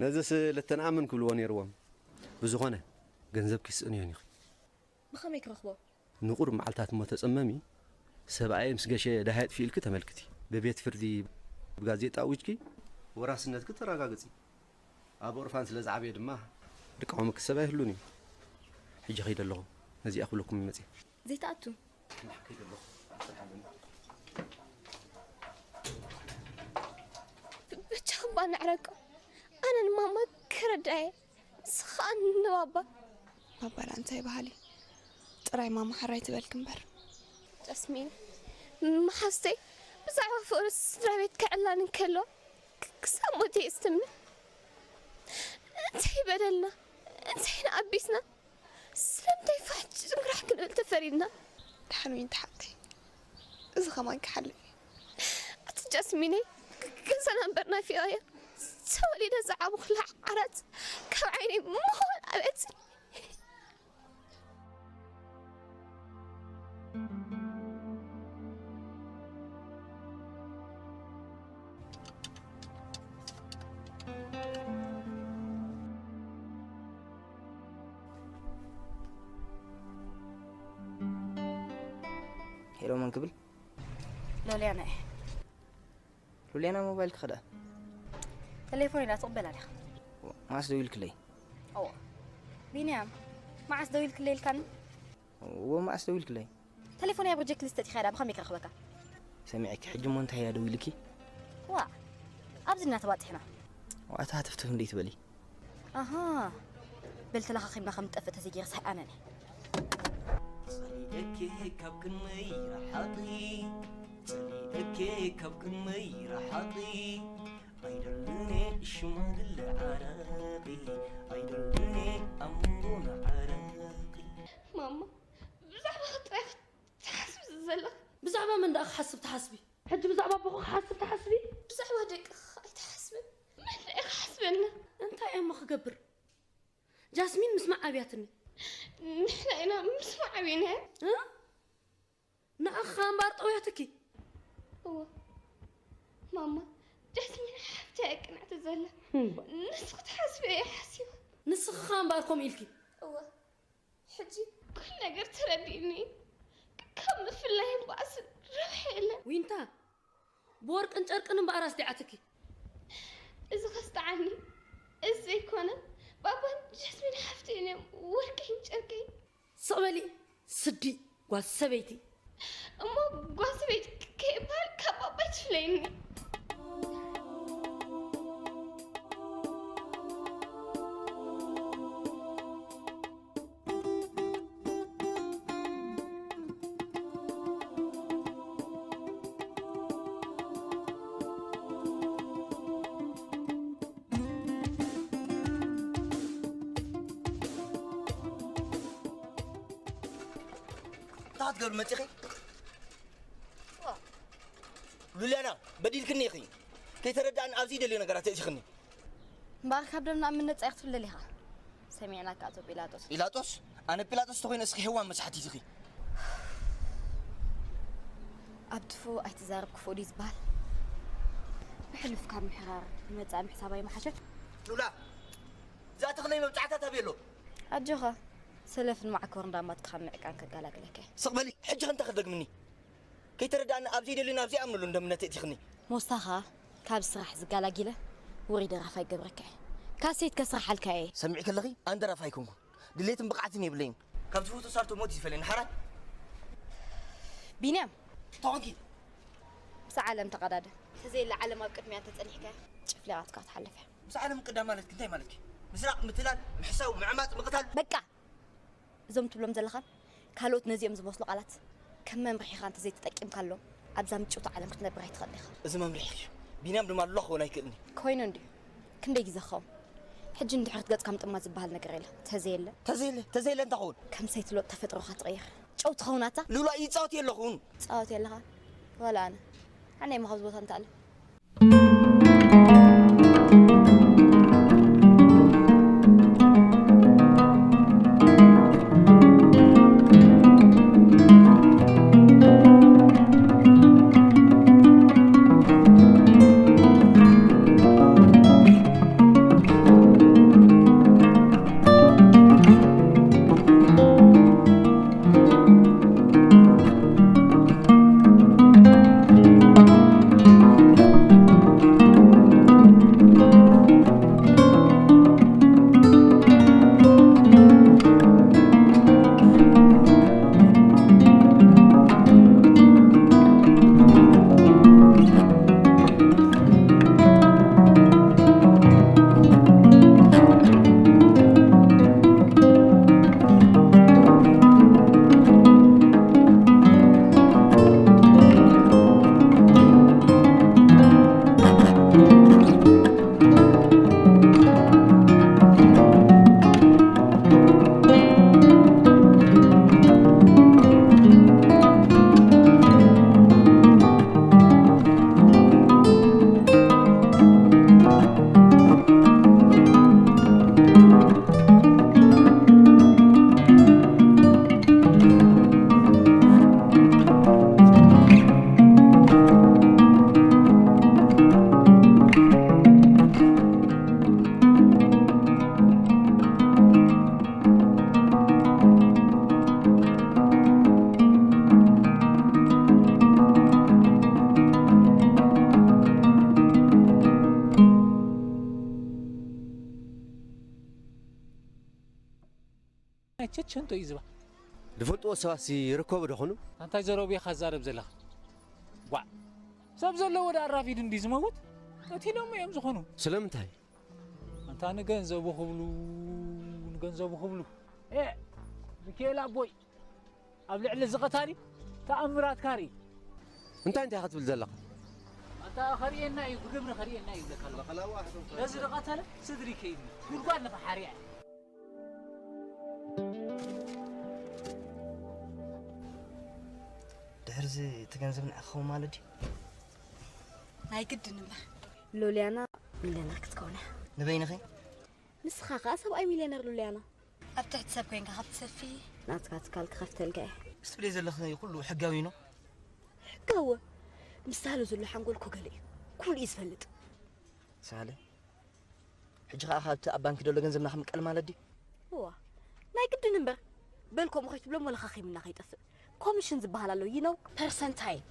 ነዚስ ልተንኣምን ክብልዎ ነይርዎም። ብዝኾነ፣ ገንዘብኪ ስእንዮን ኢኺ። ብኸመይ ክረኽቦ? ንቑሩብ መዓልታት እሞ ተጸመሚ፣ ሰብኣየ ምስ ገሸ ደሃይ ኣጥፊኡ ኢልኪ ተመልክቲ። ብቤት ፍርዲ ብጋዜጣ ኣዊጅኪ ወራስነትኪ ተረጋግጺ። ኣብ ኦርፋን ስለ ዝዓበየ ድማ ድቃወመኪ ሰብ ኣይህሉን እዩ። ሕጂ ከይደ ኣለኹ፣ ነዚኣ ክብለኩም ይመጽእ። ዘይትኣቱ። ከይደ ኣለኹ፣ ስራሕ ኣለኒ። ብቻ እባ ንዕረቆ። ኣነ ንማማ ክረዳየ። ንስኻ ንባባ። ባባ ደኣ እንታይ በሃሊ? ጥራይ ማማ ሕራይ ትበልኪ እምበር። ጃስሚን፣ መሓዝተይ ብዛዕባ ፍቕሪ ስድራ ቤት ክዕላን እንከሎ ክ-፣ ክሳብ ሞት እየ ዝትምን። እንታይ በደልና? እንታይ ንኣቢስና? ስለምንታይ ፋሕ ጭንግራሕ ክንብል ተፈሪድና? ደሓን ወይ እንተ ሓቂ? እዚ ኸማን ክሓልፍ እዩ። ኣቲ ጃስሚነይ፣ ግ-፣ ገዛና እምበር ናፊቐዮ። ተወሊደ ዝዓበኹላ ዓራት ካብ ዓይነይ ምዃን ኣበትኒ። ሄሎ፣ መን ክብል? ሎልያና እየ። ሉልያና፣ ሞባይል ክኸዳ? ቴሌፎን ኢላ ትቕበላ ዲኻ? መዓስ ደዊልክለይ? እዎ። ቢንያም፣ መዓስ ደዊልክለይ ኢልካኒ? እዎ፣ መዓስ ደዊልክለይ? ቴሌፎን እያ ብሪጀክት ሊስት ተቲኻ እያ፣ ብኸመይ ክረኽበካ? ሰሚዐኪ፣ ሕጂ እሞ እንታይ እያ ደዊልኪ? ዋእ፣ ኣብዚ ኢና ተባጢሕና። ዋእ፣ እታ ሃተፍተፍ እንዴ ትበሊ? ኣሃ፣ በል ተለኻኺምና ከም ንጠፍእ ተዘይገይረ ሳይ ኣነኒ። ጸሊኤኪ ካብ ቅድመይ ረሓቒ፣ ጸሊኤኪ ካብ ቅድመይ ረሓቒ፣ ኣይደልን ሽማግለ ዓረቒ፣ ኣይደልን ኣምቦና ዓረቒ። ማማ፣ ብዛዕባ ጥራይ ክትሓስብ ዘለኺ። ብዛዕባ መን ደኣ ክሓስብ ትሓስቢ? ሕጂ ብዛዕባ ኣቦኺ ክሓስብ ትሓስቢ? ብዛዕባ ደቅኺ ኣይትሓስብን። መን ደኣ ክሓስበልና? እንታይ እየ እሞ ክገብር? ጃስሚን ምስማዕ ኣብያትኒ። ንሕና ኢና ምስማዕ ኣብይናዮ። እ? ንዓኻ እምበኣር ጠውያትኪ። እወ ማማ፣ ጃስሚን ሓፍተይ እያ ቅንዕቲ ዘላ። እምባ። ንስኺ ትሓስቢ እየ ሓሲባ። ንስኺ ኸኣ እምበኣር ከምኡ ኢልኪ። እወ፣ ሕጂ ኩሉ ነገር ተረዲእኒ። ካብ ምፍላይን ባእስን ረብሓ የለን። ዊንታ፣ ብወርቅን ጨርቅን እምበኣር ኣስዲዓትኪ። እዚ ከስጥዓኒ፣ እዚ ዘይኮነ፣ ባባን ጃስሚን ሓፍተይን እዮም ወርቀይን ጨርቀይን። ስቕ በሊ ስዲ ጓል ሰበይቲ። እሞ ጓል ሰበይቲ ከይበሃል ካብ ባባይ ትፍለይኒ። እንታይ ክትገብሪ መፂኺ? ዋ። ሉልያና፣ በዲልክኒ ኢኺ። ከይተረዳእኒ ኣብዚ ደልዮ ነገራት የእቲኽኒ። እምበኣር ካብ ደም ንኣምን ነጻ ኢኺ ክትብል ደሊኻ? ሰሚዕናካ ኣቶ ጲላጦስ። ጲላጦስ? ኣነ ጲላጦስ ተኾይነ እስኺ ሄዋን መሳሕቲ ኢኺ። ኣብ ትፉ ኣይትዛረብ ክፉእ ድዩ ዝበሃል? ብሕሉፍ ካብ ምሕራር ንመጻኢ ምሕሳብ ኣይምሓሸን? ሉላ፣ ዝኣተኽለይ መብጻዕታት ኣበይ ኣሎ? ኣጆኻ፣ ሰለፍን ማዕኮርን ዳማ ትካን ምዕቃን ከጋላግለካ እየ። ስቕ በሊ፣ ሕጂ ከ እንታይ ክትደግምኒ? ከይተረዳእኒ ኣብ ዘይደልዮ ናብ ዘይኣምነሉ እንደምነት የእቲኽኒ። ሞስታኻ ካብ ስራሕ ዝጋላጊለ ውሪ ደራፋይ ገብረካ እየ። ካሴት ከስርሓልካ እየ። ሰሚዕ ከለኺ ኣንደራፍ ኣይኮንኩን። ድሌትን ብቕዓትን የብለይን። ካብ ዝፈትዎ ሳርቶ ሞት እዩ ዝፈልየኒ ሓራይ። ቢንያም፣ ተኾንኪ። ምስ ዓለም ተቐዳደ። ተዘየለ ዓለም ኣብ ቅድሚያ እንተጸኒሕካ ጭፍሊቓትካ ትሓልፍ እያ። ምስ ዓለም ቅዳም ማለት እንታይ ማለት እዩ? ምስራቕ፣ ምትላል፣ ምሕሳው፣ ምዕማጽ፣ ምቕታል። በቃ! እዞም ትብሎም ዘለኻን ካልኦት ነዚኦም ዝመስሉ ቃላት ከም መምርሒ ኢኻ እንተዘይተጠቂምካሎም ኣብዛ ምጭውቲ ዓለም ክትነብር ኣይትኽእል ኢኻ። እዚ መምርሒ እዩ። ቢንያም ድማ ሉላ ክኸውን ኣይክእልን እዩ። ኮይኑ እንድዩ። ክንደይ ግዜ ክኸውን? ሕጂ ንድሕሪት ገጽካ ምጥማት ዝበሃል ነገር የለ። ተዘየለ። ተዘየለ፣ ተዘየለ እንታይ ክኸውን? ከም ሰይቲ ሎጥ ተፈጥሮኻ ትቕይር። ጨው ትኸውን ኣታ? ሉላ ይጻወት የለኹን። ትጻወት የለኻ? ዋላ ኣነ። ኣነ እሞ ካብዚ ቦታ እንተኣለ። ቸቸንቶ እዩ ዝባ። ዝፈልጥዎ ሰባትሲ ይርከቡ ዶ ኾኑ? እንታይ ዘረቡ ኢኻ ትዛረብ ዘለኻ? ጓዕ። ሰብ ዘለዎ ደኣ ኣራፊዱ እንዲ ዝመውት፣ ቀቲሎም እዮም ዝኾኑ። ስለምንታይ? ኣንታ ንገንዘቡ ክብሉ፣ ንገንዘቡ ክብሉ። ኤ፣ ሚካኤል ኣቦይ፣ ኣብ ልዕሊ እዚ ቀታሊ ተኣምራትካ ርኢ። እንታይ እንታይ ኢኻ ትብል ዘለኻ? ኣንታ ከርእየና እዩ፣ ብግብሪ ከርእየና እዩ ይብለካ ኣለኹ። ነዚ ዝቐተለ ስድሪ ከይድኒ፣ ጉድጓድ ንኽሓርያ። ድሕርዚ እቲ ገንዘብ ንዓኻ ክኸውን ማለት ድዩ? ናይ ግድን እምበር። ሎልያና ሚልዮነር ክትከውን እያ። ንበይንኺ? ንስኻ ከኣ ሰብኣይ ሚልዮነር ሎልያና። ኣብ ትሕቲ ሰብ ኮይንካ ካብ ትሰፊ። ናትካ ትካል ክኸፍተልካ እየ። ምስ ትብለይ ዘለኺ ኩሉ ሕጋዊ ነው? ሕጋዊ? ምስ ሳህለ ዘሎ ሓንጎል እኮ ገለ እዩ። ኩሉ እዩ ዝፈልጥ። ሳህለ? ሕጂ ኸኣ ካብቲ ኣብ ባንኪ ዘሎ ገንዘብና ክምቀል ማለት ድዩ? እዋ፣ ናይ ግድን እምበር። በል ከምኡ ከይትብሎም ወላ ኻኺምና ከይጠፍእ። ኮሚሽን ዝበሃል ኣሎ፣ you know? ፐርሰንታይል።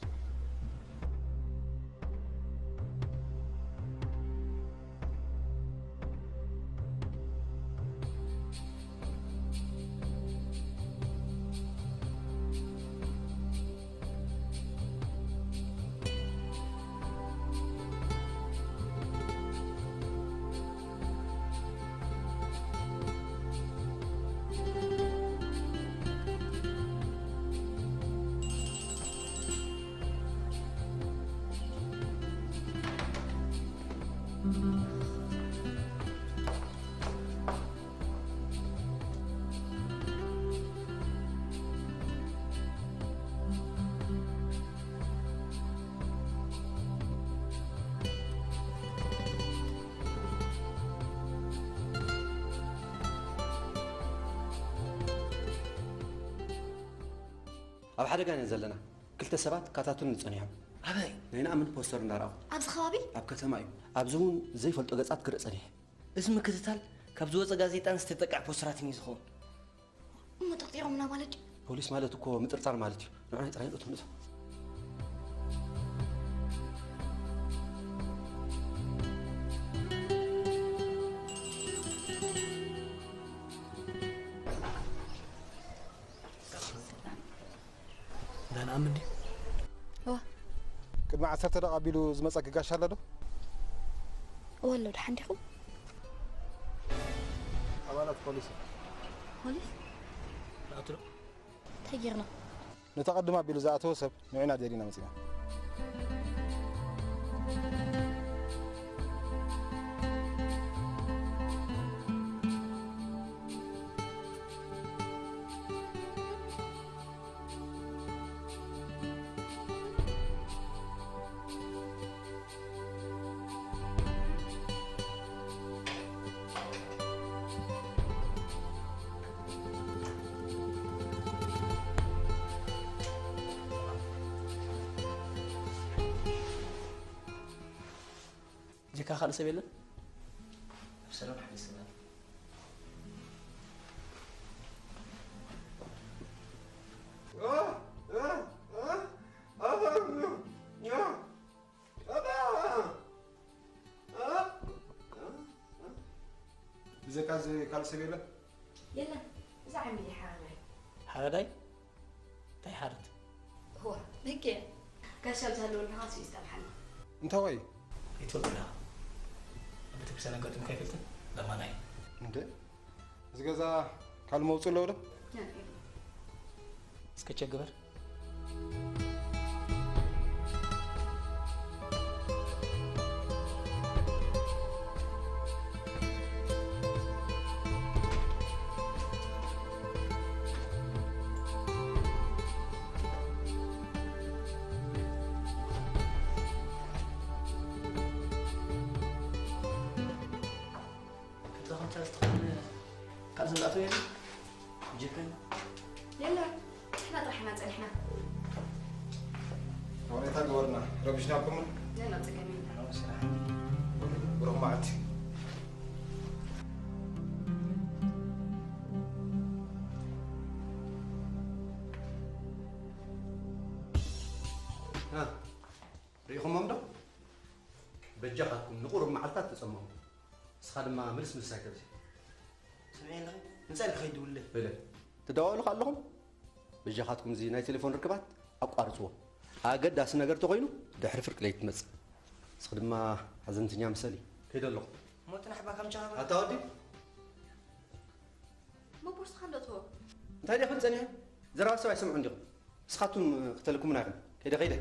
ኣብ ሓደጋ ኢና ዘለና። ክልተ ሰባት ካታቱን ጸኒሖም። ኣበይ? ናይ ንኣምን ፖስተር እንዳረኣኹ። ኣብዚ ከባቢ? ኣብ ከተማ እዩ። ኣብዚ እውን ዘይፈልጦ ገጻት ክርኢ ጸኒሐ። እዚ ምክትታል ካብ ዝወጸ ጋዜጣን ዝተጠቅዐ ፖስተራትን እዩ ዝኸውን። እሞ ጠርጢሮምና ማለት ድዩ? ፖሊስ ማለት እኮ ምጥርጣር ማለት እዩ። ንዑ ናይ ጥራይ ንእቶ ንእቶ። ምንድን? እዋ። ቅድሚ ዓሰርተ ደቂቕ ኣቢሉ ዝመጸኪ ጋሻ ኣሎ ዶ? እዋ ኣሎ፣ ደሓን ዲኹም? ኣባላት ፖሊስ። ፖሊስ? ንኣቱ ዶ? እንታይ ጌርና? ነቲ ቅድም ኣቢሉ ዝኣተወ ሰብ ንዑና ደሊና መጺና። ጀካ ካልእ ሰብ የለን? ኣብ ሰላም ሓሊስና። ብዘካ እዚ ካልእ ሰብ የለን? የለን። እዛ ዓሚል ሓራዳይ። ሓራዳይ? እንታይ ሓርት? እዋ፣ ደቂ እያ። ጋሻ ብዝሃለወሉ ንኻስ እዩ ዝጠብሓና። እንታይ ወይ? ኣይትፈልጦ ዲኻ? ኣብ ቤተክርስትያን ኣጋጢሙካ ኣይፈልጥን? ለማናይ። እንደ? እዚ ገዛ ካልእ መውፅእ ኣለዎ ዶ? የለን። እስከ ቸክ ግበር። ክልተ ከምሳ ዝተኸድነ ካብ ዝብላዕ ሰው የለን? ጀካን? የለን። ንሕና ጥራሕ ኢና ጸኒሕና። ይቕሬታ ግበሩልና። ረቢሽናኩም? የለን፣ ጸገም የለን። ብሩኽ መዓልቲ። እ፣ ርኢኹሞም ዶ? በጃኻትኩም ንቁሩብ መዓልታት ተጸመሙ። ንስኻ ድማ ምልስ ምልስ ኣይተብዝሕ። ስምዒ ኣለኺ? ንጻ ኢልኪ ከይድውለይ። በለ። ትደዋወሉ ከለኹም በጃኻትኩም እዚ ናይ ቴሌፎን ርክባት ኣቋርጽዎ። ኣገዳሲ ነገር ተኾይኑ ድሕሪ ፍርቂ ለይቲ ትመጽእ። ንስኺ ድማ ሓዘንተኛ ምሰሊ። ከይደ ኣለኹ። እሞ ጥናሕ ባካም ቻኻ በል። ኣታ ወዲ። እሞ ቦርስኻ እንዶ ትህቦ። እንታይ ዲኹም ጸኒሐ? ዘረባ ሰብ ኣይሰምዑን ዲኹም? ንስኻትኩም ክተልኩምና ኢኹም። ከይደ፣ ከይደ።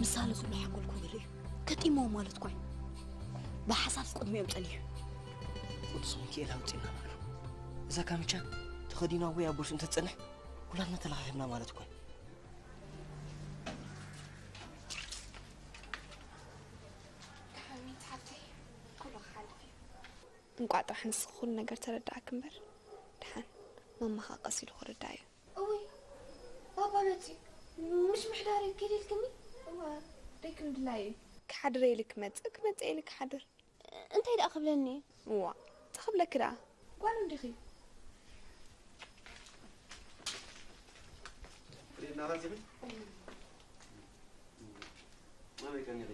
ምሳሌ ዝብሎ ሓንጎል ኮበል እዩ። ገጢምዎ ማለት እኮ እዩ። ብሓሳብ ቅድሚኦም ጸኒሑ። ቅዱስ ሚካኤል ኣውፅእና በሉ። እዛ ካምቻ ተኸዲና ወይ ኣብ ቦርሱ እንተትጸንሕ፣ ኩላትና ተለኻኺብና ማለት እኮ እዩ። ሓሚት ሓብተይ፣ ኩሉ ክሓልፍ እዩ። እንቋዕ ጥራሕ ንስኺ ኩሉ ነገር ተረዳእኪ እምበር፣ ደሓን ማማኻ ቀስ ኢሉ ክርዳእ እዩ። እውይ፣ ባባ መጺኡ። ምሽ ምሕዳር እዩ፣ ኪድ ኢልክኒ? እዋ፣ ደይ ክንድላይ እዩ። ክሓድር ኢሉ ክመጽእ፣ ክመጽእ ኢሉ ክሓድር። እንታይ ደኣ ክብለኒ? እዋ፣ እንታይ ክብለኪ ደኣ? ጓሉ እንዲኺ። ሪእና ራዚኺ? ኣበይ ቀኒኺ?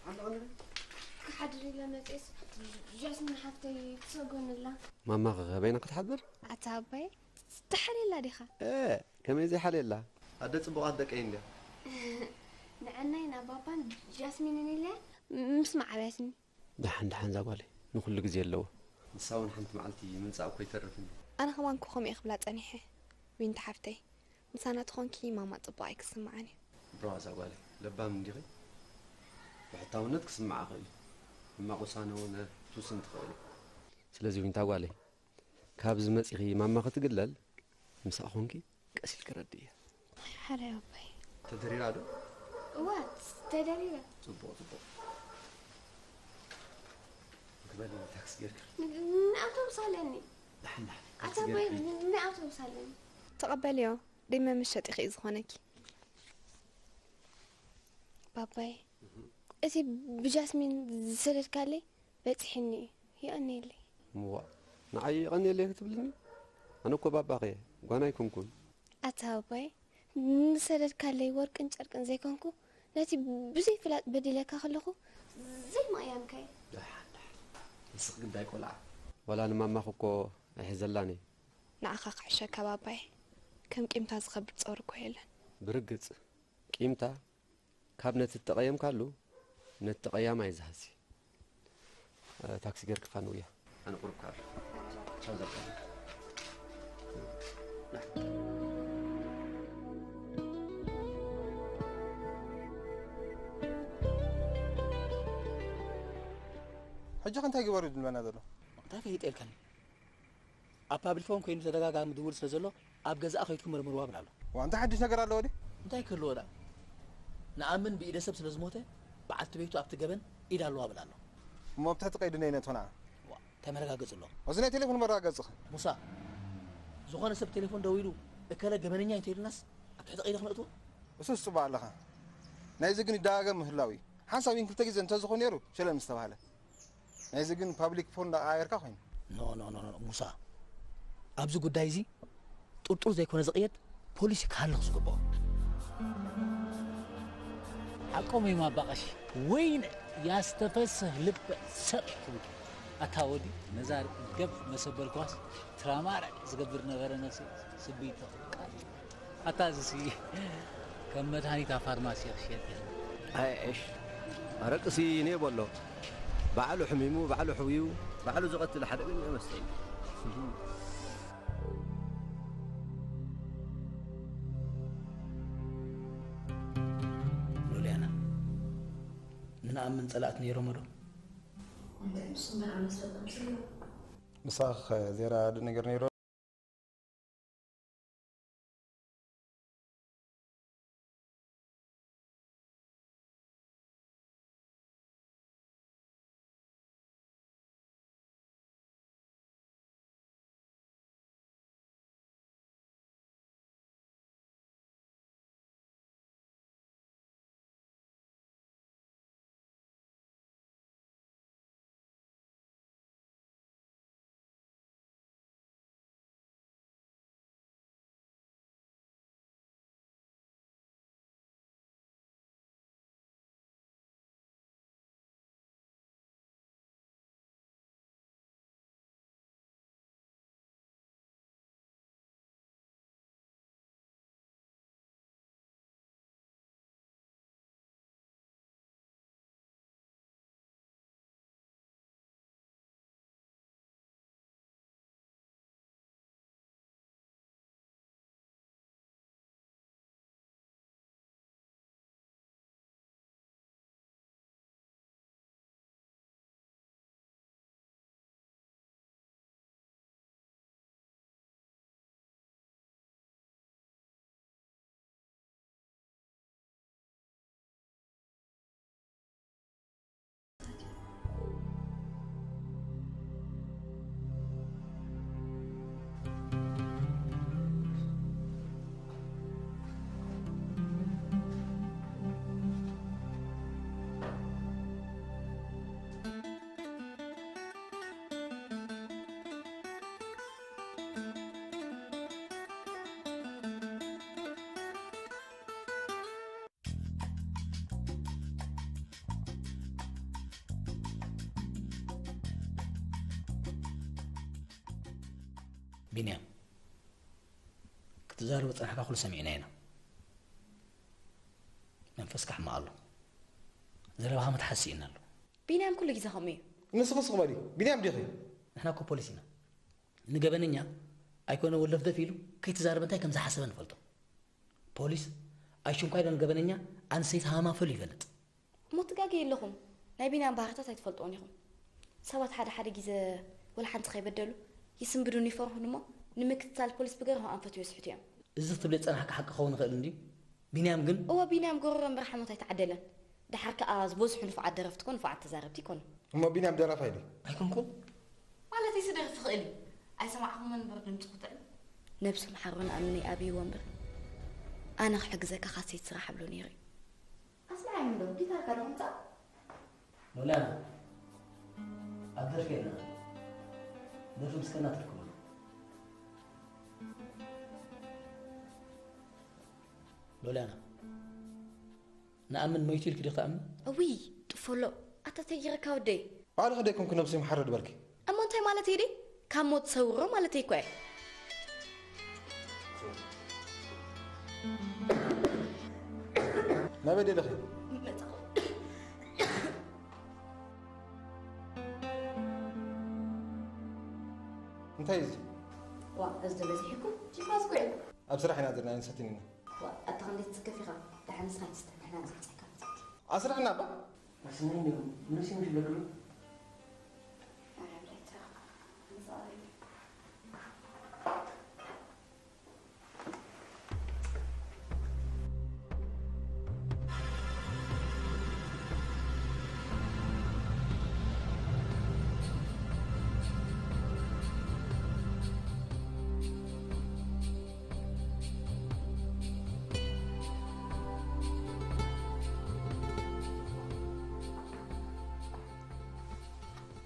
ሓንቲ ቀኒኺ? ክሓድር ኢለ መጽኤስ፣ ጃስሚን ሓፍተይ ትሰጎንላ። ማማ ኸ በይና ክትሓድር? ኣታ ኣባይ፣ ትሓልየላ ዲኻ? እ፣ ከመይ ዘይሓልየላ? ኣደ ጽቡቓት ደቀይ እንድያ። ንዐናይ ናብ ባባን ጃስሚንን ኢለ ምስማዕ ኣብያትኒ። ደሓን፣ ደሓን እዛ ጓለይ፣ ንኹሉ ግዜ ኣለዎ። ንሳ እውን ሓንቲ መዓልቲ ምምጻእ እኮ ኣይተርፍን እዩ። ኣነ ከማን እኮ ከምኡ እየ ክብላ ጸኒሐ፣ ዊንቲ ሓፍተይ። ምሳና ተኾንኪ ማማ ጽቡቕ ኣይክስምዓን እዩ። ብራዋ እዛ ጓለይ፣ ለባም እንዲኺ? ብሕታውነት ክስምዓ ክእል እዩ። ሕማቕ ውሳነ እውን ትውስን ትኽእል እዩ። ስለዚ ዊንታ ጓለይ፣ ካብዚ መጺኺ ማማ ክትግለል፣ ምሳኣ ኾንኪ ቀስ ኢልኪ ረድእያ። ሓራይ ኣቦይ። ተደሪራ ዶ? እዋ፣ ተደሪራ። ጽቡቕ፣ ጽቡቕ። ግበሊ፣ ታክሲ ጌርካ። ን-፣ ንኣውቶቡስ ኣለኒ። ደሓን፣ ደሓን። ኣታ ታክሲ ኣቦይ፣ ጌርካ። ን-፣ ንኣውቶቡስ ኣለኒ። ተቐበልዮ፣ ደይ መመሸጢ ኸኢ ዝኾነኪ። ባባይ፣ እቲ ብጃስሚን ዝሰደድካለይ በጺሕኒ እዩ። የቐንየለይ። እዋ፣ ንዓይ የቐንየለይ ክትብልኒ? ኣነ እኮ ባባኺ እየ፣ ጓና ኣይኮንኩን። ኣታ ኣባይ፣ ንሰደድካለይ ወርቅን ጨርቅን ዘይኮንኩ፣ ነቲ ብዘይ ፍላጥ በዲለካ ከለኹ ዘይምቕያምካ እዩ። ደሓን፣ ደሓን። ንስኺ ግዳይ ቆልዓ። ዋላ ንማማኺ እኮ ኣይሕዘላን እየ። ንዓኻ ክሕሸካ ባባይ፣ ከም ቂምታ ዝኸብድ ጸጉሪ እኮ የለን። ብርግጽ፣ ቂምታ ካብ ነቲ እተቐየምካሉ ነቲ ተቐያማይ ዝሃሲ። እ፣ ታክሲ ጌርክፋ ንውያ። ኣነ ቁሩብ ክኣቱ። ቻው ዘርካ። ሕጂ ከ እንታይ ግበሩ ድልመና ዘሎ? እንታይ ፈሊጠ ኢልካኒ? ኣብ ፓብሊክ ፎን ኮይኑ ተደጋጋሚ ድውል ስለ ዘሎ፣ ኣብ ገዛኣ ከይድኩም መርምርዋ ብላ ኣሎ። ዋ፣ እንታይ ሓድሽ ነገር ኣለዎ ድዩ? እንታይ ክህልዎ ደኣ? ንኣምን ብኢደ ሰብ ስለ ዝሞተ፣ በዓልቲ ቤቱ ኣብቲ ገበን ኢድ ኣለዋ ብላ ኣሎ። እሞ ኣብ ትሕቲ ቀይዲ ነይ ነቶና? ዋ፣ እንታይ መረጋገጺ ኣሎ? እዚ ናይ ቴሌፎን መረጋገጺ ኸ? ሙሳ፣ ዝኾነ ሰብ ቴሌፎን ደዊሉ፣ "እከለ ገበነኛ እዩ" እንተኢሉናስ፣ ኣብ ትሕቲ ቀይዲ ክነእትዎ? እሱስ ጽቡቕ ኣለኻ። ናይዚ ግን ይደጋገም ምህላው እዩ። ሓንሳብ ግን ክልተ ግዜ እንተዝኾን ነይሩ፣ ሸለል ምስ ተባህለ። ናይዚ ግን ፓብሊክ ፎን እንዳቀያየርካ ኮይኑ። ኖ፣ ኖ፣ ኖ፣ ኖ፣ ሙሳ። ኣብዚ ጉዳይ እዚ ጥርጡር ዘይኮነ ዝቕየድ ፖሊሲ ክሃልኽ ዝግብኦ። ሓቆም እዮም ኣባ ቀሺ። ወይነ ያስተፈስህ ልብ ሰብ ትብል። ኣታ ወዲ ነዛ ገብ መሰበል ኳስ ትራማረ ዝገብር ነበረ ነፍሲ ስብይቶ። ኣታ እዚሲ ከም መድሃኒት ኣብ ፋርማሲ ክሽየጥ ይኽእል። ኣይ ዕሽ፣ ኣረቅሲ ኔቦ ኣሎ። ባዕሉ ሕሚሙ፣ ባዕሉ ሕውዩ፣ ባዕሉ ዝቐትል ሓደገኛ መስተ እዩ። ሉልያና፣ ንንኣምን ጸላእቲ ነይሮሞ ዶ? እምበር ንሱ መርዓ መስፈጸም ስለ ምሳኽ ዜራ ዶ ነገር ነይሩ? ቢንያም፣ ክትዛረቦ ዝጸናሕካ ኩሉ ሰሚዕና ኢና። መንፈስካ ሕማቕ ኣሎ። ዘረባኻ ምትሓዝ ስኢንና ኣሎ። ቢንያም ኩሉ ግዜ ከምኡ እዩ። ንስኺ ስቕ በሊ። ቢንያም ዲኺ? ንሕና እኮ ፖሊስ ኢና። ንገበነኛ ኣይኮነ ወለፍለፍ ኢሉ ከይተዛረበ እንታይ ከም ዝሓሰበ ንፈልጦ። ፖሊስ ኣሽንኳይ ዶ ንገበነኛ ኣንስተይቲ ሃማፈሉ ይፈልጥ። እሞ ትጋገዩ ኣለኹም። ናይ ቢንያም ባህርታት ኣይትፈልጥዎን ኢኹም። ሰባት ሓደ ሓደ ግዜ ወላ ሓንቲ ከይበደሉ ይስንብዱን ይፈርሑን እሞ ንምክትታል ፖሊስ ብገርሆ ኣንፈት ይወስሕቱ እዮም። እዚ ክትብሊ ዝጸናሕካ ሓቂ ክኸውን ይኽእል እንድዩ። ቢንያም ግን እወ ቢንያም ጎረሮ እምበር ሓሞት ኣይተዓደለን። ደሓር ከኣ ዝበዝሑ ንፉዓት ደረፍቲ ኮ ንፉዓት ተዛረብቲ ይኮኑ። እሞ ቢንያም ደራፋይ ድዩ? ኣይኮንኩን። ማለት እዩ ስደርፍ ይኽእል እዩ። ኣይሰማዕኹምን እምበር ድምፁ ክጥዕም። ነብሱ መሓሮ ንኣምን ይኣብይዎ እምበር ኣነ ክሕግዘካ ካሴት ስራሕ ኣብሎ ነይሩ እዩ። ኣስምዓኒ እንዶ፣ ጊታርካ ዶ ምጻእ? ሎላና፣ ኣብ ደርፊ የለና። ደርፊ ምስከና ትርክበሉ። ሎላና፣ ንኣምን ሞይቱ ኢልኪ ዶ ክትኣምን? እውይ፣ ጥፎሎ፣ ኣታ ተጊረካ ወደይ። ባዕልኺ ደይኮንኩ ነብሲ ምሓረ ድበልኪ። እሞ እንታይ ማለት እየ ድየ? ካብ ሞት ሰውሮ ማለት እኮ እየ። ናበይ ደለኺ? እንታይ እዩ እዚ? ዋ፣ እዚ በዚሕኩም ጅፋስ እኮ እዩ። ኣብ ስራሕ ኢና ዘለና፣ ንሰትን ኢና። ዋ፣ ኣታ ክንደይ ትስከፍ ኢኻ? ደሓን ንስኻ ኣይትስተ፣ ንሕና ንስዕስዕካ ንሰቲ። ኣብ ስራሕ ኢና እባ። ኣስናይ ነው፣ ምንስ ይምሽ ለግሉ?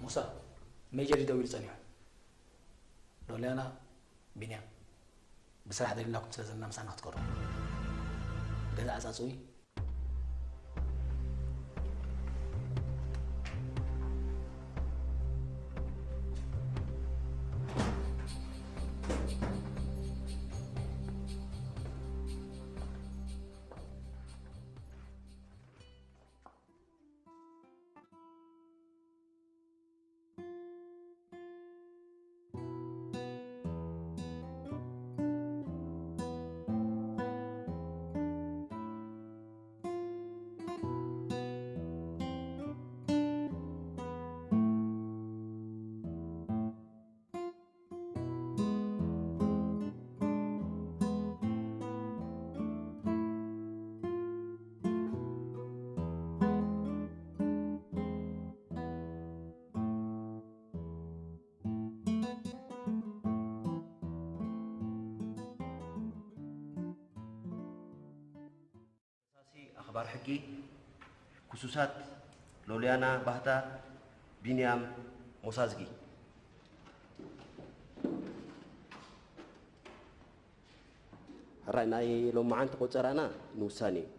ሙሳ፣ ሜጀር ይደውል ጸኒሑ። ሎልያና፣ ቢንያም፣ ብስራሕ ደሊናኩም ስለ ዘለና ምሳና ክትቀርቡ። ገዛ ኣጻጽዊ። ከሳሲ ኣኽባር ሕጊ፣ ክሱሳት ሎልያና ባህታ፣ ቢንያም ሞሳዝጊ። ሕራይ ናይ ሎማዓንቲ ቆጸራና ንውሳኔ እዩ።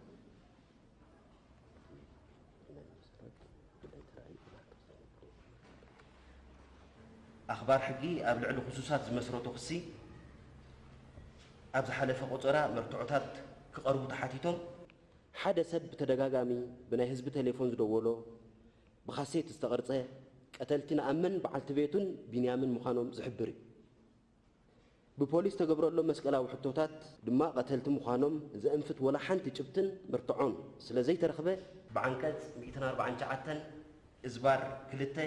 ኣኽባር ሕጊ ኣብ ልዕሊ ክሱሳት ዝመስረቶ ክሲ ኣብ ዝሓለፈ ቆጸራ መርትዖታት ክቐርቡ ተሓቲቶም፣ ሓደ ሰብ ብተደጋጋሚ ብናይ ህዝቢ ቴሌፎን ዝደወሎ፣ ብካሴት ዝተቐርጸ፣ ቀተልቲ ንኣምን በዓልቲ ቤቱን ቢንያምን ምዃኖም ዝሕብር እዩ። ብፖሊስ ተገብረሎም መስቀላዊ ሕቶታት ድማ ቀተልቲ ምዃኖም ዘእንፍት ወላ ሓንቲ ጭብትን መርትዖን ስለ ዘይተረኽበ፣ ብዓንቀጽ ሚእትን ኣርባዓን ትሽዓተን እዝባር ክልተ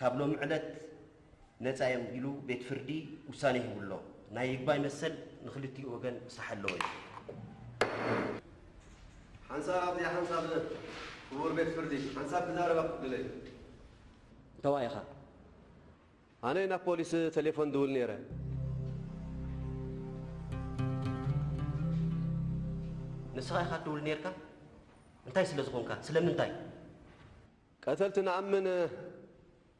ካብ ሎሚ ዕለት ነጻ እዮም ኢሉ ቤት ፍርዲ ውሳነ ሂቡ ኣሎ። ናይ ይግባይ መሰል ንኽልቲኡ ወገን ክሳሕ ኣለዎ እዩ። ሓንሳብ ኣብዚኣ ሓንሳብ ክቡር ቤት ፍርዲ ሓንሳብ ክዛረባ ክፍቅድለይ። እንተዋይ ኢኻ? ኣነ ናብ ፖሊስ ቴሌፎን ድውል ነይረ። ንስኻ ኢኻ ትድውል ነይርካ? እንታይ ስለ ዝኾንካ? ስለምንታይ? ቀተልቲ ንኣምን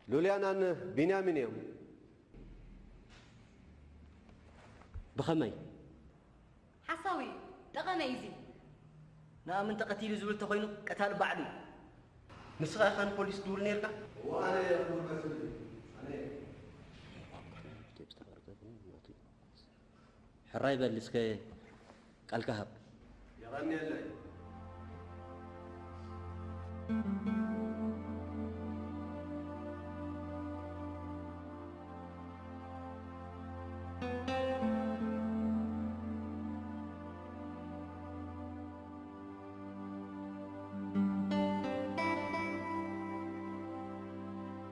ሉልያናን ቢንያሚን እዮም። ብኸመይ? ሓሳዊ እዩ። ጠቐነ እዩ እዚ። ንኣምን ተቐቲሉ ዝብል ተኾይኑ ቀታሊ ባዕሉ እዩ። ንስኻ ኢኻ ንፖሊስ ትድውል ነይርካ? እወ፣ ኣነ እየ ክቡር ቀትሊ። ኣነ እየ። ሕራይ በል እስከ ቃልካ ሃብ። የቐንየለይ።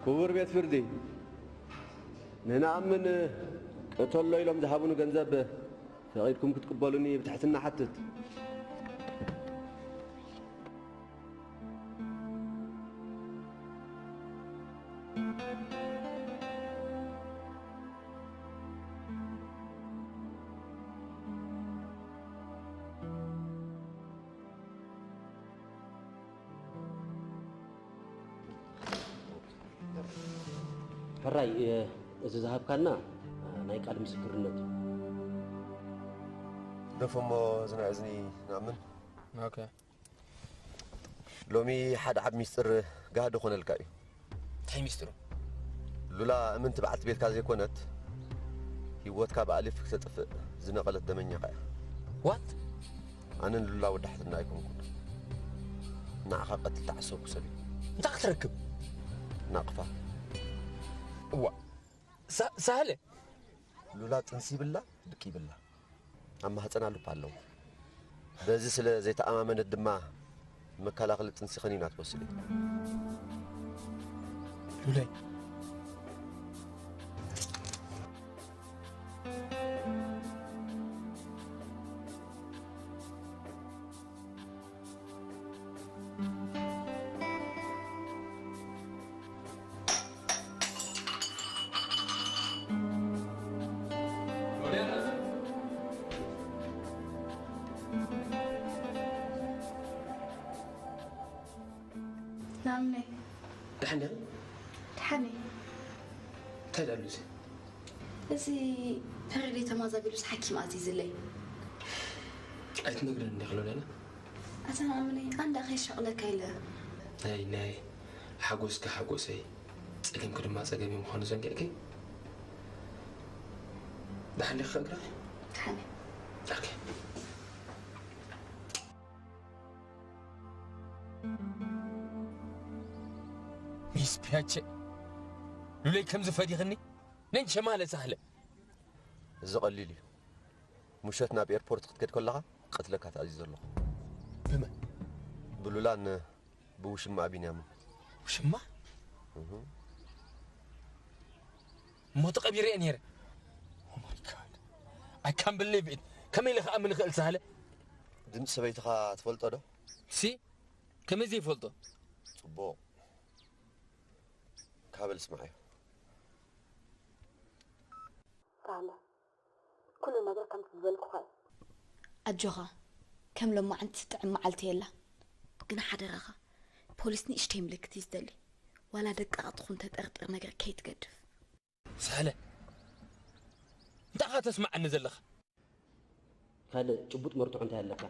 ክቡር ቤት ፍርዲ፣ ንንኣምን ቅተሎ ኢሎም ዝሃቡኒ ገንዘብ ፈቒድኩም ክትቅበሉኒ ብትሕትና ሓትት። ሕራይ፣ እዚ ዝሃብካና ናይ ቃል ምስክርነት እዩ። ደፎሞ ዝና እዝኒ ንኣምን። ኦኬ። ሎሚ ሓደ ዓብ ሚስጥር ጋህዲ ኮነልካ እዩ። እንታይ ሚስጥሩ? ሉላ እምንቲ በዓልቲ ቤትካ ዘይኮነት፣ ህይወትካ ብኣሊፍ ክተጥፍእ ዝነቐለት ደመኛኻ እያ። ዋት? ኣነን ሉላ ወዳሕትና ኣይኮንኩን። ንዓኻ ቀትል ተዓሰብኩ ሰብ እዩ። እንታይ ክትረክብ? ናቕፋ። እዋ። ሳ-፣ ሳህለ? ሉላ ጥንሲ ይብላ፣ ድቂ ይብላ። ኣብ ማህፀና ሉፕ ኣለዎ። በዚ ስለ ዘይተኣማመነት ድማ መከላኸሊ ጥንሲ ከኒና ትወስድ እያ። ሉላይ። ናምነ። ደሓን ዲኺ? ደሓን እየ። እንታይ ደኣ ኣሎ እዚ? እዚ ፈረደይ ተማዛቢሉስ ሓኪም ኣዚዝለይ። ኣይትነግረኒ እንዲኺ ሎሌና? ኣታ ናምነ፣ ኣንዳ ከይሻቕለካ ኢለ። ናይ፣ ናይ ሓጎስኪ ሓጎሰይ፣ ጸገምኪ ድማ ጸገመይ ምዃኑ ዘንጊዕኪ? ደሓን ዲኺ እግረይ? ደሓን እየ። ኦኬ። ሚስ ፒያቼ፣ ሉለይ ከምዚ ፈዲኽኒ? ነንሸ ማለት ሳህለ። እዚ ቀሊል እዩ። ምሸት ናብ ኤርፖርት ክትከድ ከለኻ፣ ቀትለካ ተኣዚዘ ኣለኹ። ብመን? ብሉላን ብውሽማ ቢንያምን። ውሽማ? እህ። እሞ ተቐቢረ እየ ነይረ። Oh my God. I can't believe it. ከመይ ኢለ ክኣምን እኽእል ሳህለ? ድምፂ ሰበይትኻ ትፈልጦ ዶ? ሲ? ከመይ ዘይፈልጦ? ጽቡቕ። ካበል ስምዓዮ። ሳህለ፣ ኩሉ ነገር ከምቲ ዝበልኩኻ እዩ። ኣጆኻ፣ ከም ሎማዓንቲ ትጥዕም መዓልቲ የላን። ግን ሓደራኻ፣ ፖሊስ ንእሽተይ ምልክት እዩ ዝደሊ። ዋላ ደቃቕ ትኹን ተጠርጥር ነገር ከይትገድፍ። ሳህለ፣ እንታይ ኢኻ ተስምዓኒ ዘለኻ? ካልእ ጭቡጥ መርትዖ እንታይ ኣለካ?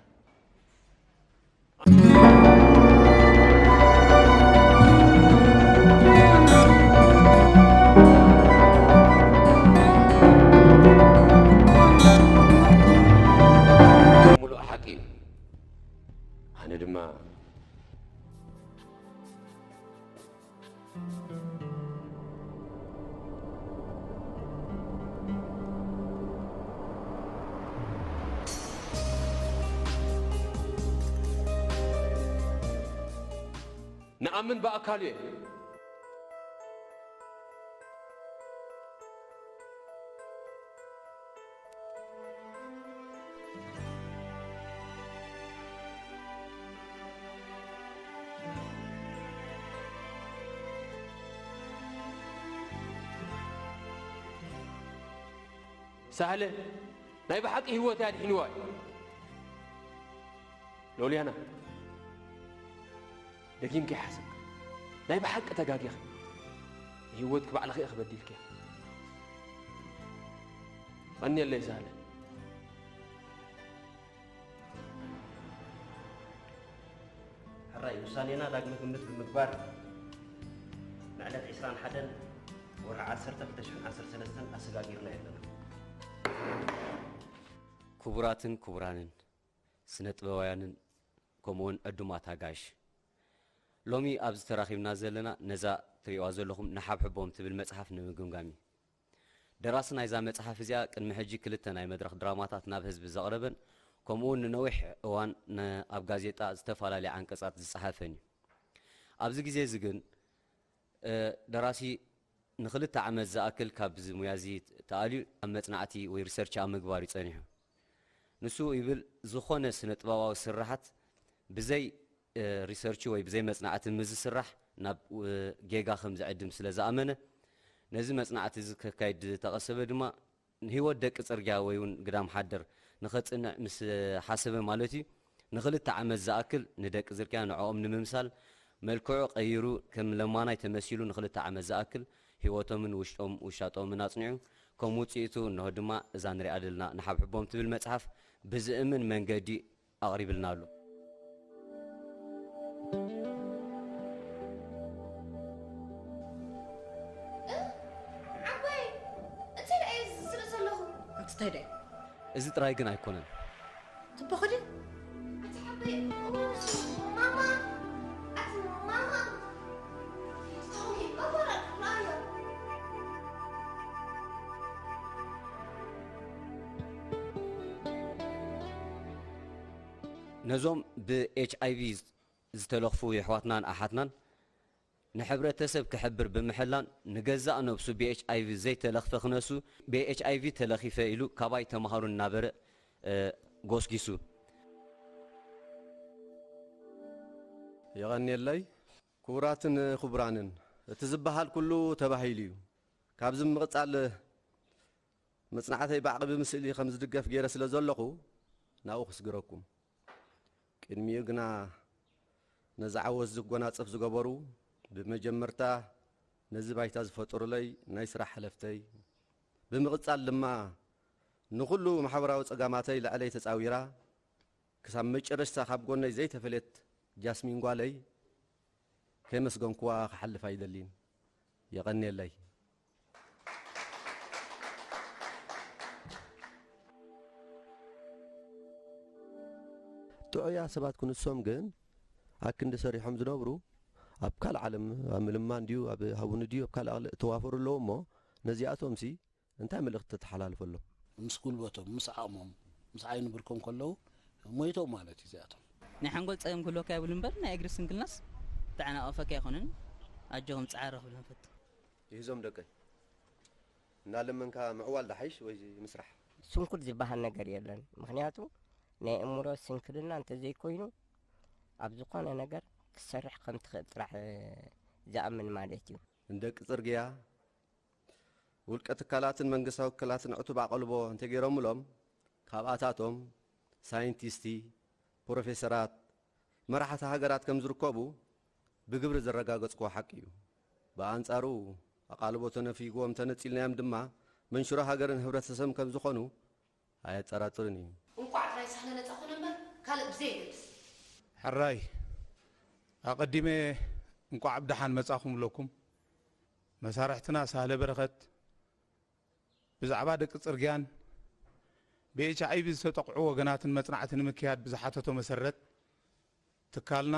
ምሉእ ሓቂ እዩ። ኣነ ድማ ንኣምን ብኣካል እየ። ሳህለ ናይ ብሓቂ ህይወት ኣድሒንዋ እዩ። ሎልያና፣ ደጊምኪ ሓሰብ። ናይ ብሓቂ ተጋጊኺ። ንህይወትኪ ባዕልኺ ኢኺ በዲልኪያ። ቀንየለይ ሳህለ። ሕራይ ውሳኔና ዳግመ ግምት ብምግባር፣ ንዕለት ዕስራን ሓደን ወርሒ ዓሰርተ ክልተ ሽሕን ዓሰርተ ሰለስተን ኣሰጋጊርና ኣለና። ክቡራትን ክቡራንን ስነ ጥበባውያንን ከምኡውን ዕዱማት ኣጋይሽ፣ ሎሚ ኣብዚ ተራኺብና ዘለና ነዛ ትርእይዋ ዘለኹም ንሓብሕቦም ትብል መጽሓፍ ንምግምጋም እዩ። ደራሲ ናይዛ መጽሓፍ እዚኣ ቅድሚ ሕጂ ክልተ ናይ መድረኽ ድራማታት ናብ ህዝቢ ዘቕረበን ከምኡውን ንነዊሕ እዋን ን-፣ ኣብ ጋዜጣ ዝተፈላለያ ዓንቀጻት ዝጸሓፈን እዩ። ኣብዚ ግዜ እዚ ግን ደራሲ ንኽልተ ዓመት ዝኣክል ካብዚ ሙያ እዚ ተኣልዩ ኣብ መጽናዕቲ ወይ ሪሰርች ኣብ ምግባር እዩ ጸኒሑ። ንሱ ይብል፣ ዝኾነ ስነ ጥበባዊ ስርሓት ብዘይ ሪሰርች ወይ ብዘይ መጽናዕቲ ምስ ዝስራሕ ናብ ጌጋ ከም ዝዕድም ስለ ዝኣመነ፣ ነዚ መጽናዕቲ እዚ ከካይድ ዝተቐሰበ ድማ ንህይወት ደቂ ጽርግያ ወይ እውን ግዳም ሓደር ንኸጽንዕ ምስ ሓሰበ ማለት እዩ። ንኽልተ ዓመት ዝኣክል ንደቂ ጽርግያ ንዕኦም ንምምሳል መልክዑ ቀይሩ ከም ለማናይ ተመሲሉ ንኽልተ ዓመት ዝኣክል ህይወቶምን ውሽጦም ውሻጦምን ኣጽኒዑ። ከም ውጽኢቱ እንሆ ድማ እዛ ንሪኣ ዘለና ንሓብሕቦም ትብል መጽሓፍ ብዝእምን መንገዲ ኣቕሪብልና ኣሎ። ዓባይ እንታይ ደኣ እየ ዝርኢ ዘለኹ? ኣንቲ እንታይ ደኣ? እዚ ጥራይ ግን ኣይኮነን። ትበኸዲ? ኣቲ ዓባይ ማማ ኣቲ ማማ ታዊ ባባራ ራዮ ነዞም ብ ኤች ኣይ ቪ ዝተለኽፉ የሕዋትናን ኣሓትናን ንሕብረተሰብ ክሕብር ብምሕላን ንገዛእ ነብሱ ብ ኤች ኣይ ቪ ዘይተለኽፈ ክነሱ ብ ኤች ኣይ ቪ ተለኺፈ ኢሉ ካባይ ተምሃሩ እናበረ ጎስጊሱ። የቐንየለይ። ክቡራትን ክቡራንን፣ እቲ ዝበሃል ኩሉ ተባሂሉ እዩ። ካብዚ ብምቕጻል መጽናዕተይ ብዓቕቢ ምስእሊ ከም ዝድገፍ ገይረ ስለ ዘለኹ ናብኡ ክስግረኩም። ቅድሚኡ ግና ነዚ ዓወት እዚ ክጎናጸፍ ዝገበሩ ብመጀመርታ ነዚ ባይታ ዝፈጠሩለይ ናይ ስራሕ ሓለፍተይ፣ ብምቕጻል ድማ ንኹሉ ማሕበራዊ ጸጋማተይ ልዕለይ ተጻዊራ ክሳብ መጨረሽታ ካብ ጎነይ ዘይተፈለየት ጃስሚን ጓለይ ከየመስገንኩዋ ክሓልፍ ኣይደልን። የቐንየለይ። ጥዑያ ሰባት ክንሶም ግን ኣክንዲ ሰሪሖም ዝነብሩ ኣብ ካልእ ዓለም ኣብ ምልማን ድዩ ኣብ ሃውኒ ድዩ ኣብ ካልእ ዓለ- እተዋፈሩ ኣለዉ እሞ ነዚኣቶምሲ እንታይ መልእኽቲ ተተሓላልፈሎም? ምስ ጉልበቶም፣ ምስ ዓቕሞም፣ ምስ ዓይኒ ብርኮም ከለዉ ሞይቶም ማለት እዩ እዚኣቶም። ናይ ሓንጎል ጸገም ክህልወካ የብሉን እምበር ናይ እግሪ ስንክልናስ ተዓናቐፈካ ኣይኮነን። ኣጆኹም ጻዕሪ ክብሎም ፈቱ። ይህዞም ደቀይ እናለመንካ ምዕዋል ድሓይሽ ወይ ምስራሕ? ስንኩል ዝበሃል ነገር የለን። ምኽንያቱ ናይ ኣእምሮ ስንክልና እንተዘይኮይኑ ኣብ ዝኾነ ነገር ክትሰርሕ ከም ትኽእል ጥራሕ ዝኣምን ማለት እዩ። ንደቂ ጽርግያ ውልቀ ትካላትን መንግስታዊ ትካላትን ዕቱብ ኣቓልቦ እንተገይሮምሎም፣ ካብ ኣታቶም ሳይንቲስቲ፣ ፕሮፌሰራት፣ መራሕቲ ሃገራት ከም ዝርከቡ ብግብሪ ዘረጋገጽክዎ ሓቂ እዩ። ብኣንጻሩ ኣቓልቦ ተነፊግዎም እንተነጺልናዮም ድማ መንሽሮ ሃገርን ህብረተሰብን ከም ዝኾኑ ኣየጠራጥርን እዩ። እንቋዕ ጥራይ ሳህለ ነጻ ኮነ እምበር ካልእ ብዘይ የገድስ። ሕራይ ኣቐዲመ እንቋዕ ብደሓን መጻኹም እብለኩም። መሳርሕትና ሳህለ በረኸት ብዛዕባ ደቂ ጽርግያን ብኤች ኣይ ቪ ዝተጠቕዑ ወገናትን መጽናዕቲ ንምክያድ ብዝሓተቶ መሰረት ትካልና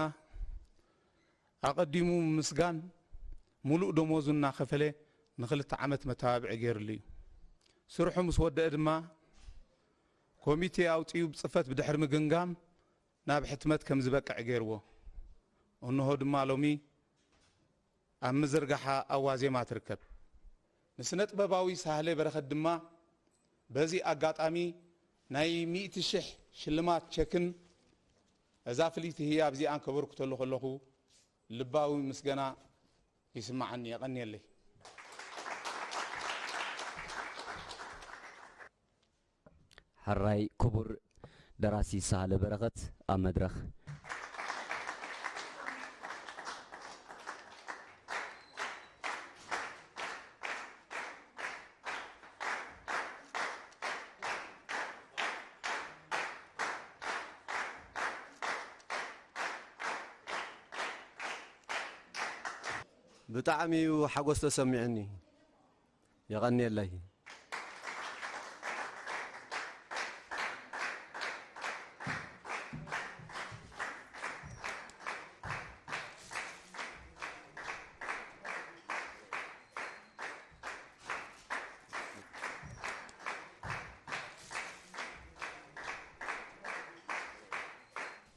ኣቐዲሙ ምምስጋን ሙሉእ ደሞዙ እናኸፈለ ንኽልተ ዓመት መተባብዒ ገይርሉ እዩ። ስርሑ ምስ ወደአ ድማ ኮሚቴ ኣውጺኡ ብጽፈት ብድሕሪ ምግምጋም ናብ ሕትመት ከም ዝበቅዕ ገይርዎ። እንሆ ድማ ሎሚ ኣብ ምዝርጋሓ ኣብ ዋዜማ ትርከብ። ንስነ ጥበባዊ ሳህለ በረኸት ድማ በዚ ኣጋጣሚ ናይ ሚእቲ ሽሕ ሽልማት ቸክን እዛ ፍልይቲ ህያብ እዚኣን ከበርክተሉ ከለኹ ልባዊ ምስገና ይስምዓኒ። የቐንየለይ። ሕራይ ክቡር ደራሲ ሳህለ በረኸት ኣብ መድረኽ። ብጣዕሚ እዩ ሓጎስ ተሰሚዑኒ። የቐንየለይ።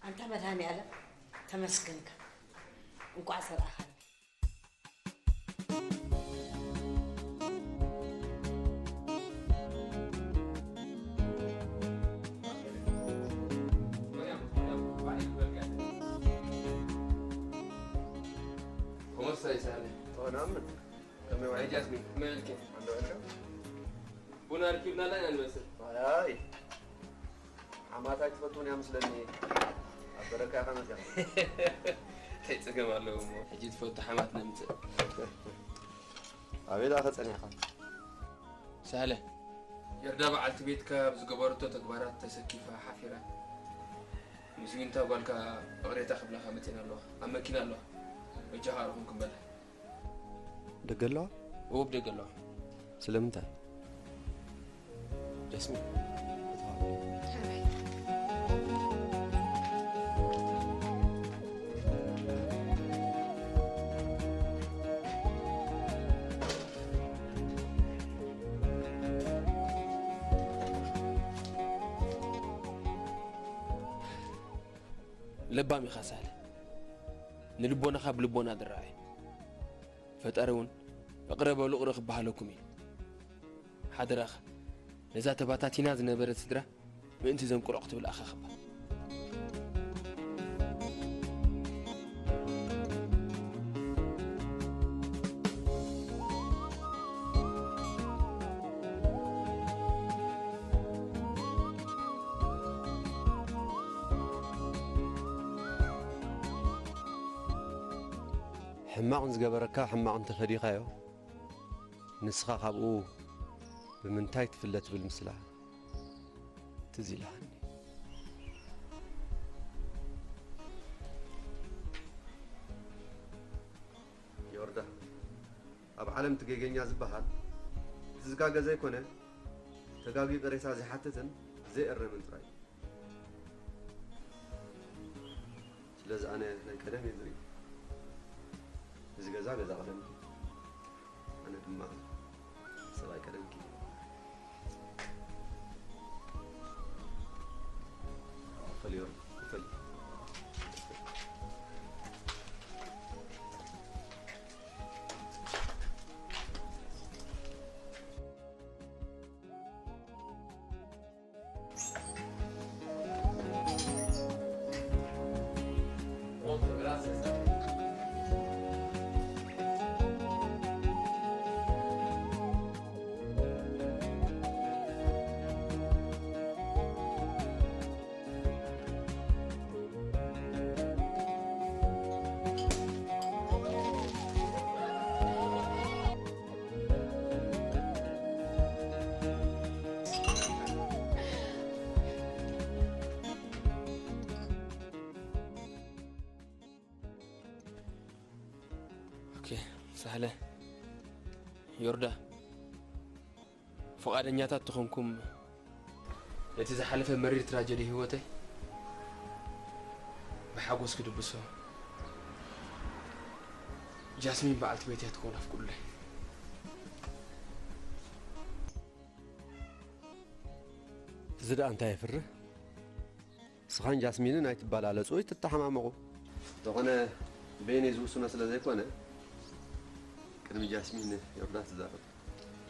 ኣንታ መድሃኒኣለም ተመስገንካ እንቋዕ ዘርኣኻኒ። ሳይ ሳለ። ሆናምን ከመይ ዋይ ጃስሚን መልክ እንደወልከ ቡና ርኪብና ላይ አንመስል አይ አማታይ ትፈቱን ያምስለኒ። ኣበረካ ከመጃ እንታይ ጸገም ኣለዎ እሞ ሕጂ ትፈቱ ሓማት ነምጽእ ኣቤላ ከጸኒኻ ሳለ። የርዳ በዓልቲ ቤትካ ኣብ ዝገበረቶ ተግባራት ተሰኪፋ ሓፊራ ምስ ዊንታ ጓልካ እቕሬታ ክብላኻ መፅእን ኣለዋ ኣብ መኪና ኣለዋ። በጃኻ ኣርኹም ክንበላ ደገ ኣለዋ እወ ብደገ ኣለዋ። ስለምንታይ ጃስሚን ለባም ኢኻ ሳለ። ንልቦናኻ ብልቦና ዝረኣየ ፈጣሪ እውን እቕረ በሉ እቕረ ክበሃለኩም እዩ። ሓደራኻ ነዛ ተባታቲና ዝነበረት ስድራ ምእንቲ ዘንቁርቕ ክትብል ኣኻኽባ። ሕማቕ ንዝገበረካ ሕማቕ እንተፈዲኻዮ ንስኻ ካብኡ ብምንታይ ትፍለ ትብል ምስላ ትዝ ኢላሃኒ። ዮርዳ ኣብ ዓለም ትጌገኛ ዝበሃል እቲ ዝጋገ ዘይኮነ ተጋጊ ቅሬታ ዘይሓትትን ዘይእረምን ጥራይ እዩ። ስለዚ ኣነ ናይ ቀደም እየ ዝርኢ። እዚ ገዛ ገዛ ቀደምኪ፣ ኣነ ድማ ሰብኣይ ቀደምኪ። ክፈል ዮር ክፈል። ኦኬ ሳህለ ዮርዳ ፍቓደኛታት ተኾንኩም ነቲ ዝሓለፈ መሪር ትራጀዲ ህይወተይ ብሓጎስ ክድብሶ ጃስሚን በዓልቲ ቤት እያ ትኸውን ኣፍቅዱለይ። እዚ ደኣ እንታይ የፍርህ? ስኻን ጃስሚንን ኣይትበላለጹ ወይ ትተሓማመቑ። ዝኾነ በይነይ ዝውስኖ ስለ ዘይኮነ ቅድሚ ጃስሚን ዮርዳስ ትዛረብ።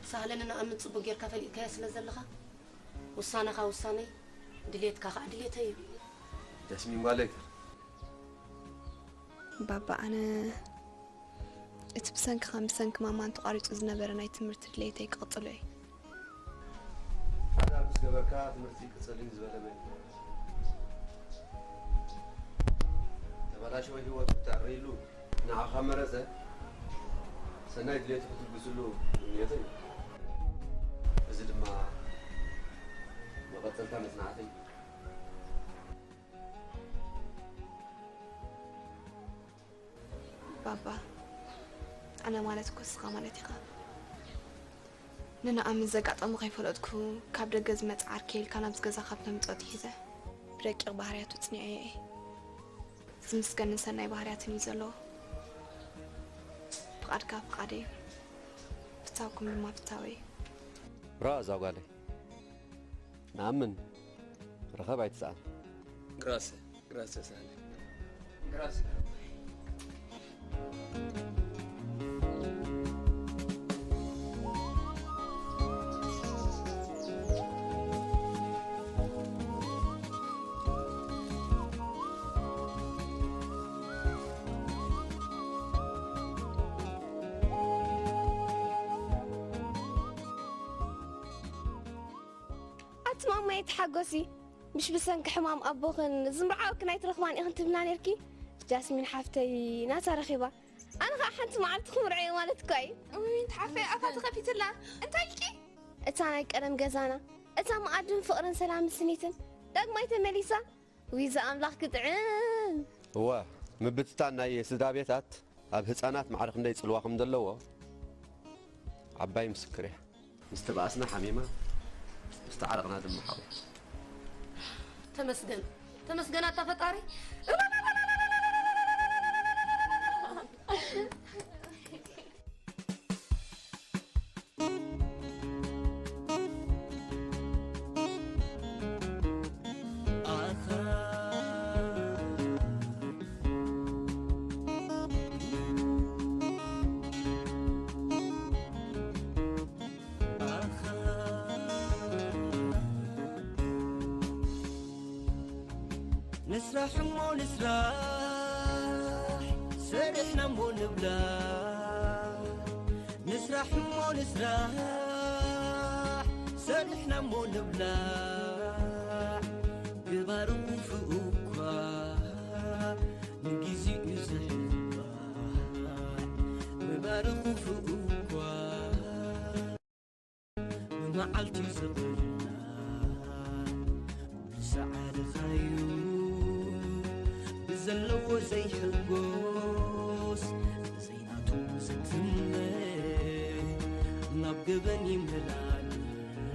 ሳህለ ንንኣምን ጽቡቕ ጌርካ ፈሊጥካያ ስለ ዘለኻ ውሳነኻ ውሳነይ ድሌትካ ከዓ ድሌተይ እዩ። ጃስሚን ጓለይ ተር ባባ ኣነ እቲ ብሰንክኻን ብሰንኪ ማማን ተቋሪጹ ዝነበረ ናይ ትምህርቲ ድሌተይ ክቕጽሎ እየ። ሓዳር ምስ ገበርካ ትምህርቲ ክጸልን ዝበለ መን ተበላሸወ ህይወቱ ተዕረይሉ ንዓኻ መረጸ ሰናይ ድሌቱ ክትልግስሉ እምነተይ እዩ። እዚ ድማ መቐጸልታ መጽናዕተይ እዩ። ባባ ኣነ ማለት እኮ ንስኻ ማለት ኢኻ። ንንኣምን ዘጋጠሞ ከይፈለጥኩ ካብ ደገ ዝመጽእ ዓርከይ ኢልካ ናብዚ ገዛ ካብ ተምጽኦ ኣትሒዘ ብረቂቕ ባህርያቱ ጽኒዐዮ እየ። ዝምስገንን ሰናይ ባህርያትን እዩ ዘለዎ። ፍቓድካ ፍቓደይ እዩ፣ ፍታውኩም ድማ ፍታወይ እዩ። ራእዛ ጓለይ ንኣምን ርኸብ ኣይትስኣን። ግራሰ ግራሰ ሳለ ግራሰ ማማየ ተሓጎሲ፣ ምሽ ብሰንኪ ሕማም ኣቦኽን ዝምርዓወክን ኣይትረኽባን ኢኽን ትብላ ነርኪ? ጃስሚን ሓፍተይ ናታ ረኺባ። ኣነ ኸዓ ሓንቲ መዓልቲ ክምርዐዮ ማለት እኳ እዩ። እውይ፣ ሓፍተይ ኣፋ ተኸፊትላ። እንታይ ኢልኪ? እታ ናይ ቀደም ገዛና፣ እታ መኣድን ፍቕርን ሰላምን ስኒትን ዳግማይ ተመሊሳ። ዊዛ ኣምላኽ ክጥዕም። እወ፣ ምብትታን ናይ ስድራ ቤታት ኣብ ህጻናት ማዕረ ክንደይ ጽልዋ ከም ዘለዎ ዓባይ ምስክር እያ። ምስ ተባኣስና ሓሚማ፣ ምስ ተዓረቕና ድማ ሓው። ተመስገን፣ ተመስገን ኣታ ፈጣሪ። ንስራሕ እሞ ንስራሕ፣ ሰሪሕና እሞ ንብላዕ። ንስራሕ እሞ ንስራሕ፣ ሰሪሕና እሞ ንብላዕ። ገባሪ ክፉእ እኳ ንጊዜኡ ዝሕባእ፣ ገባሪ ክፉእ እኳ ብመዓልቲ ዝቕናዕ፣ ብሰዓርኻዩ ብዘለዎ ዘይሕጎስ፣ ዘይናቱ ዝትመ ናብ ገበን ይመላለስ።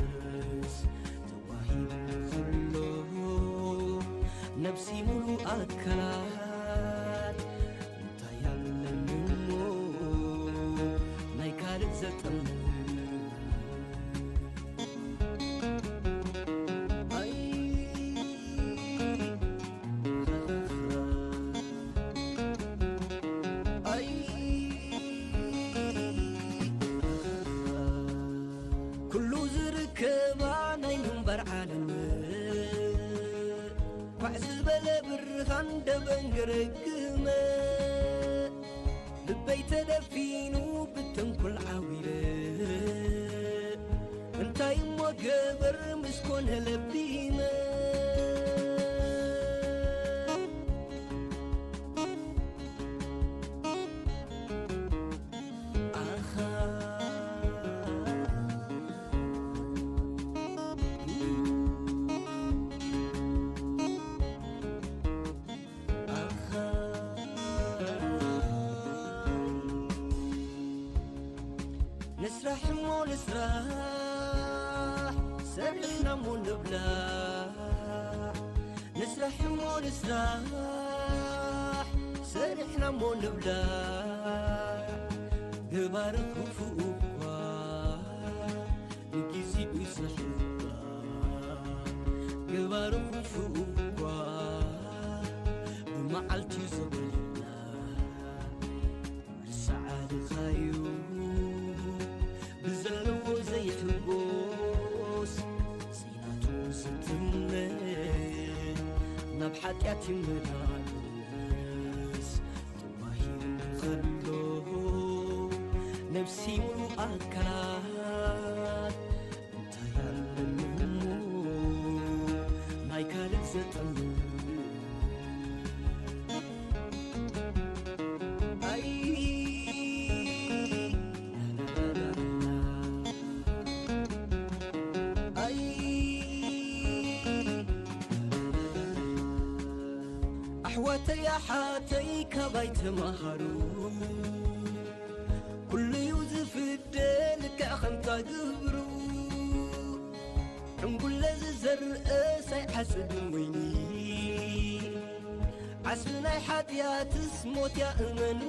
ተዋሂቡ ዘሎ ነብሲ ሙሉ ኣካላት እንታይ ኣለኒ እሞ ናይ ካልእ ዘጠምም? ኣይ፣ ኣይ፣ ኩሉ ዝርከባ ናይ ምንባር ዓለም ኳዕ ዝበለ ብርሃን ደበን ገረግመ፣ ልበይ ተደፊኑ ብተንኮል ዓዊረ፣ እንታይ እሞ ገበር ምስ ኮነ ለቢመ። ኣኻ፣ ኣኻ፣ ንስራሕ እሞ ንስራሕ፣ ሰሪሕና እሞ ንብላዕ። ንስራሕ እሞ ንስራሕ፣ ሰሪሕና እሞ ንብላዕ። ገባሪ ክፉእ እኳ ንጊዜኡ ዝሕባእ፣ ገባሪ ክፉእ እኳ ብመዓልቲ ዝቕናዕ። ንሰዓርኻዩ ብዘለዎ ዘይሕጎስ፣ ዘይናቱ ዝትመ ናብ ሓጢኣት ይመላለስ። ተባሂሉ ከሎ ነብሲ ሙሉ ኣካላት እንታይ ኣለኒ እሞ ናይ ካልእ ዘጠምም? ኣይ፣ ኣይ፣ ኣሕዋተይ ኣሓተይ ካባይ ተማሃሩ። ኩሉዩ ዝፍደ ልክዕ ከምታ ግብሩ። ዕንጉለ ዝዘርእ ሳይዓጽድ ወይኒ፣ ዓስቢ ናይ ሓጢኣትስ ሞት እያ እመኑ።